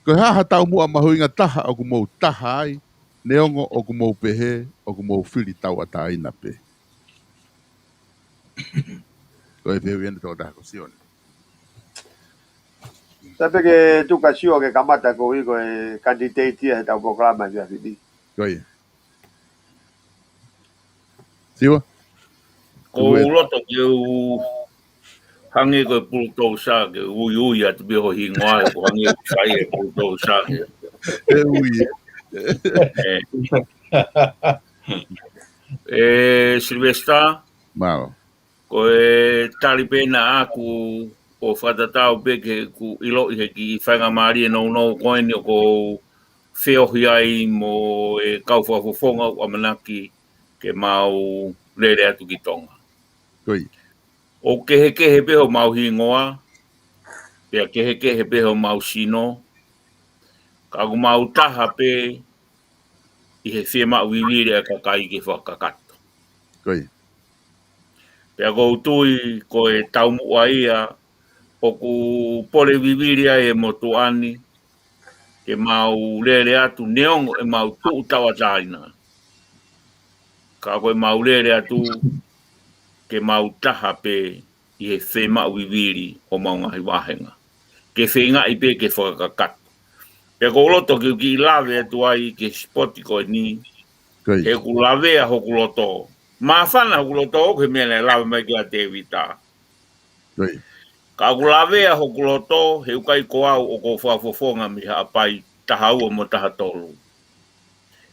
Ko e hā ha taumuʻa mahuʻinga taha ʻoku mou taha ai, neongo ʻoku mou pehē ʻoku mou fili tauʻatāina pē? Ko e fehuʻi eni tō taha ko Sione. Tape ke tuka Sio ke kamata ko i ko e candidate ia he tau polokalama ia fiti. Ko ia. Siua? Ko u loto ke u hangē ko e pulutousa ke u uiui atu pē ho hingoa, ko u hangē ko e pulutousa ke. ʻE ui. ʻE, Sylvester? Mālō. Ko e tali pē ena ʻaku ʻo fakatatau pē ke u ʻiloʻi he kiʻi faingamālie nounou ko eni ʻoku ou feohi ai mo e kau fakafofonga ʻoku ʻamanaki ke mau lele atu ki Tonga. ʻOku kehekehe pē homau hingoa, pea kehekehe pē homau sino, ka ʻoku mau taha pē ʻi he fiemaʻu vivili ʻa e kakai ke fakakakato. Pea ʻoku ou tui ko e taumuʻa ia ʻoku pole vivili ai e motuʻa ni ke mau lele atu neongo ʻemau tuʻu tauʻatāina. Ka ko ʻemau lele atu ke mau taha pē ʻi he fiemaʻu vivili ʻo homau ngaahi vāhenga. Ke feingaʻi pē ke fakakakato. Pea ʻoku ou loto ke u kiʻi lave atu ai ki he sipoti ko eni. He ʻoku lavea hoku loto. Māfana hoku loto ʻoku he meʻa naʻe lave mai ki ai ʻa Tēvita. Ka ʻoku lavea hoku loto, he ʻoku ʻikai ko au ʻoku ou fakafofonga mei Haʻapai taha ua mo taha tolu.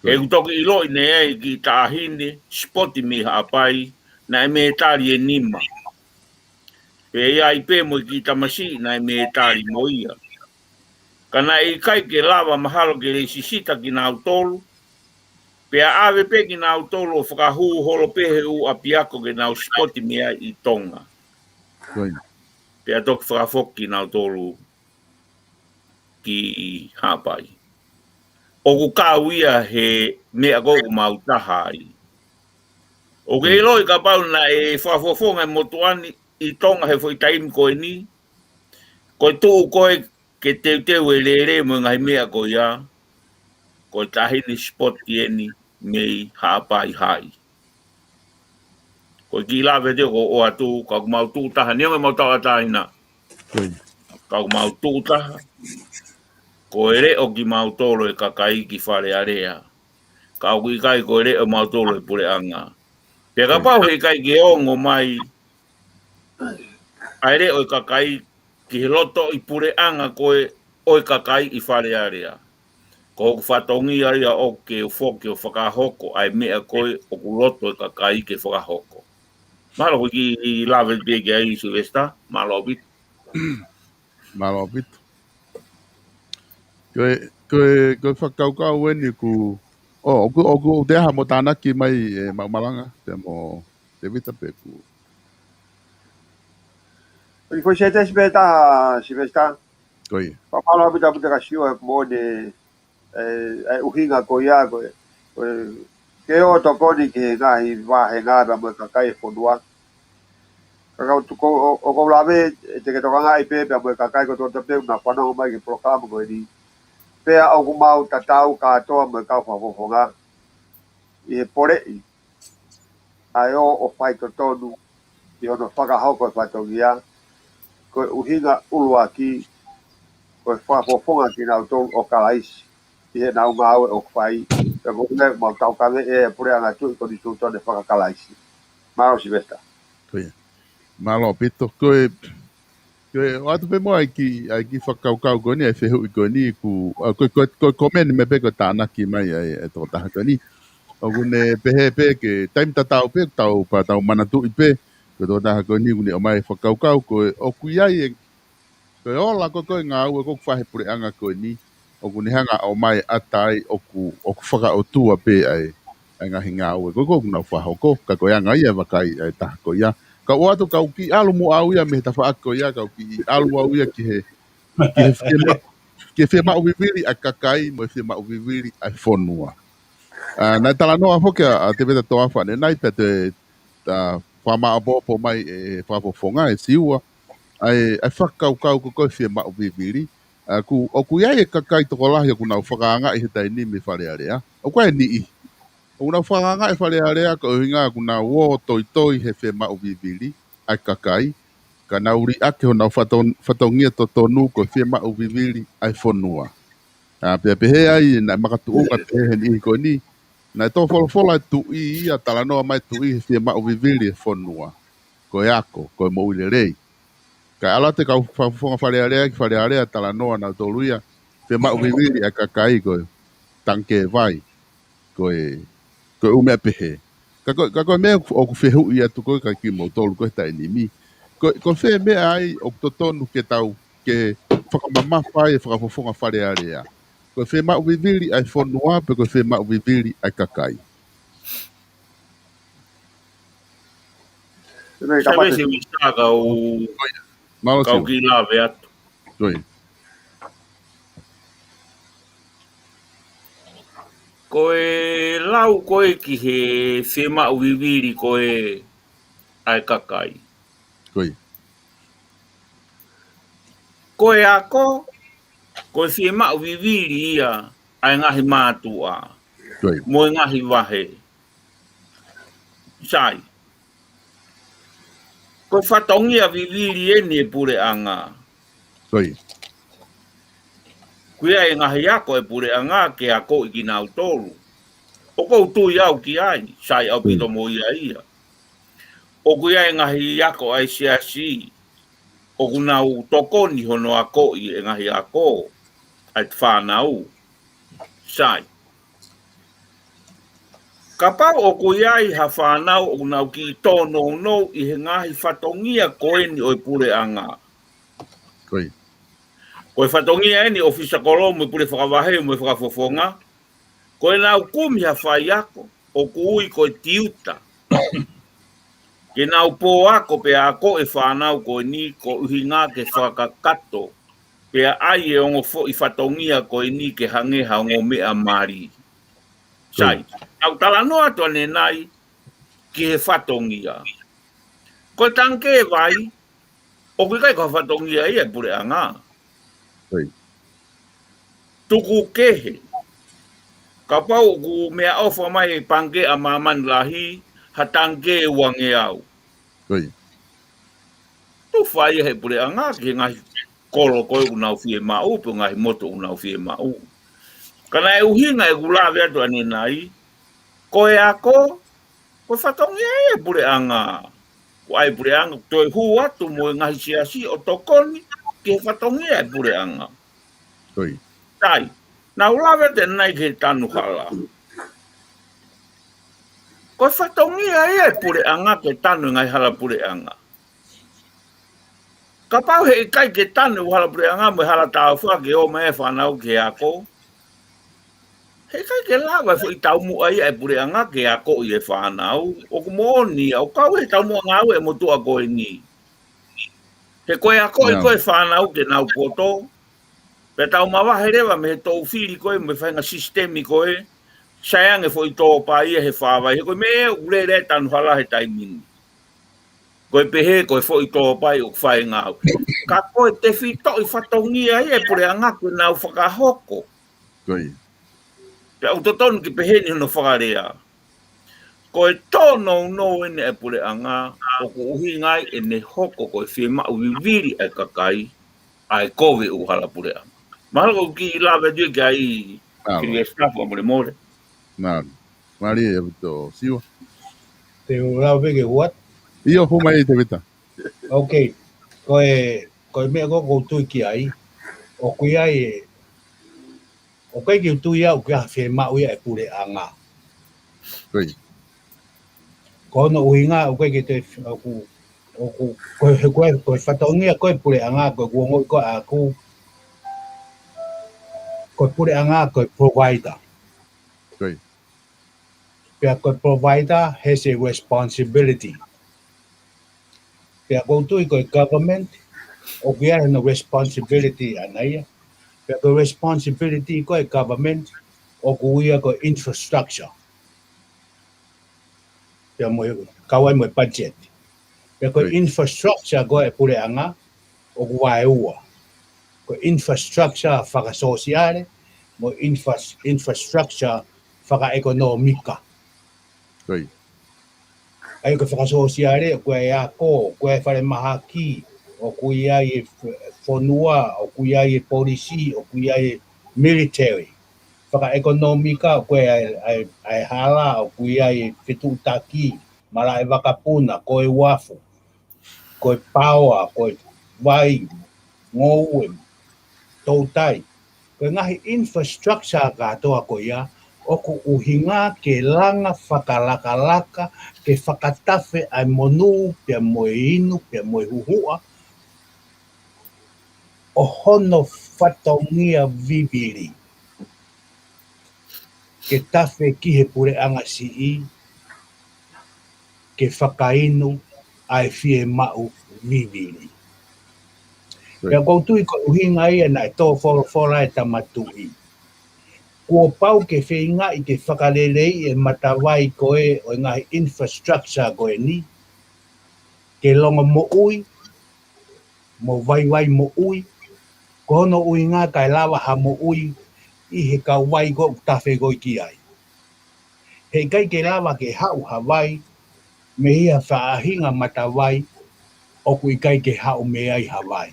He ʻoku toki ʻiloʻi ʻe au e kiʻi taʻahine sipoti mei Haʻapai, naʻe mētali ʻe nima. Pea ʻi ai pē mo e kiʻi tamasiʻi naʻe mētali mo ia. Ka naʻe ʻikai ke lava mahalo ke lēsisita kinautolu, pea ʻave pē kinautolu ʻo fakahū holo pē he ʻū ʻapiako ke nau sipoti mei ai ʻi Tonga. Pea toki fakafoki kinautolu ki Haʻapai. ʻOku kau ia he meʻa ko ē ʻoku mau taha ai. ʻOku ke ʻiloʻi kapau naʻe fakafofonga e motuʻa ni ʻi Tonga he foʻi taimi ko eni, ko e tuʻu ko ē ke teuteu e lele mo e ngaahi meʻa ko ia, ko e taʻahine sipoti eni mei Haʻapai Hai. Ko e kiʻi lave te ko ʻoatu, ka ʻoku mau tuʻu taha, neongo ʻemau tauʻatāina. Ka ʻoku mau tuʻu taha, ko e leʻo kimautolu e kakai ki Fale Alea. Ka ʻoku ʻikai ko e leʻo ʻemautolu e puleʻanga. Pea kapau he ʻikai ke ongo mai ʻa e leʻo e kakai ki he lotoʻi puleʻanga ko ē ʻo e kakai ʻi Fale Alea, ko hoku fatongia ia ʻoku ke foki ʻo fakahoko ʻa e meʻa ko ē ʻoku loto e kakai ke fakahoko. Mālō ko e kiʻi lave pē ki ai Sylvester, mālō ʻaupito. Mālō ʻaupito. Ko e, ko e, ko e fakakaukau eni ʻoku, ʻo, ʻoku, ʻoku te aha mo tānaki mai e maʻu malanga, pea mo Tevita pe ʻoku. Ko e foʻi sētesi pē taha, Sylvester. Ko ia. Fakamālō ʻaupito ʻaupito kia Siua he moʻoni e, e ʻuhinga ko ia ko e, ko e ke ʻo tokoni ki he ngaahi vāhenga pea mo e kakai e fonua. Ka kau tu ko, ʻo, ʻoku ou lave, ʻe te ke tokangaʻi pē, pea mo e kakai kotoa pē ʻoku nau fanongo mai ki he polokalama ko eni. Pea ʻoku mau tatau kātoa mo e kau fakafofonga ʻi he poleʻi ʻa e ō ʻo faitotonu ʻi hono fakahoko e fatongia, ko e ʻuhinga ʻuluaki, ko e fakafofonga kinautolu ʻo Kalaisi ʻi heʻenau ngāue ʻoku fai, pea ko e ʻuhinga ʻoku mau taukaveʻi e puleʻanga tuʻi konisitūtone faka-Kalaisi. Mālō Sylvester. Mālō ʻaupito. Ko e, ko e ʻoatu pē mo ʻai ki, ʻai ki fakakaukau ko eni, ʻai fehuʻi ko eni, ku, ʻa, ko, ko, ko e komeni mai pē ko e tānaki mai ʻai e tokotaha ko eni. ʻOku ne pehē pē ke taimi tatau pē, tau, pea tau manatuʻi pē, ko e tokotaha ko eni, ʻoku ne ʻomai fakakaukau, ko e, ʻoku ʻi ai e, ko e ola ko ē ko e ngāue ko ē ʻoku fai he puleʻanga ko eni, ʻoku ne hanga ʻo ʻomai ʻata ai ʻoku, ʻoku fakaʻotua pē ʻa e, ʻa e ngaahi ngāue ko ē ʻoku nau fakahoko, ka ko e anga ia e vakai ʻa e taha ko ia. Ka ʻoatu kau kiʻi ʻalu mo au ia mei he tafaʻaki ko ia, kau kiʻi ʻalu au ia ki he, ki he fiema-, ki he fiemaʻu vivili ʻa e kakai, mo e fiemaʻu vivili ʻa e fonua. ʻA, naʻe talanoa foki ʻa, ʻa Tevita Toafa ʻanenai pea te, ta, fakamāʻopoʻopo mai e fakafofonga e Siua, ʻa e, ʻa e fakakaukau ko ē ko e fiemaʻu vivili. ʻA, ʻoku, ʻoku ʻi ai e kakai tokolahi ʻoku nau fakaangaʻi he taimi ni mei Fale Alea. ʻOku ʻi ai e niʻihi ʻoku nau fakaangaʻi Fale Alea ko e ʻuhinga ʻoku nau ō toitoi he fiemaʻu vivili ʻa e kakai. Ka nau liʻaki honau faton-, fatongia totonu ko e fiemaʻu vivili ʻa e fonua. ʻA, pea pehē ai, naʻe makatuʻunga pehē he niʻihi ko eni, naʻe tō folofola e tuʻi ia, talanoa mai tuʻi he fiemaʻu vivili e fonua. Ko e ako, ko e moʻui lelei. Ka ʻalu atu e kau fakafofonga Fale Alea ki Fale Alea, talanoa nautolu ia, fiemaʻu vivili ʻa e kakai ko e tangikē vai, ko e, ko e ʻū meʻa pehē. Ka ko, ka ko e meʻa ʻoku, ʻoku fehuʻi atu ko ē kia kimoutolu ko ē he taimi ni. Ko, ko fē meʻa ai ʻoku totonu ke tau, ke fakamamafa ai e fakafofonga Fale Alea. Ko e fiemaʻu vivili ʻa e fonua, pe ko e fiemaʻu vivili ʻa e kakai. Sai pē Sylvester kau, Mālō kau Siua. Kiʻi lave atu. Ko ia. Ko e lau ko ē ki he fiemaʻu vivili ko ē ʻa e kakai. Ko ia. Ko e ako, ko e fiemaʻu vivili ia ʻa e ngaahi mātuʻa. Ko ia. Mo e ngaahi vahe. Sai. Ko e fatongia vivili eni e puleʻanga. Ko ia. ʻOku ʻi ai e ngaahi ako e puleʻanga ke akoʻi kinautolu. ʻOku ou tui au ki ai, sai ʻaupito mo ia ia. ʻOku ʻi ai e ngaahi ako ʻa e siasi, ʻoku nau tokoni hono akoʻi e ngaahi ako ʻa e fānau. Sai. Kapau ʻoku ʻi ai ha fānau ʻoku nau kiʻi tōnounou ʻi he ngaahi fatongia ko eni ʻo e puleʻanga. Ko ia. Ko e fatongia eni ʻo e ʻōfisa kolo mo e pule fakavahe mo e fakafofonga. Ko ʻenau kumi ha faiako, ʻoku ui ko e tiuta. Ke nau pō ako pea ako e fānau ko eni ko e ʻuhinga ke fakakakato. Pea ʻai e ongo foʻi fatongia ko eni ke hangē ha ongo meʻa mali. Sai. Au talanoa atu ʻanenai, ki he fatongia. Ko e tangikē vai, ʻoku ʻikai ko ha fatongia ia ʻa e puleʻanga. Tuku kehe. Kapau ʻoku meʻaʻofa mai e pangikē ʻa māmani lahi, ha tangikē uangeau. Tufa ia he puleʻanga ki he ngaahi kolo ko ē ʻoku nau fiemaʻu, pe ngaahi motu ʻoku nau fiemaʻu. Ka naʻe ʻuhinga ʻeku lave atu ʻanenai, ko e ako, ko e fatongia ia e puleʻanga. Ko ʻai puleʻanga, toe hū atu mo e ngaahi siasi ʻo tokoni ki he fatongia e puleʻanga. Tai, naʻa ku lave atu ʻanenai ki he tanu hala. Ko e fatongia ia e puleʻanga ke tanu e ngaahi hala puleʻanga. Kapau he ʻikai ke tanu e hala puleʻanga mo e hala tāufa ke ō mai e fānau ke ako, he ʻikai ke lava e foʻi taumuʻa ia e puleʻanga ke akoʻi e fānau. ʻOku moʻoni ia, ʻoku kau he taumuʻa ngāue e motuʻa ko eni. He ko e akoʻi ko e fānau ke nau poto, pea tau mavahe leva mei he toʻu fili ko ē mo e faʻahinga sisitemi ko ē, sai ange foʻi tōpai ia he fāvai, he ko e meʻa ʻoku lele ai tanu hala he taimi ni. Ko e pehē ko e foʻi tōpai ʻoku fai ngāue. Ka ko e tefitoʻi fatongia ia e puleʻanga ke nau fakahoko. Pea ʻoku totonu ke pehē ni hono fakalea. Ko e tōnounou eni e puleʻanga, ʻoku ʻuhinga ai ʻene hoko ko e fiemaʻu vivili ʻa e kakai, ʻa e kovi ʻo e hala puleʻanga. Mahalo ko e kiʻi lave atu ia ki ai, ki he staff ʻa Molemole. Mālō. Mālie ʻaupito Siua. Te u lave pē ke huat. ʻIo, hū mai Tevita. Ok. Ko e, ko e meʻa ko ē ʻoku ou tui ki ai, ʻoku ʻi ai e, ʻoku ʻikai ke u tui au ʻoku ʻi ai ha fiemaʻu ia e puleʻanga. Ko hono ʻuhinga ʻoku ʻikai ke te, ʻoku, ʻoku, ko e, ko e, ko e fatongia ko e puleʻanga, ko e kuongo ko ʻaku, ko e puleʻanga ko e provider. Pea ko e provider has a responsibility. Pea ʻoku ou tui ko e government, ʻoku ʻi ai hono responsibility ʻana ia. Pea ko e responsibility ko e government, ʻoku ui ia ko e infrastructure. Pea mo e, kau ai mo e budget. Pea ko e infrastructure ko e puleʻanga, ʻoku vaeua. Ko e infrastructure fakasōsiale, mo e infra-, infrastructure fakaʻekonōmika. ʻA ia ko e fakasōsiale, ʻoku ʻi ai e ako, ʻoku ʻi ai e falemahaki, ʻoku ʻi ai e f-, fonua, ʻoku ʻi ai e polisi, ʻoku ʻi ai e military. Fakaʻekonōmika, ʻoku ʻi ai e, ʻa e, ʻa e hala, ʻoku ʻi ai e fetuʻutaki, malaʻe vakapuna, ko e uafu, ko e paoa, ko e vai, ngoue, toutai. Ko e ngaahi infrastructure kātoa ko ia, ʻoku ʻuhinga ke langa fakalakalaka, ke fakatafe ʻa e monū, pea mo e inu, pea mo e huhuʻa, ʻo hono fatongia vivili. Ke tafe ki he puleʻanga siʻi, ke fakainu ʻa e fiemaʻu vivili. Pea ʻoku ou tui ko e ʻuhinga ia naʻe tō folofola e Tama Tuʻi. Kuo pau ke feingaʻi ke fakaleleiʻi e matavai ko ē ʻo e ngaahi infrastructure ko eni, ke longomoʻui, mo vaivai moʻui, ko hono ʻuhinga kae lava ha moʻui ʻi he kauvai ko ē ʻoku tafe ko ē ki ai. He ʻikai ke lava ke haʻu ha vai, mei ha faʻahinga matavai, ʻoku ʻikai ke haʻu mei ai ha vai.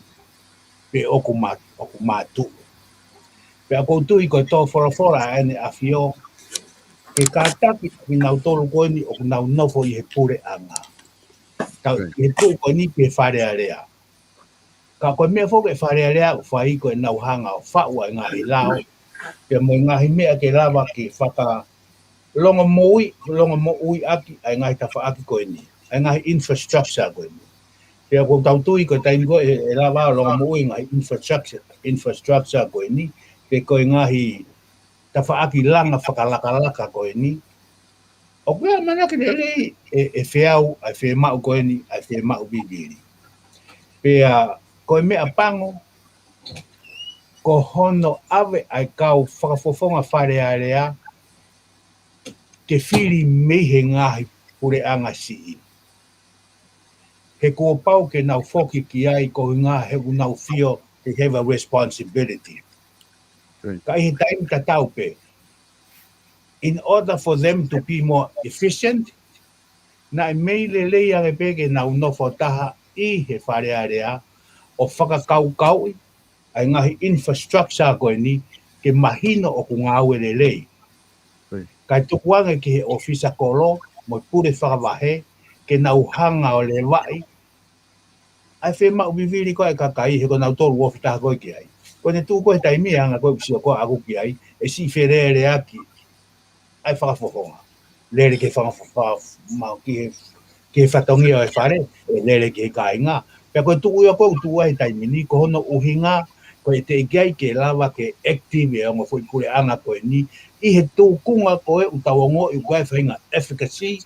Pe ʻoku mā-, ʻoku mātuʻu. Pea ʻoku ou tui ko e tō folofola ʻa ʻEne ʻAfio, ke kātaki kinautolu ko eni ʻoku nau nofo ʻi he puleʻanga. Tau, ʻi he tuʻu ko eni ki he Fale Alea. Ka ko e meʻa foki e Fale Alea ʻoku fai ko ʻenau hanga ʻo faʻu ʻa e ngaahi lao, pea mo e ngaahi meʻa ke lava ke fakalongomoʻui, longomoʻui ʻaki ʻa e ngaahi tafaʻaki ko eni, ʻa e ngaahi infrastructure ko eni. Pea ʻoku tau tui ko e taimi ko ē ʻe lava ʻo longomoʻui ngaahi infrastructure, infrastructure ko eni, pe ko e ngaahi tafaʻaki langa fakalakalaka ko eni, ʻoku ʻi ai e ʻamanaki lelei ʻe, ʻe feau ʻa e fiemaʻu ko eni, ʻa e fiemaʻu vivili. Pea ko e meʻapango, ko hono ʻave ʻa e kau fakafofonga Fale Alea ke fili mei he ngaahi puleʻanga siʻi. He kuo pau ke nau foki ki ai ko hinga he ʻoku nau feel they have a responsibility. Right. Ka ʻi he taimi tatau pē, in order for them to be more efficient, naʻe mei lelei ange pē ke nau nofo taha ʻi he Fale Alea ʻo fakakaukauʻi ʻa e ngaahi infrastructure ko eni ke mahino ʻoku ngāue lelei. Right. Kae tuku ange ki he ʻōfisa kolo mo e pule fakavahe ke nau hanga ʻo levaʻi ʻa e fiemaʻu vivili ko ē ʻa e kakai he ko nautolu ʻoku ofi taha ko ē ki ai. Ko ʻene tuʻu ko ē he taimi ʻe anga ko ē ʻoku sio ko ē ʻaku ki ai, ʻe siʻi feleleaki ʻa e fakafofonga. Lele ki he fakafofonga, ki he, ki he fatongia ʻo e fale, ʻe lele ki he kāinga. Pea ko e tuʻu ia ko ē ʻoku tuʻu ai he taimi ni, ko hono ʻuhinga, ko e teʻeki ai ke lava ke active e ongo foʻi puleʻanga ko eni, ʻi he tukunga ko ē ʻoku tau ongoʻi ʻoku ʻi ai e faʻahinga efficacy,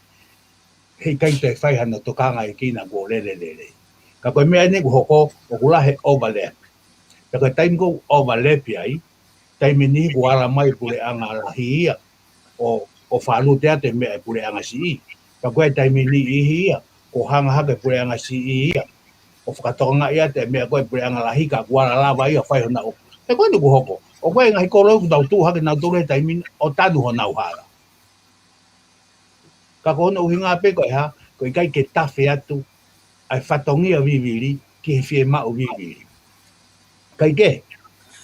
heʻikai toe fai hano tokanga ʻe kina kuo lele lelei. Ka ko e meʻa eni ʻoku hoko, ʻoku lahi e overlap. Pea ko e taimi ʻoku overlap ai, taimi ni kuo ala mai e puleʻanga lahi ia ʻo, ʻo fakalute atu e meʻa ʻa e puleʻanga siʻi. Pea ko e taimi ni ʻi he ia, kuo hanga hake e puleʻanga siʻi ia ʻo fakatokangaʻi atu e meʻa ko ē ʻa e puleʻanga lahi ka kuo ala lava ia ʻo fai honau. Pea ko eni ʻoku hoko, ʻoku ʻi ai e ngaahi kolo ʻoku tau tuʻu hake nautolu he taimi ni ʻo tanu honau hala. Ka ko hono ʻuhinga pē ko e hā, ko e ʻikai ke tafe atu ʻa e fatongia vivili ki he fiemaʻu vivili. Kae kehe,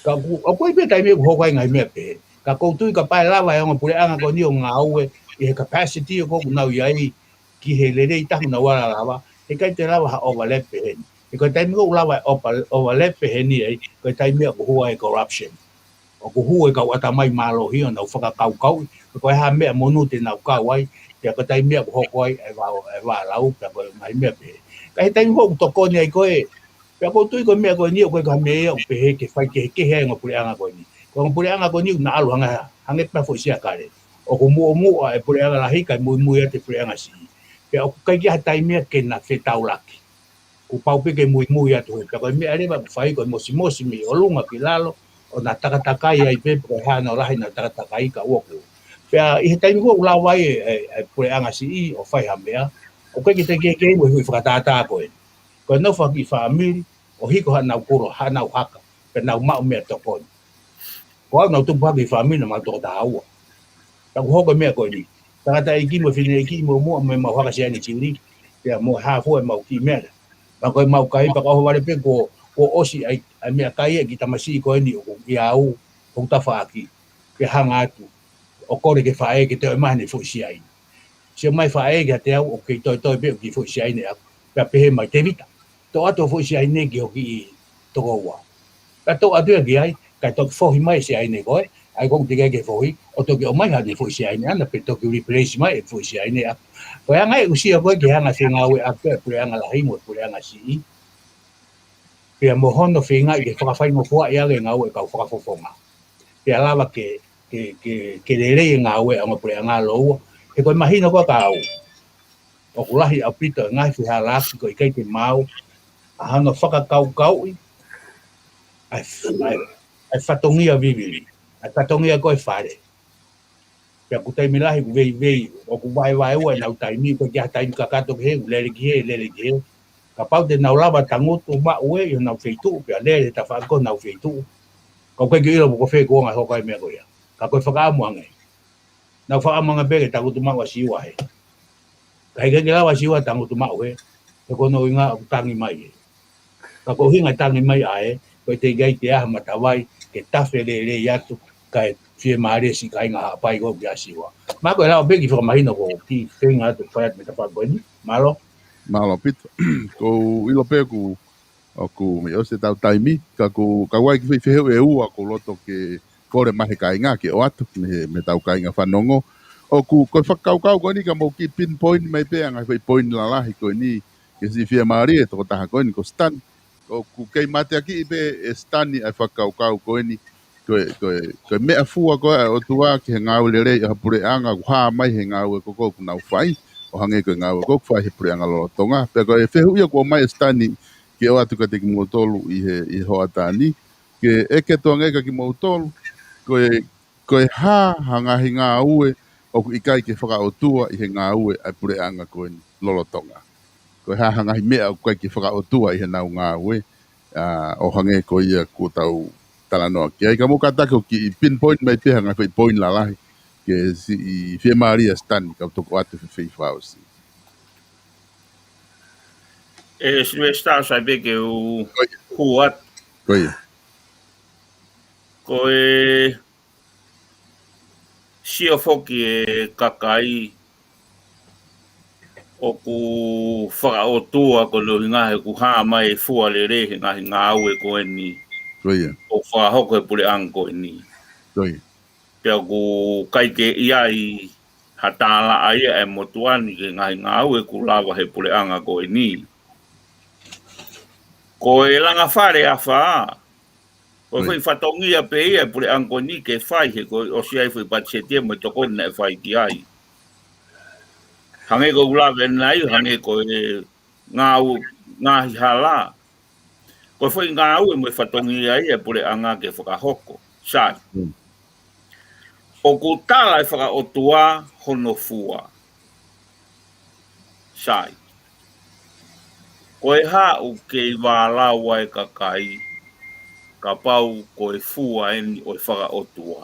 ka ʻoku, ʻoku ʻi ai pē taimi ʻoku hoko ai e ngaahi meʻa pehē. Ka ʻoku ou tui kapau ʻe lava e ongo puleʻanga ko eni ʻo ngāue ʻi he capacity ʻoku nau ʻi ai ki he lelei taha ʻoku nau ala lava, heʻikai toe lava ha overlap pehē ni. He ko e taimi ʻoku lava e over-, overlap pehē ni ai, ko e taimi ʻoku hū ai e corruption. ʻOku hū e kau ʻatamai mālohi ʻo nau fakakaukauʻi, ko e hā e meʻa monū te nau kau ai, pea ko e taimi ʻoku hoko ai e vā, e vālau, pea ko e ngaahi meʻa pehē. Ka he taimi ʻoku tokoni ai ko ē, pea ʻoku ou tui ko e meʻa ko eni ʻoku ʻikai ko ha meʻa ia ʻoku pehē ke fai kehekehe ai e ongo puleʻanga ko eni. Ko e ongo puleʻanga ko eni ʻoku na ʻalu hangē, hangē pē ha foʻi siakale. ʻOku muʻomuʻa e puleʻanga lahi kae muimui atu e puleʻanga siʻi. Pea ʻoku ʻikai ke ʻi ai ha taimi ia ke na fetaulaki. Kuo pau pē ke muimui atu he. Pea ko e meʻa leva ʻoku fai ko e mosimosi mei ʻolunga ki lalo, ʻo na takatakai ai pē, pe ko e hā hano lahi ʻenau takatakai ka ʻoku. Pea ʻi he taimi ʻoku lava ai e, e, e puleʻanga siʻi ʻo fai ha meʻa, ʻoku ʻikai ke toe kehekehe mo e hui fakatātā ko ē. Ko e nofo ha kiʻi fāmili, ʻo hiko hanau kulo, hanau haka, pea nau maʻu meʻatokoni. Ko au naʻá ku tupu hake ʻi he fāmili naʻá ma toko taha ua. Pea kuo hoko e meʻa ko eni. Tangataʻeiki mo e fineʻeiki mo muʻa mo ʻemau haka siaine sili. Pea mo e hā fua ʻemau kiʻi meʻa. Pea ko ʻemau kai pea ka ʻoho vale pē kuo, kuo ʻosi ai, ʻa e meʻakai ʻa e kiʻi tamasiʻi ko eni ʻoku ʻiate au, ʻoku tafaʻaki. Pea hanga atu ʻo kole ki he faʻē ke toe ʻomai haʻane foʻi siaine. Sio mai e faʻē kiate au ʻoku kei toetoe pē hoku kiʻi foʻi siaine ʻaʻaku. Pea pehē mai, Tēvita, toʻo atu hoʻo foʻi siaine ki hoʻo kiʻi tokoua. Pea toʻo atu ia ki ai, kae toki fohi mai e siaine ko ē, ʻa ia ko ē ʻoku teʻeki ai ke fohi, ʻo toki ʻomai haʻane foʻi siaine ʻaʻana, pe toki replace mai e foʻi siaine ʻaʻaku. Ko e anga ia ʻoku sio ko ē ki he anga e fengāueʻaki ʻa e puleʻanga lahi mo e puleʻanga siʻi. Pea mo hono feingaʻi ke fakafaingofuaʻi ange e ngāue ʻa e kau fakafofonga. Pea lava ke, ke, ke, ke lelei e ngāue ʻa e ongo puleʻanga lōua. He ko e mahino ko ē kiate au, ʻoku lahi ʻaupito e ngaahi fehālaaki ʻoku ʻikai ke maau ʻa hono fakakaukauʻi ʻa e, ʻa e, ʻa e fatongia vivili, ʻa e fatongia ko ē e fale. Pea ʻoku taimi lahi ʻoku veivei, ʻoku vaevaeua ʻenau taimi, ʻoku ʻikai ha taimi kakato ki hē, ʻoku lele ki hē, lele ki hē. Kapau te nau lava tangutu maʻu ē ʻi honau feituʻu, pea lele he tafaʻaki ko ē honau feituʻu. Ka ʻoku ʻikai ke ʻilo pe ko fē e kuonga ʻe hoko ai e meʻa ko ia. Ka ko e fakaʻamu ange. Nau fakaʻamu ange pē ke tangutu maʻu ʻa Siua hē. Ka ʻikai ke lava ʻa Siua tangutu maʻu hē, he ko hono ʻuhinga ʻoku tangi mai hē. Ka ko e ʻuhinga e tangi mai ʻa ē, ko e teʻeki ai ke ʻi ai ha matavai ke tafe lelei atu, kae fiemālie siʻi kāinga Haʻapai ko ē kia Siua. Mahalo ko e lava pē ke fakamahino ko e kiʻi feinga atu fai atu mei he tafaʻaki ko eni. Mālō. Mālō ʻaupito. ʻOku ou ʻilo pē ʻoku ʻoku mei ʻosi ʻetau taimi, ka ʻoku, ka ʻoku ʻi ai e kiʻi foʻi fehuʻi ʻe ua ʻoku ou loto ke kole mai he kāinga ke ʻoatu mei he, mei heʻetau kāinga fanongo. ʻOku, ko e fakakaukau ko eni ka mou kiʻi pinpoint mai pē ʻa e ngaahi foʻi point lalahi ko eni, ke siʻi fiemālie e tokotaha ko eni ko Stan. ʻOku kei mateakiʻi pē ʻe Stan ʻa e fakakaukau ko eni, ko e, ko e, ko e meʻafua ko ē ʻa e ʻOtua ki he ngāue lelei ʻa ha puleʻanga ʻoku hā mai he ngāue ko ē ʻoku nau fai, ʻo hangē ko e ngāue ko ē ʻoku fai he puleʻanga lolotonga. Pea ko e fehuʻi ia ʻoku ʻomai ʻe Stan ke ʻoatu kiate kimoutolu ʻi he, ʻi he hoʻatā ni, ke ʻeke atu ange kia kimoutolu, ko e, ko e hā ha ngaahi ngāue ʻoku ʻikai ke fakaʻotua ʻi he ngāue ʻa e puleʻanga ko eni lolotonga. Ko e hā ha ngaahi meʻa ʻoku ʻikai ke fakaʻotua ʻi heʻenau ngāue, ʻa, ʻo hangē ko ia kuo tau talanoa ki ai. Ka mou kātaki ʻo kiʻi pinpoint mai pē ha ngaahi foʻi point lalahi ke siʻi fiemālie ʻa Sitani kau toki ʻoatu e fehuʻi fakaʻosi. ʻE Sylvester, sai pē ke u Ko ia. hū atu. Ko ia. Ko e sio foki e kakai ʻoku fakaʻotua ko hono ʻuhinga he ʻoku hā mai e fua lelei he ngaahi ngāue ko eni. Ko ia. ʻOku fakahoko he puleʻanga ko eni. Ko ia. Pea ʻoku ʻikai ke ʻi ai ha tālaʻa ia ʻa e motuʻa ni ki he ngaahi ngāue ʻoku lava he puleʻanga ko eni. Ko e langa fale afā, ko e Ko ia. foʻi fatongia pē ia e puleʻanga ko eni ke fai he ko e ʻosi ai foʻi patiseti ia mo e tokoni naʻe fai ki ai. Hangē ko ʻeku lave ʻanenai, hangē ko e ngāu-, ngaahi hala. Ko e foʻi ngāue mo e fatongia ia e puleʻanga ke fakahoko. Sai. Mm. ʻOku tala e fakaʻotua hono fua. Sai. Ko e hā ʻoku kei vālau ai e kakai, kapau ko e fua eni ʻo e fakaʻotua.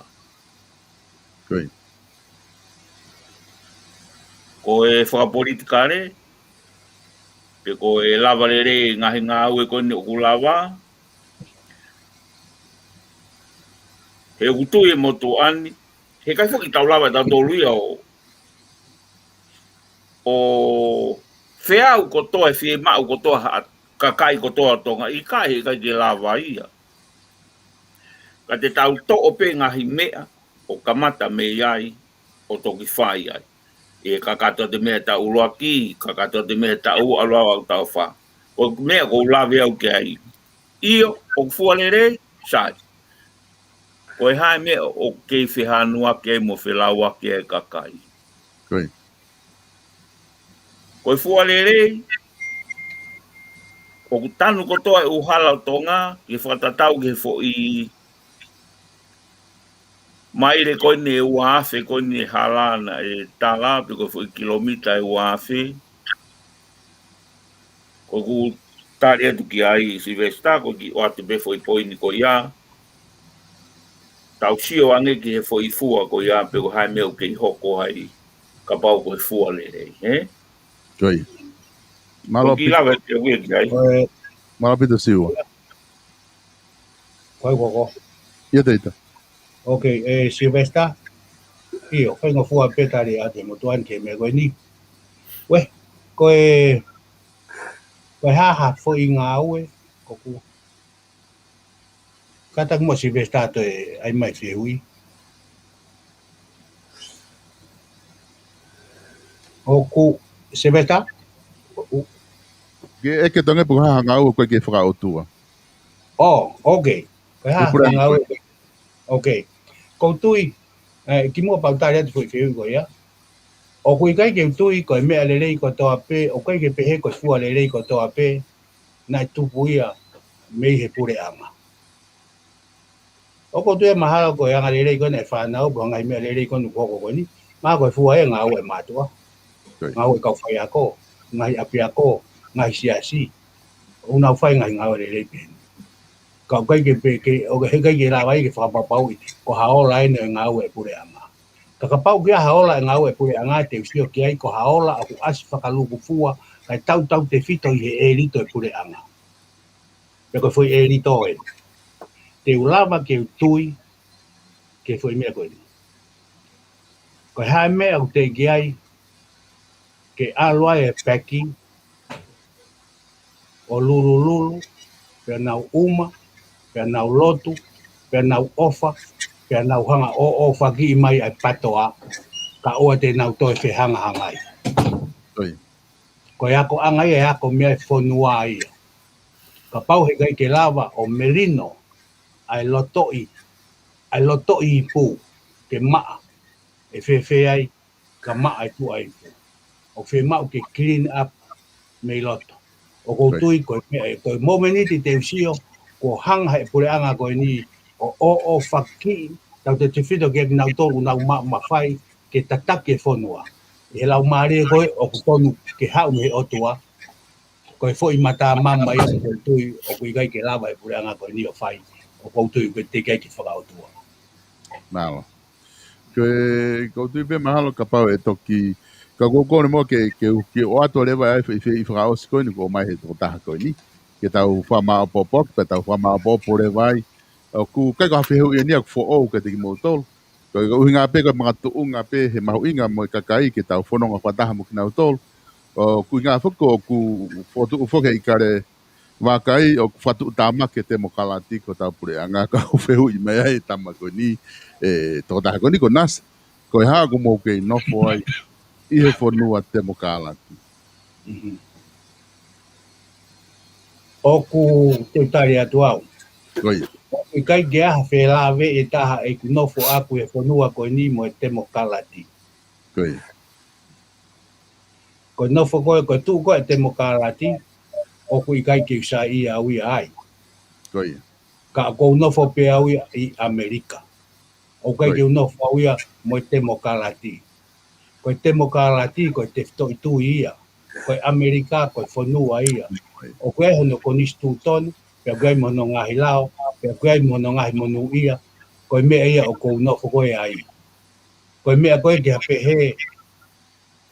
Ko ia. Ko e fakapolitikale, pe ko e lava lelei e ngaahi ngāue ko eni ʻoku lava, he ʻoku tui e motuʻa ni, he ʻikai foki tau lava ʻe tautolu ia ʻo, ʻo feau kotoa, e fiemaʻu kotoa ha kakai kotoa ʻo Tonga, ʻikai, he ʻikai ke lava ia. Ka te tau toʻo pē ngaahi meʻa, ʻo kamata mei ai, ʻo toki fai ai. ʻE kakato atu e meʻa he taʻu ʻuluaki, kakato atu e meʻa he taʻu ua, ʻalu ʻo taʻu fā. Ko e meʻa ʻoku ou lave au ki ai. ʻIo, ʻoku fua lelei, sai. Ko e hā e meʻa ʻoku kei fehanuaki ai mo felauaki ai e kakai. Ko ia. Ko e fua lelei, ʻoku tanu kotoa e ʻū hala ʻo Tonga, ke fakatatau ki he foʻi maile ko eni ʻe ua afe ko eni e hala naʻe tala, pe ko e foʻi kilomita ʻe ua afe. Ko ʻeku tali atu ki ai Sylvester, ko e kiʻi ʻoatu pē foʻi poini ko ia. Tau sio ange ki he foʻi fua ko ia, pe ko e hā e meʻa ʻoku kei hoko ai, kapau ko e fua lelei, ē? Ko ia. Mālō Ko e kiʻi ʻaupito. lave ke ui ki ai. Ko e Mālō ʻaupito Siua. Ko e koko. ʻIo, Teita. Ok, ʻe Sylvester. ʻIo, faingofua pē tali atu e motuʻa ni ki he meʻa ko eni. Uē, ko e, ko e hā ha foʻi ngāue, ʻoku kātaki muʻa Sylvester ʻo toe ʻai mai e fehuʻi. ʻOku, Sylvester? ʻOku ke ʻeke atu ange pe ko e hā ha ngāue ʻoku ʻikai ke fakaʻotua. Oh, ok. Ko e hā ha ngāue. Ok. ʻOku ou tui, ē, kimuʻa pea u tali atu e foʻi fehuʻi ko ia. ʻOku ʻikai ke u tui ko e meʻa lelei kotoa pē, ʻoku ʻikai ke pehē ko e fua lelei kotoa pē, naʻe tupu ia mei he puleʻanga. ʻOku ou tui mahalo ko e anga lelei ko eni e fānau, ko e ngaahi meʻa lelei ko eni ʻoku hoko ko eni, mahalo ko e fua ia e ngāue e mātuʻa. Ko ia. Ngāue e kau faiako, ngaahi ʻapiako, ngaahi siasi. ʻOku nau fai e ngaahi ngāue lelei pē eni. Ka ʻoku ʻikai ke pehē, ʻoku ʻikai ke lava ia ke fakapapauʻi ko ha ola eni e ngāue e puleʻanga. Ka kapau ʻoku ʻi ai ha ola e ngāue e puleʻanga te u sio ki ai ko ha ola ʻoku ʻasi fakalūkufua, kae tautautefito ʻi he ʻelito e puleʻanga. Pe ko e foʻi ʻelito ē. Te u lava ke u tui ki he foʻi meʻa ko eni. Ko e hā e meʻa ʻoku teʻeki ai ke ʻalu ai e paki ʻo lulululu, pea nau uma, pea nau lotu, pea nau ʻofa, pea nau hanga ʻo ʻofakiʻi mai ʻa e patoa, kae ʻoua te nau toe fehangahangai. Ko ia. Ko e akoʻanga ia, e ako mei he fonua ia. Kapau he ʻikai ke lava ʻo melino ʻa e lotoʻi, ʻa e lotoʻi ipu ke maʻa, ʻe fēfē ai ka maʻa e tuʻa ipu. ʻOku fiemaʻu ke clean up mei loto. ʻOku ou Right. tui ko e meʻa, ko e momeniti te u sio, kuo hanga ʻe he puleʻanga ko eni ʻo ʻoʻofakiʻi, tautautefito kia kinautolu ʻoku nau ma-, mafai ke tataki e fonua. ʻI he laumālie ko ē ʻoku tonu ke haʻu mei he ʻOtua, ko e foʻi matamama ia ʻoku ou tui ʻoku ʻikai ke lava e puleʻanga ko eni ʻo fai, ʻoku ou tui ʻoku teʻeki ai ke fakaʻotua. Mālō. Ko e, ʻoku ou tui pē mahalo kapau ʻe toki, ka ʻoku ou kole muʻa ke, ke, ke ʻoatu leva ʻa e fei, fei fakaʻosi ko eni ʻoku ʻomai he tokotaha ko eni. Ke tau fakamāʻopoʻopo, pea tau fakamāʻopoʻopo leva ai. ʻOku ʻikai ko ha fehuʻi eni ʻoku foʻou kiate kimoutolu. Ko e ʻuhinga pē ko e makatuʻunga pē he mahuʻinga mo e kakai ke tau fononga fakataha mo kinautolu. ʻOku ʻuhinga foki ʻoku fokotuʻu foki ʻe ʻIkale Vakai ʻoku fakatuʻutāmaki e temokalati ko hotau puleʻanga, ka ʻoku fehuʻi mai ai e tama ko eni, e tokotaha ko eni ko Nasa. Ko e hā ʻoku mou kei nofo ai ʻi he fonua temokalati? Mhm. ʻOku te u tali atu au. Ko ia. ʻOku ʻikai ke ʻi ai ha felāveʻi ʻe taha ʻeku nofo ʻaʻaku he fonua ko eni mo e temokalati. Ko ia. Ko e nofo ko ē, ko e tuʻu ko ē e temokalati, ʻoku ʻikai ke u saiʻia au ia ai. Ko ia. Ka ʻoku ou nofo pē au ia ʻi ʻAmelika. ʻOku ʻikai ke u nofo au ia mo e temokalati. Ko e temokalati, ko e tefitoʻi tui ia. Ko e ʻAmelika, ko e fonua ia. ʻOku ʻi ai hono konisitūtone, pea ʻoku ʻi ai mo hono ngaahi lao, pea ʻoku ʻi ai mo hono ngaahi monūʻia. Ko e meʻa ia ʻoku ou nofo ko ē ai. Ko e meʻa ko ē ke ha pehē,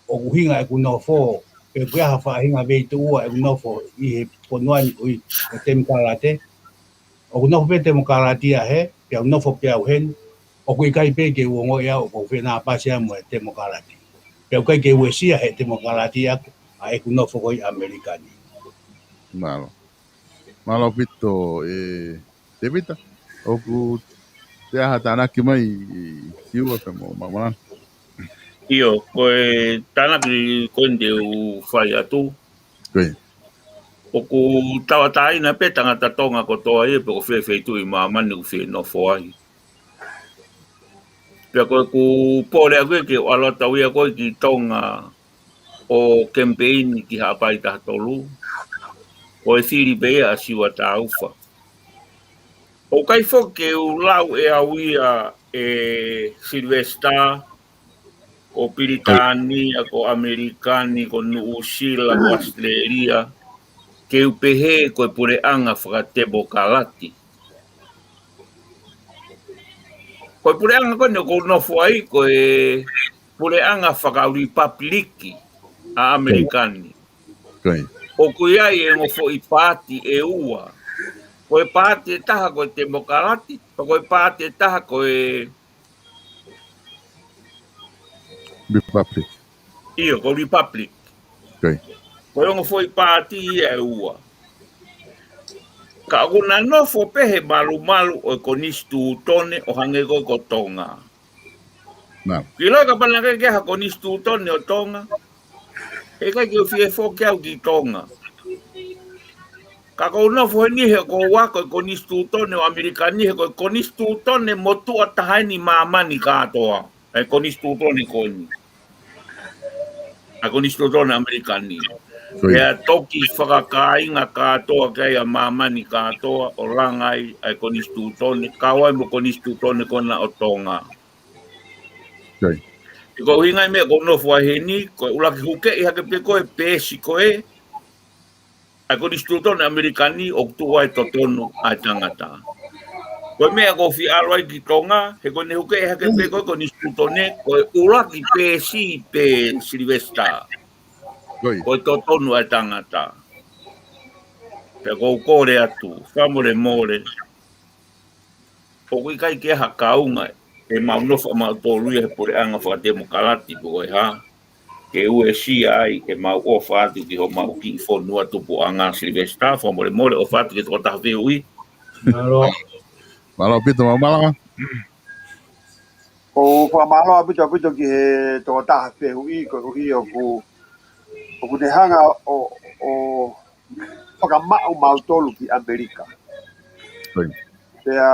ʻoku ʻuhinga ʻeku nofo, pe ʻoku ʻi ai ha faʻahinga veituʻua ʻeku nofo ʻi he fonua ni ʻoku ʻi he temokalati. ʻOku nofo pē temokalati ia hē, pea u nofo pē au heni, ʻoku ʻikai pē ke u ongoʻi au ʻoku ou fenāpasi au mo e temokalati. Pea ʻoku ʻikai ke uesia he temokalati ʻaʻaku ʻa ʻeku nofo ko ē ʻi ʻAmelika ni. Mālō. Mālō ʻaupito, e, Tēvita, ʻoku te aha tānaki mai ʻi Siua pea mo Mamalana? ʻIo, ko e tānaki ko eni te u fai atu. Ko ia. ʻOku tauʻatāina pē tangata Tonga kotoa ia pe ko fē feituʻu ʻi māmani ʻoku fie nofo ai. Pea ko ʻeku pole ʻaʻaku ia ke u ʻalu atu au ia ko ē ki Tonga ʻo kemipeini ki Haʻapai taha tolu, ko e fili pē ia ʻa Siua Taufa. ʻOku ʻikai foki ke u lau ʻe au ia ʻe Sylvester, ko Pilitānia, ko ʻAmelika ni, ko Nuʻusila, ko ʻAositelēlia, ke u pehē ko e puleʻanga fakatemokalati. Ko e puleʻanga ko eni ʻoku ou nofo ai, ko e puleʻanga fakalipapiliki ʻa ʻAmelika ni. Ko ia. ʻOku ʻi ai e ongo foʻi paati ʻe ua. Ko e paati ʻe taha ko e temokalati, pea ko e paati ʻe taha ko e Republic. ʻIo, ko e Republic. Ko ia. Ko e ongo foʻi paati ia ʻe ua. Ka ʻoku na nofo pē he malumalu ʻo e konisitūtone ʻo hangē ko ē ko Tonga. Mālō. ʻIlo kapau naʻe ʻikai ke ʻi ai ha konisitūtone ʻo Tonga, heʻikai ke u fie foki au ki Tonga. Ka ʻoku ou nofo heni he ʻoku ou ako e konisitūtone ʻo ʻAmelika ni, he ko e konisitūtone motuʻa taha eni ʻi māmani kātoa. ʻA e konisitūtone ko eni. ʻA e konisitūtone ʻAmelika ni. Ko ia. Pea toki fakakāinga kātoa ki ai ʻa māmani kātoa ʻo langa ai ʻa e konisitūtone, kau ai mo e konisitūtone ko ena ʻo Tonga. Ko ia. Ko e ʻuhinga ia e meʻa ʻoku ou nofo ai heni, ko e ʻuluaki hukeʻi hake pē ko ē peesi ko ē ʻa e konisitūtone ʻAmelika ni ʻoku tuʻu ai e totonu ʻa e tangata. Ko e meʻa ʻoku ou fie ʻalu ai ki Tonga, he ko ʻene hukeʻi hake pē ko ē konisitūtone, ko e ʻuluaki peesi pē Sylvester. Ko ia. Ko e totonu ʻa e tangata. Pea ʻoku ou kole atu, fakamolemole. ʻOku ʻikai ke ʻi ai ha kaunga ʻemau nofo ʻamautolu ia he puleʻanga fakatemokalati pe ko e hā, ke uesia ai ʻemau ʻofa atu ki homau kiʻi fonua tupuʻanga. Sylvester, fakamolemole, ʻofa atu ki he tokotaha fehuʻi. Mālō. Mālō ʻaupito, Mamalanga. ʻOku ou fakamālō ʻaupito ʻaupito ki he tokotaha fehuʻi, koeʻuhi ʻoku, ʻoku ne hanga ʻo, ʻo fakamaʻu mautolu ki ʻAmelika. Ko ia. Pea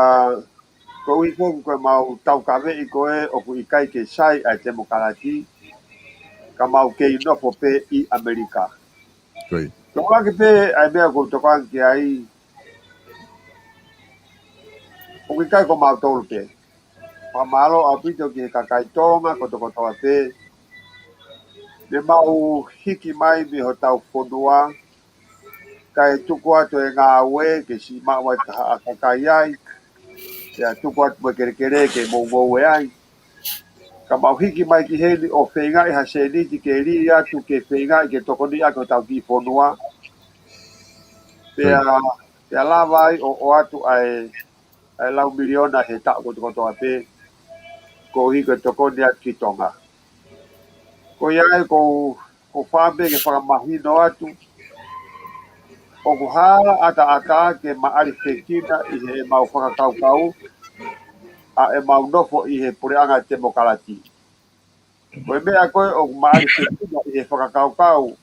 koeʻuhi foki ko ʻemau taukaveʻi ko ē ʻoku ʻikai ke sai ʻa e temokalati, ka mau kei nofo pē ʻi ʻAmelika. Ko ia. Tokolahi pē ʻa e meʻa ʻoku ou tokanga ki ai, ʻoku ʻikai ko mautolu pē. Fakamālō ʻaupito ki he kakai Tonga kotokotoa pē. Ne mau hiki mai mei hotau fonua, kae tuku atu e ngāue ke siʻi maʻu ai ha kakai ai, pea tuku atu mo e kelekele ke mou ngoue ai. Ka mau hiki mai ki heni ʻo feingaʻi ha sēniti ke lī atu ke feingaʻi ke tokoni ʻaki hotau kiʻi fonua. Pea, pea lava ai ʻo, ʻoatu ʻa e, ʻa e lau miliona he taʻu kotokotoa pē, koeʻuhi ko e tokoni atu ki Tonga. Ko ia ai ʻoku ou, ʻoku ou fie pē ke fakamahino atu, ʻoku hala ʻataʻatā ke maʻalifekina ʻi heʻemau fakakaukau ʻa ʻemau nofo ʻi he puleʻanga temokalati. Ko e meʻa ko ē ʻoku maʻalifekina ʻi he fakakaukau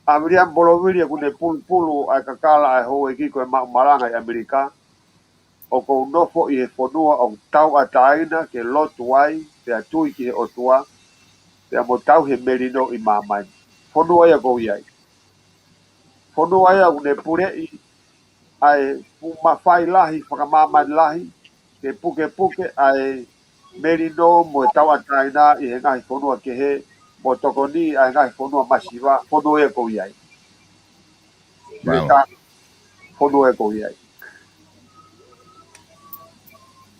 ʻa Viliami Polovili ʻoku ne pulupulu ʻa e kakala ʻa e houʻeiki ko e maʻu malanga ʻi ʻAmelika, ʻoku ou nofo ʻi he fonua ʻoku tauʻatāina ke lotu ai, pea tui ki he ʻOtua, pea mo tauhi e melino ʻi māmani. Fonua ia ʻoku ou ʻi ai. Fonua ia ʻoku ne puleʻi ʻa e fuʻu mafai lahi, fakamāmani lahi, ke pukepuke ʻa e melino mo e tauʻatāina ʻi he ngaahi fonua kehe, mo tokoni ʻa e ngaahi fonua masiva, fonua ia ʻoku ou ʻi ai. Mālō. Ka fonua ʻoku ou ʻi ai.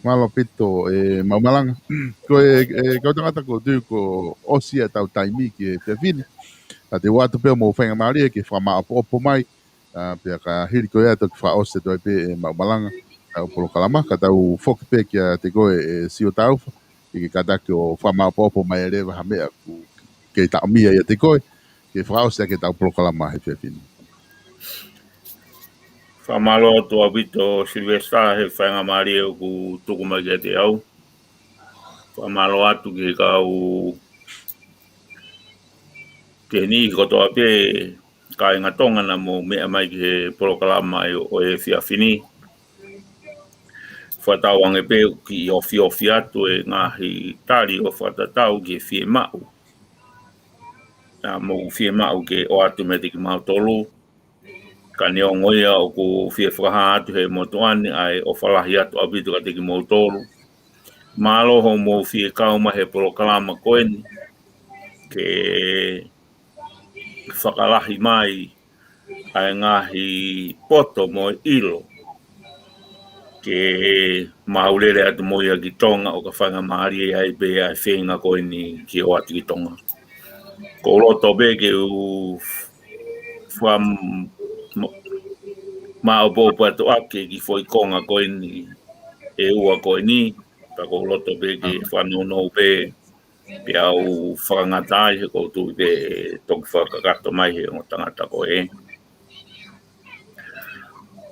Mālō ʻaupito, ʻe maʻu malanga. Ko e, ʻe kau tangata, ʻoku ou tui kuo ʻosi ʻetau taimi ki he efiafi ni. Ka te u ʻoatu pē ʻa hoʻomou faingamālie ke fakamāʻopoʻopo mai. ʻA, pea ka hili ko ia toki fakaʻosi atu ai pē ʻe maʻu malanga ʻetau polokalama, ka tau foki pē kiate koe ʻe Sio Taufa, ke ke kātaki ʻo fakamāʻopoʻopo mai leva ha meʻa ʻoku kei taʻomia ʻiate koe, ke fakaʻosi ʻaki ʻetau polokalama he efiafi ni. Fakamālō atu ʻaupito Silivesitā he faingamālie ʻoku tuku mai kiate au. Fakamālō atu ki he kau, ki he niʻihi kotoa pē kāinga Tonga naʻa mou meʻa mai ki he polokalama ʻo e efiafi ni. Fakatauange pē ʻoku kiʻi ofiofi atu e ngaahi tali ʻo fakatatau ki he fiemaʻu naʻa mou fiemaʻu ke ʻoatu meiate kimautolu. Ka neongo ia ʻoku fie fakahā atu he motuʻa ni ʻa e ʻofa lahi atu ʻaupito kiate kimoutolu. Mālō hoʻomou fie kau mai he polokalama ko eni ke fakalahi mai ʻa e ngaahi poto mo e ʻilo ke maʻulele atu mo ia ki Tonga ʻo ka faingamālie ai pē ʻa e feinga ko eni ke ʻoatu ki Tonga. ʻOku ou loto pē ke u fam-, ma-, maʻopoʻopo atu ʻaki e kiʻi foʻi konga ko eni ʻe ua ko eni, ka ʻoku ou loto pē ke fanongo pē pea u fakangata ai he ʻoku ou tui pē ʻe toki fakakakato mai he ongo tangata ko ē.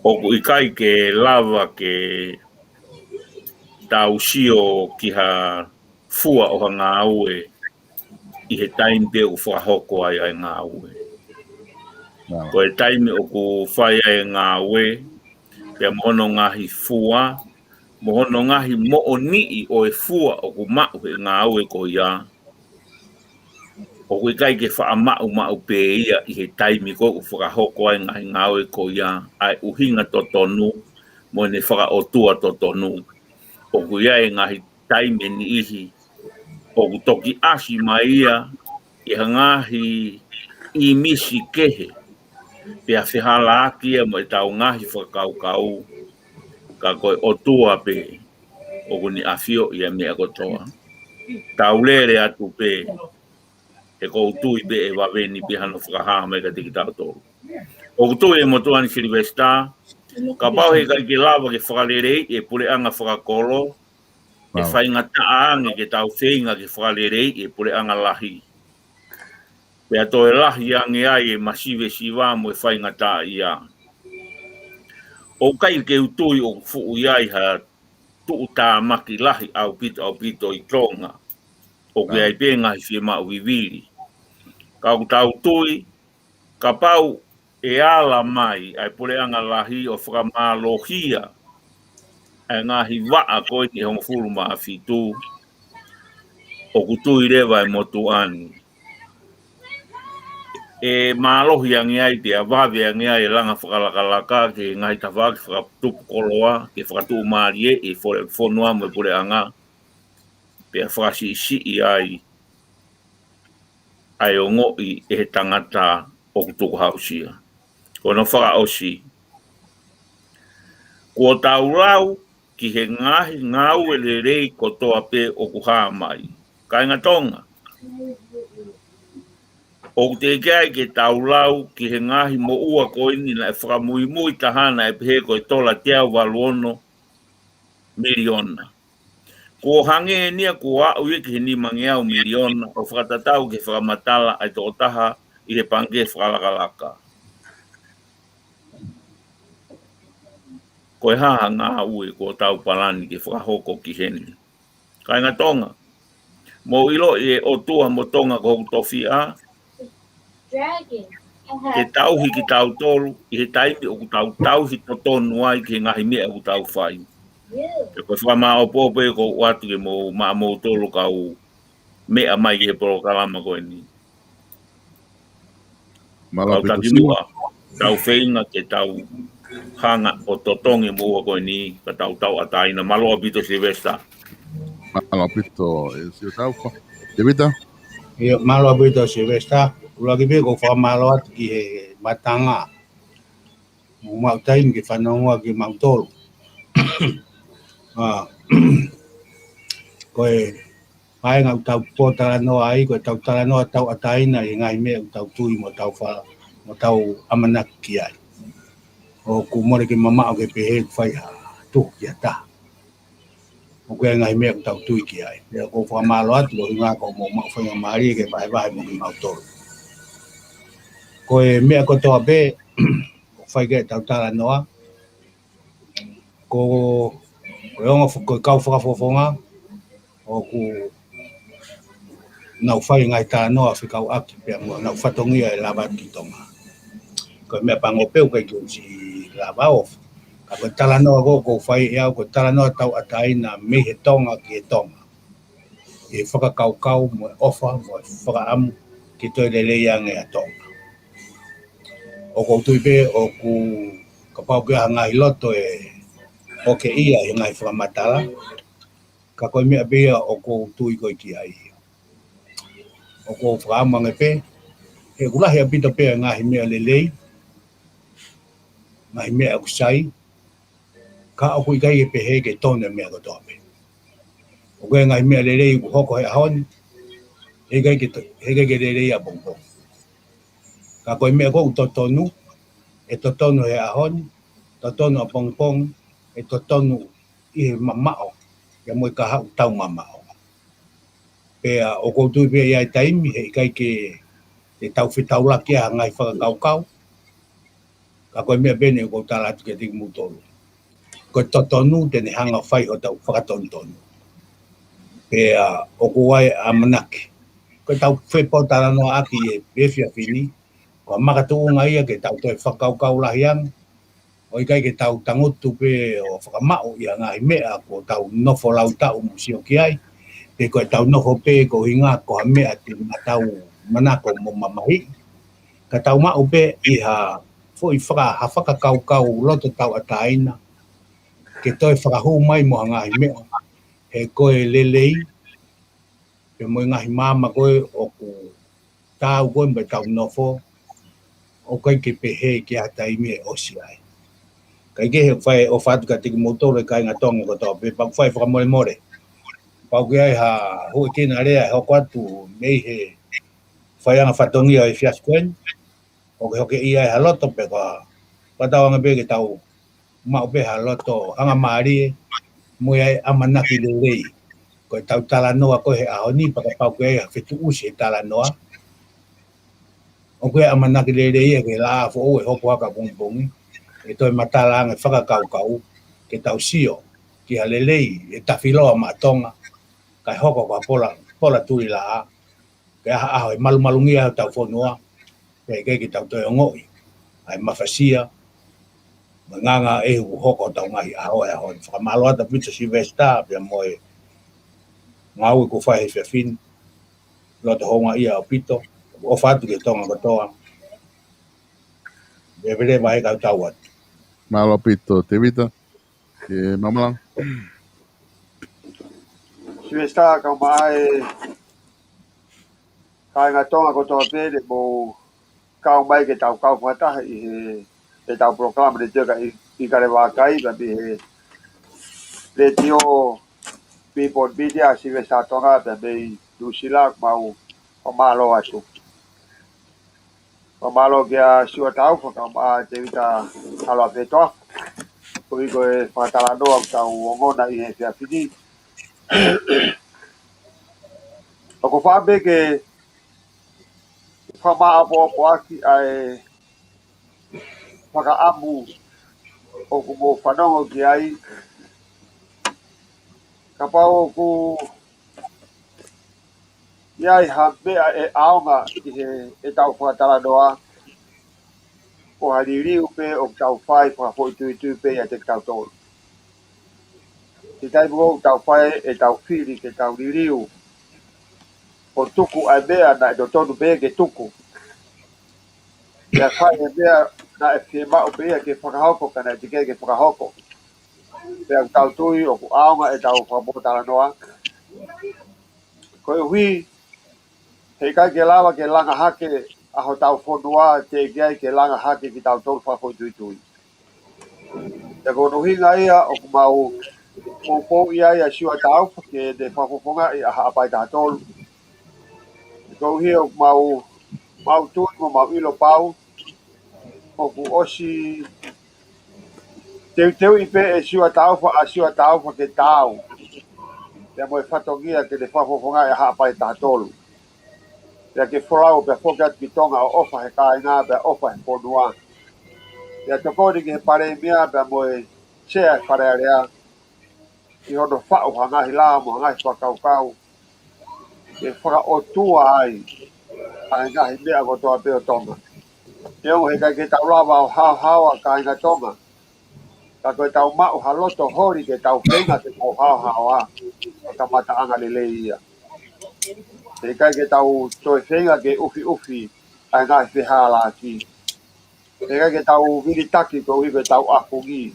ʻOku ʻikai ke lava ke tau sio ki ha fua ʻo ha ngāue ʻi he taimi pē ʻoku fakahoko ai ʻa e ngāue. Ko e taimi ʻoku fai ai e ngāue, pea mo hono ngaahi fua, mo hono ngaahi moʻoniʻi ʻo e fua ʻoku maʻu he ngāue ko ia, ʻoku ʻikai ke faʻa maʻumaʻu pē ia ʻi he taimi ko ē ʻoku fakahoko ai e ngaahi ngāue ko ia, ʻa e ʻuhinga totonu mo ʻene fakaʻotua totonu. ʻOku ʻi ai e ngaahi taimi ʻe niʻihi ʻoku toki ʻasi mai ia ʻi ha ngaahi ʻīmisi kehe, pea fehālaaki ia mo ʻetau ngaahi fakakaukau, ka ko e ʻOtua pē ʻoku ne ʻafioʻi ʻa e meʻa kotoa. Tau lele atu pē, he ʻoku ou tui pē ʻe vave ni pē hano fakahā mai kiate kitautolu. ʻOku ou tui ʻe motuʻa ni Silivesitā, kapau he ʻikai ke lava ke fakaleleiʻi e puleʻanga fakakolo, ʻe faingataʻa ange ke tau feinga ke fakaleleiʻi e puleʻanga lahi. Pea toe lahi ange ai e masivesiva mo e faingataʻaʻia. ʻOku ʻikai ke u tui ʻoku fuʻu ʻi ai ha tuʻutāmaki lahi ʻaupito ʻaupito ʻi Tonga. ʻOku ʻi ai pē ngaahi fiemaʻu vivili. Ka ʻoku tau tui, kapau ʻe ala mai ʻa e puleʻanga lahi ʻo fakamālohia ʻa e ngaahi vaʻa ko eni ʻe hongofulu mā fitu, ʻoku tui leva e motuʻa ni ʻe mālohi ange ai pea vave ange ai e langa fakalakalaka ki he ngaahi tafaʻaki fakatupu koloa, ke fakatuʻumālieʻi e fo-, fonua mo e puleʻanga. pea fakasiʻisiʻi ai ʻa e ongoʻi ʻe he tangata ʻoku tukuhausia. Ko hono fakaʻosi, kuo tau lau ki he ngaahi ngāue lelei kotoa pē ʻoku hā mai. Kāinga Tonga, ʻoku teʻeki ai ke tau lau ki he ngaahi moʻua ko eni naʻe fakamuimui taha naʻe pehē ko e tola teau valu ono miliona. Kuo hangē eni ia kuo aʻu ia ki he nimangeau miliona ʻo fakatatau ki he fakamatala ʻa e tokotaha ʻi he pangikē fakalakalaka. Ko e hā ha ngāue kuo tau palani ke fakahoko ki heni? Kāinga Tonga, mou ʻiloʻi ʻe ʻOtua mo Tonga ko hoku tofiʻa, ke tauhi kitautolu ʻi he taimi ʻoku tau tauhi totonu ai ki he ngaahi meʻa ʻoku tau fai. Pea ko e fakamāʻopoʻopo ē ʻoku ou ʻoatu ke mou maʻa moutolu kau meʻa mai ki he polokalama ko eni. Mālō ʻaupito, Siva. Tau feinga ke tau hanga ʻo totongi moʻua ko eni ka tau tauʻatāina. Mālō ʻaupito, Sylvester. Mālō ʻaupito, ʻe Siva Taufa. Tēvita? ʻIo, mālō ʻaupito, Sylvester. ʻUluaki pē ʻoku ou fakamālō atu ki he matanga mo maʻu taimi ke fanongo kimautolu. ʻA, ko e paenga ʻoku tau pōtalanoa ai, ko e tau talanoa tauʻatāina ʻi he ngaahi meʻa ʻoku tau tui mo tau fa-, mo tau ʻamanaki ki ai. ʻOku mole ke mamaʻo ke pehē ʻoku fai ha tuhu ki ha taha. ʻOku ʻi ai e ngaahi meʻa ʻoku tau tui ki ai. Pea ʻoku ou fakamālō atu koeʻuhi ko hoʻomou maʻu faingamālie ke vahevahe mo kimautolu. Ko e meʻa kotoa pē ʻoku fai ki ai ʻetau talanoa, ko, ko e ongo fo-, ko e kau fakafofonga ʻoku nau fai e ngaahi talanoa fekauʻaki pea mo ʻenau fatongia ʻe lava ki Tonga. Ko e meʻa pango pē ʻoku ʻikai ke u siʻi lava ʻo, ka ko e talanoa ko ē ʻoku ou fai ʻe au, ko e talanoa tauʻatāina mei he Tonga ki he Tonga, ʻi he fakakaukau mo e ʻofa mo e fakaʻamu ke toe lelei ange ʻa Tonga. ʻOku ou tui pē ʻoku, kapau ʻoku ʻi ai ha ngaahi loto ʻe hokeʻia ʻi he ngaahi fakamatala, ka ko e meʻa pē ia ʻoku ou tui ko ē ki ai. ʻOku ou fakaʻamu ange pē, he ʻoku lahi ʻaupito pē ʻa e ngaahi meʻa lelei, ngaahi meʻa ʻoku sai, ka ʻoku ʻikai ke pehē ke tonu e meʻa kotoa pē. ʻOku ʻi ai e ngaahi meʻa lelei ʻoku hoko he ʻaho ni, heʻikai ke to-, heʻikai ke lelei ʻapongipongi. Ka ko e meʻa ko ē ʻoku totonu, ʻe totonu he ʻaho ni, totonu ʻapongipongi, ʻe totonu ʻi he mamaʻo, ia mo e kahaʻu tau mamaʻo. Pea ʻoku ou tui pē ʻe ʻi ai e taimi, heʻikai ke, ke tau fetaulaki ʻa e ngaahi fakakaukau, ka ko e meʻa pē eni ʻoku ou tala atu kiate kimoutolu. Ko e totonu te ne hanga ʻo fai hotau fakatonutonu. Pea ʻoku ʻi ai e ʻamanaki. Ko ʻetau fepōtalanoaʻaki ʻi he efiafi ni, ko e makatuʻunga ia ke tau toe fakakaukau lahi ange, ʻo ʻikai ke tau tangutu pē ʻo fakamaʻu ʻi he ngaahi meʻa kuo tau nofo lau taʻu mo sio ki ai, pe ko ʻetau nofo pē koeʻuhi ko ha meʻa te tau manako mo mamahiʻi. Ka tau maʻu pē ʻi ha foʻi faka-, ha fakakaukau loto tauʻatāina, ke toe fakahū mai mo ha ngaahi meʻa, he ko e lelei, pea mo e ngaahi maama ko ē ʻoku tau ko ē mo ʻetau nofo, ʻoku ʻikai ke pehē ki ha taimi ʻe ʻosi ai. Kae kehe ʻoku fai e ʻofa atu kiate kimoutolu e kāinga Tonga kotoa pē, pea ʻoku fai e fakamolemole. Kapau ʻoku ʻi ai ha hūʻekina lea ʻe hoko atu mei he faiʻanga fatongia ʻo e efiafi ko eni, ʻoku ke hokeʻia ai ha loto pe ko ha, pea tau anga pē ke tau maʻu pē ha loto angamālie, mo e ʻamanaki lelei. Ko ʻetau talanoa ko ē he ʻaho ni, pea kapau ʻoku ʻi ai ha fetuʻusi he talanoa, ʻoku ʻi ai e ʻamanaki lelei ia ke laʻā foʻou ʻe hopo hake ʻapongipongi, ʻe toe matala ange fakakaukau, ke tau sio ki ha lelei ʻe tafiloa maʻa Tonga, kae hoko ko ha pola, pola tui laʻā, ke ʻi ai ha ʻaho ʻe malumalungia ai hotau fonua, pea ʻikai ke tau toe ongoʻi ʻa e mafasia mo e ngāngāʻehe ʻoku hoko hotau ngaahi ʻaho ʻi he ʻaho ni. Fakamālō atu ʻaupito Sylvester, pea mo e ngāue kuo fai he efiafi ni, loto houngaʻia ʻaupito, ʻofa atu ki he Tonga kotoa. Veveleva e kau tau atu. Mālō ʻaupito, Tēvita. ʻE, Mamalanga. Silivesitā, kae ʻumaʻā e kāinga Tonga kotoa pē ne mou kau mai ke tau kau fakataha ʻi he, ʻetau polokalama ne teka ʻi, ʻi Kalevākai, pea mei he Letiō People Media, Silivesitā Tonga, pea mei Nuʻusila, mau fakamālō atu. Fakamālō kia Siua Taufa, kae ʻumaʻā Tēvita Haloa Fetoa, koeʻuhi ko e fakatalanoa ʻoku tau ongona ʻi he efiafi ni. ʻOku ou fie pē ke fakamāʻopoʻopo ʻaki ʻa e fakaʻamu ʻoku mou fanongo ki ai. Kapau ʻoku ʻi ai ha meʻa ʻe ʻaonga ʻi he, ʻetau fakatalanoa, ko ha liliu pē ʻoku tau fai fakafoʻituitui pē ʻiate kitautolu. He taimi ʻoku tau fai ʻetau fili ke tau liliu ʻo tuku ʻa e meʻa naʻe totonu pē ke tuku, pea fai e meʻa naʻe fiemaʻu pē ia ke fakahoko ka naʻe teʻeki ai ke fakahoko, pea ʻoku tau tui ʻoku ʻaonga ʻetau fakapōtalanoa. Koeʻuhi he ʻikai ke lava ke langa hake ʻa hotau fonua, teʻeki ai ke langa hake kitautolu fakafoʻituitui. Pea ko hono ʻuhinga ia ʻoku mau poupouʻi ai ʻa Siua Taufa ke ne fakafofongaʻi ʻa Haʻapai Taha Tolu. Koeʻuhi ʻoku mau, mau tui mo mau ʻilo pau ʻoku ʻosi teuteuʻi pē ʻe Siua Taufa ʻa Siua Taufa ke taau, pea mo e fatongia ke ne fakafofongaʻi ʻa Haʻapai Taha Tolu, pea ke folau pea foki atu ki Tonga ʻo ʻofa he kāinga pea ʻofa he fonua, pea tokoni ki he Palēmia pea mo e Sea ʻo e Fale Alea ʻi hono faʻu ha ngaahi lao mo ha ngaahi fakakaukau ke fakaʻotua ai ʻa e ngaahi meʻa kotoa pē ʻo Tonga. Neongo he ʻikai ke tau lava ʻo haohaoa kāinga Tonga, ka ko ʻetau maʻu ha loto holi ke tau feinga ke tau haohaoa, ʻo kamataʻanga lelei ia. He ʻikai ke tau toe feinga ke ʻufiʻufi ʻa e ngaahi fehālaaki. He ʻikai ke tau vilitaki koeʻuhi ko ʻetau ʻafungi,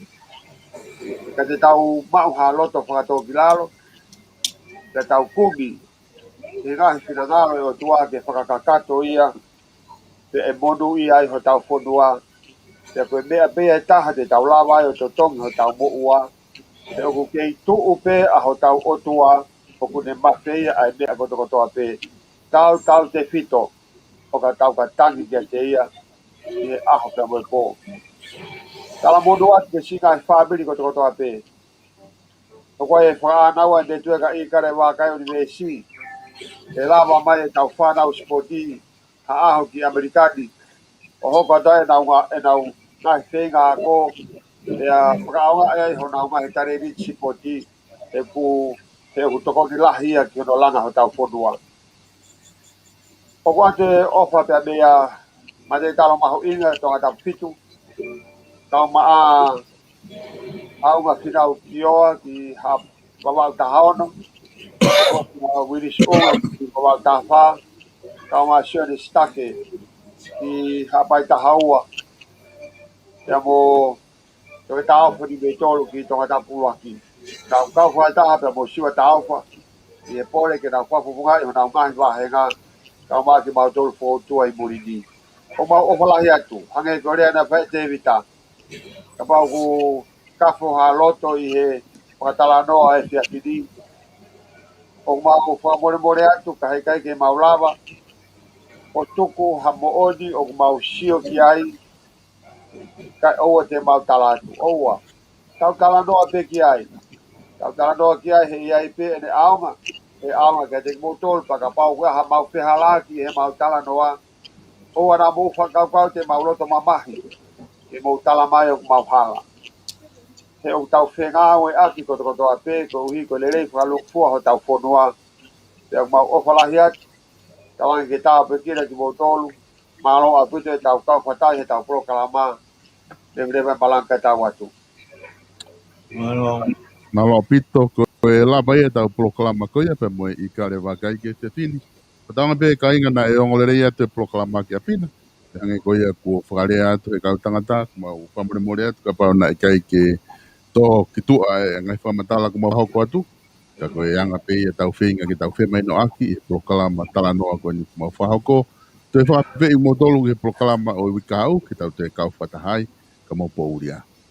ka te tau maʻu ha loto fakatōkilalo, pea tau kumi he ngaahi finangalo ʻo e ʻOtua ke fakakakato ia, pea ʻe monūʻia ai hotau fonua, pea ko e meʻa pē ia ʻe taha te tau lava ai ʻo totongi hotau moʻua, he ʻoku kei tuʻu pē ʻa hotau ʻOtua, ʻoku ne mafeia ʻa e meʻa kotokotoa pē, tautautefito ʻo ka tau ka tangi kiate ia ʻi he ʻaho pea mo e pō. Talamonū atu ki he siʻi ngaahi fāmili kotokotoa pē. ʻOku ʻi ai e fakaʻānaua ʻi he network ʻi Kalevākai University, ʻe lava mai ʻetau fānau sipoti ha ʻaho ki ʻAmelika ni ʻo hoko atu ai ʻenau nga-, ʻenau ngaahi feinga ako, pea fakaʻaongaʻi ai honau ngaahi talēniti sipoti, he ʻoku, he ʻoku tokoni lahi ia ki hono langa hotau fonua. ʻOku ʻoatu e ʻofa pea meia Mate Talo Mahuʻinga Tongatapu Fitu, kae ʻumaʻā ʻa Uma Finau Kioa ki Haʻa Vavaʻu Taha Ono, ʻa Uilisi ʻUnga ki Vavaʻu Taha Fā, kae ʻumaʻā Sione Sitake ki Haʻapai Taha Ua, pea mo Toketā ʻOfa Niumeitolu ki Tongatapu ʻUluaki. Nau kau fakataha pea mo Siua Taufa ʻi he pole ke nau fakafofongaʻi honau ngaahi vāhenga, kae ʻumaʻā kimautolu fōtunga ʻi muli ni. ʻOku mau ʻofa lahi atu, hangē ko e lea naʻe fai ʻe Tēvita. Kapau ʻoku kafo ha loto ʻi he fakatalanoa ʻo e efiafi ni, ʻoku mau fakamolemole atu ka he ʻikai ke mau lava ʻo tuku ha moʻoni ʻoku mau sio ki ai, kae ʻoua te mau tala atu. ʻOua. Tau talanoa pē ki ai. Tau talanoa ki ai he ʻi ai pē ʻene ʻaonga. ʻE ʻaonga kiate kimoutolu pea kapau ʻoku ʻi ai ha mau fehālaaki he mau talanoa, ʻoua naʻa mou fakakaukau te mau loto mamahi ke mou tala mai ʻoku mau hala. He ʻoku tau fengāueʻaki kotokotoa pē koeʻuhi ko e lelei fakalūkufua hotau fonua. Pea ʻoku mau ʻofa lahi atu. Tauange ke tāpuekina kimoutolu. Mālō ʻaupito ʻetau kau fakataha heʻetau polokalama. Leveleva e malanga kae tau atu. Mālō. Mālō ʻaupito, ko e lava ia ʻetau polokalama ko ia pea mo e ʻIkale Vakai ki he efiafi ni. Fakatauange pē kāinga naʻe ongo lelei atu e polokalama ki ʻapi na. Pea hangē ko ia kuo fakalea atu he kau tangata, ʻoku mau fakamolemole atu kapau naʻe ʻikai ke tō ki tuʻa e ngaahi fakamatala kuo mau hoko atu. Ka ko e anga pē ia ʻetau feinga ke tau femahinoʻaki ʻi he polokalama talanoa ko eni ʻoku mau fakahoko. Toe fakaafeʻi kimoutolu ki he polokalama ʻo e uike kahaʻu, ke tau toe kau fakataha ai, ka mou pōʻuli ā.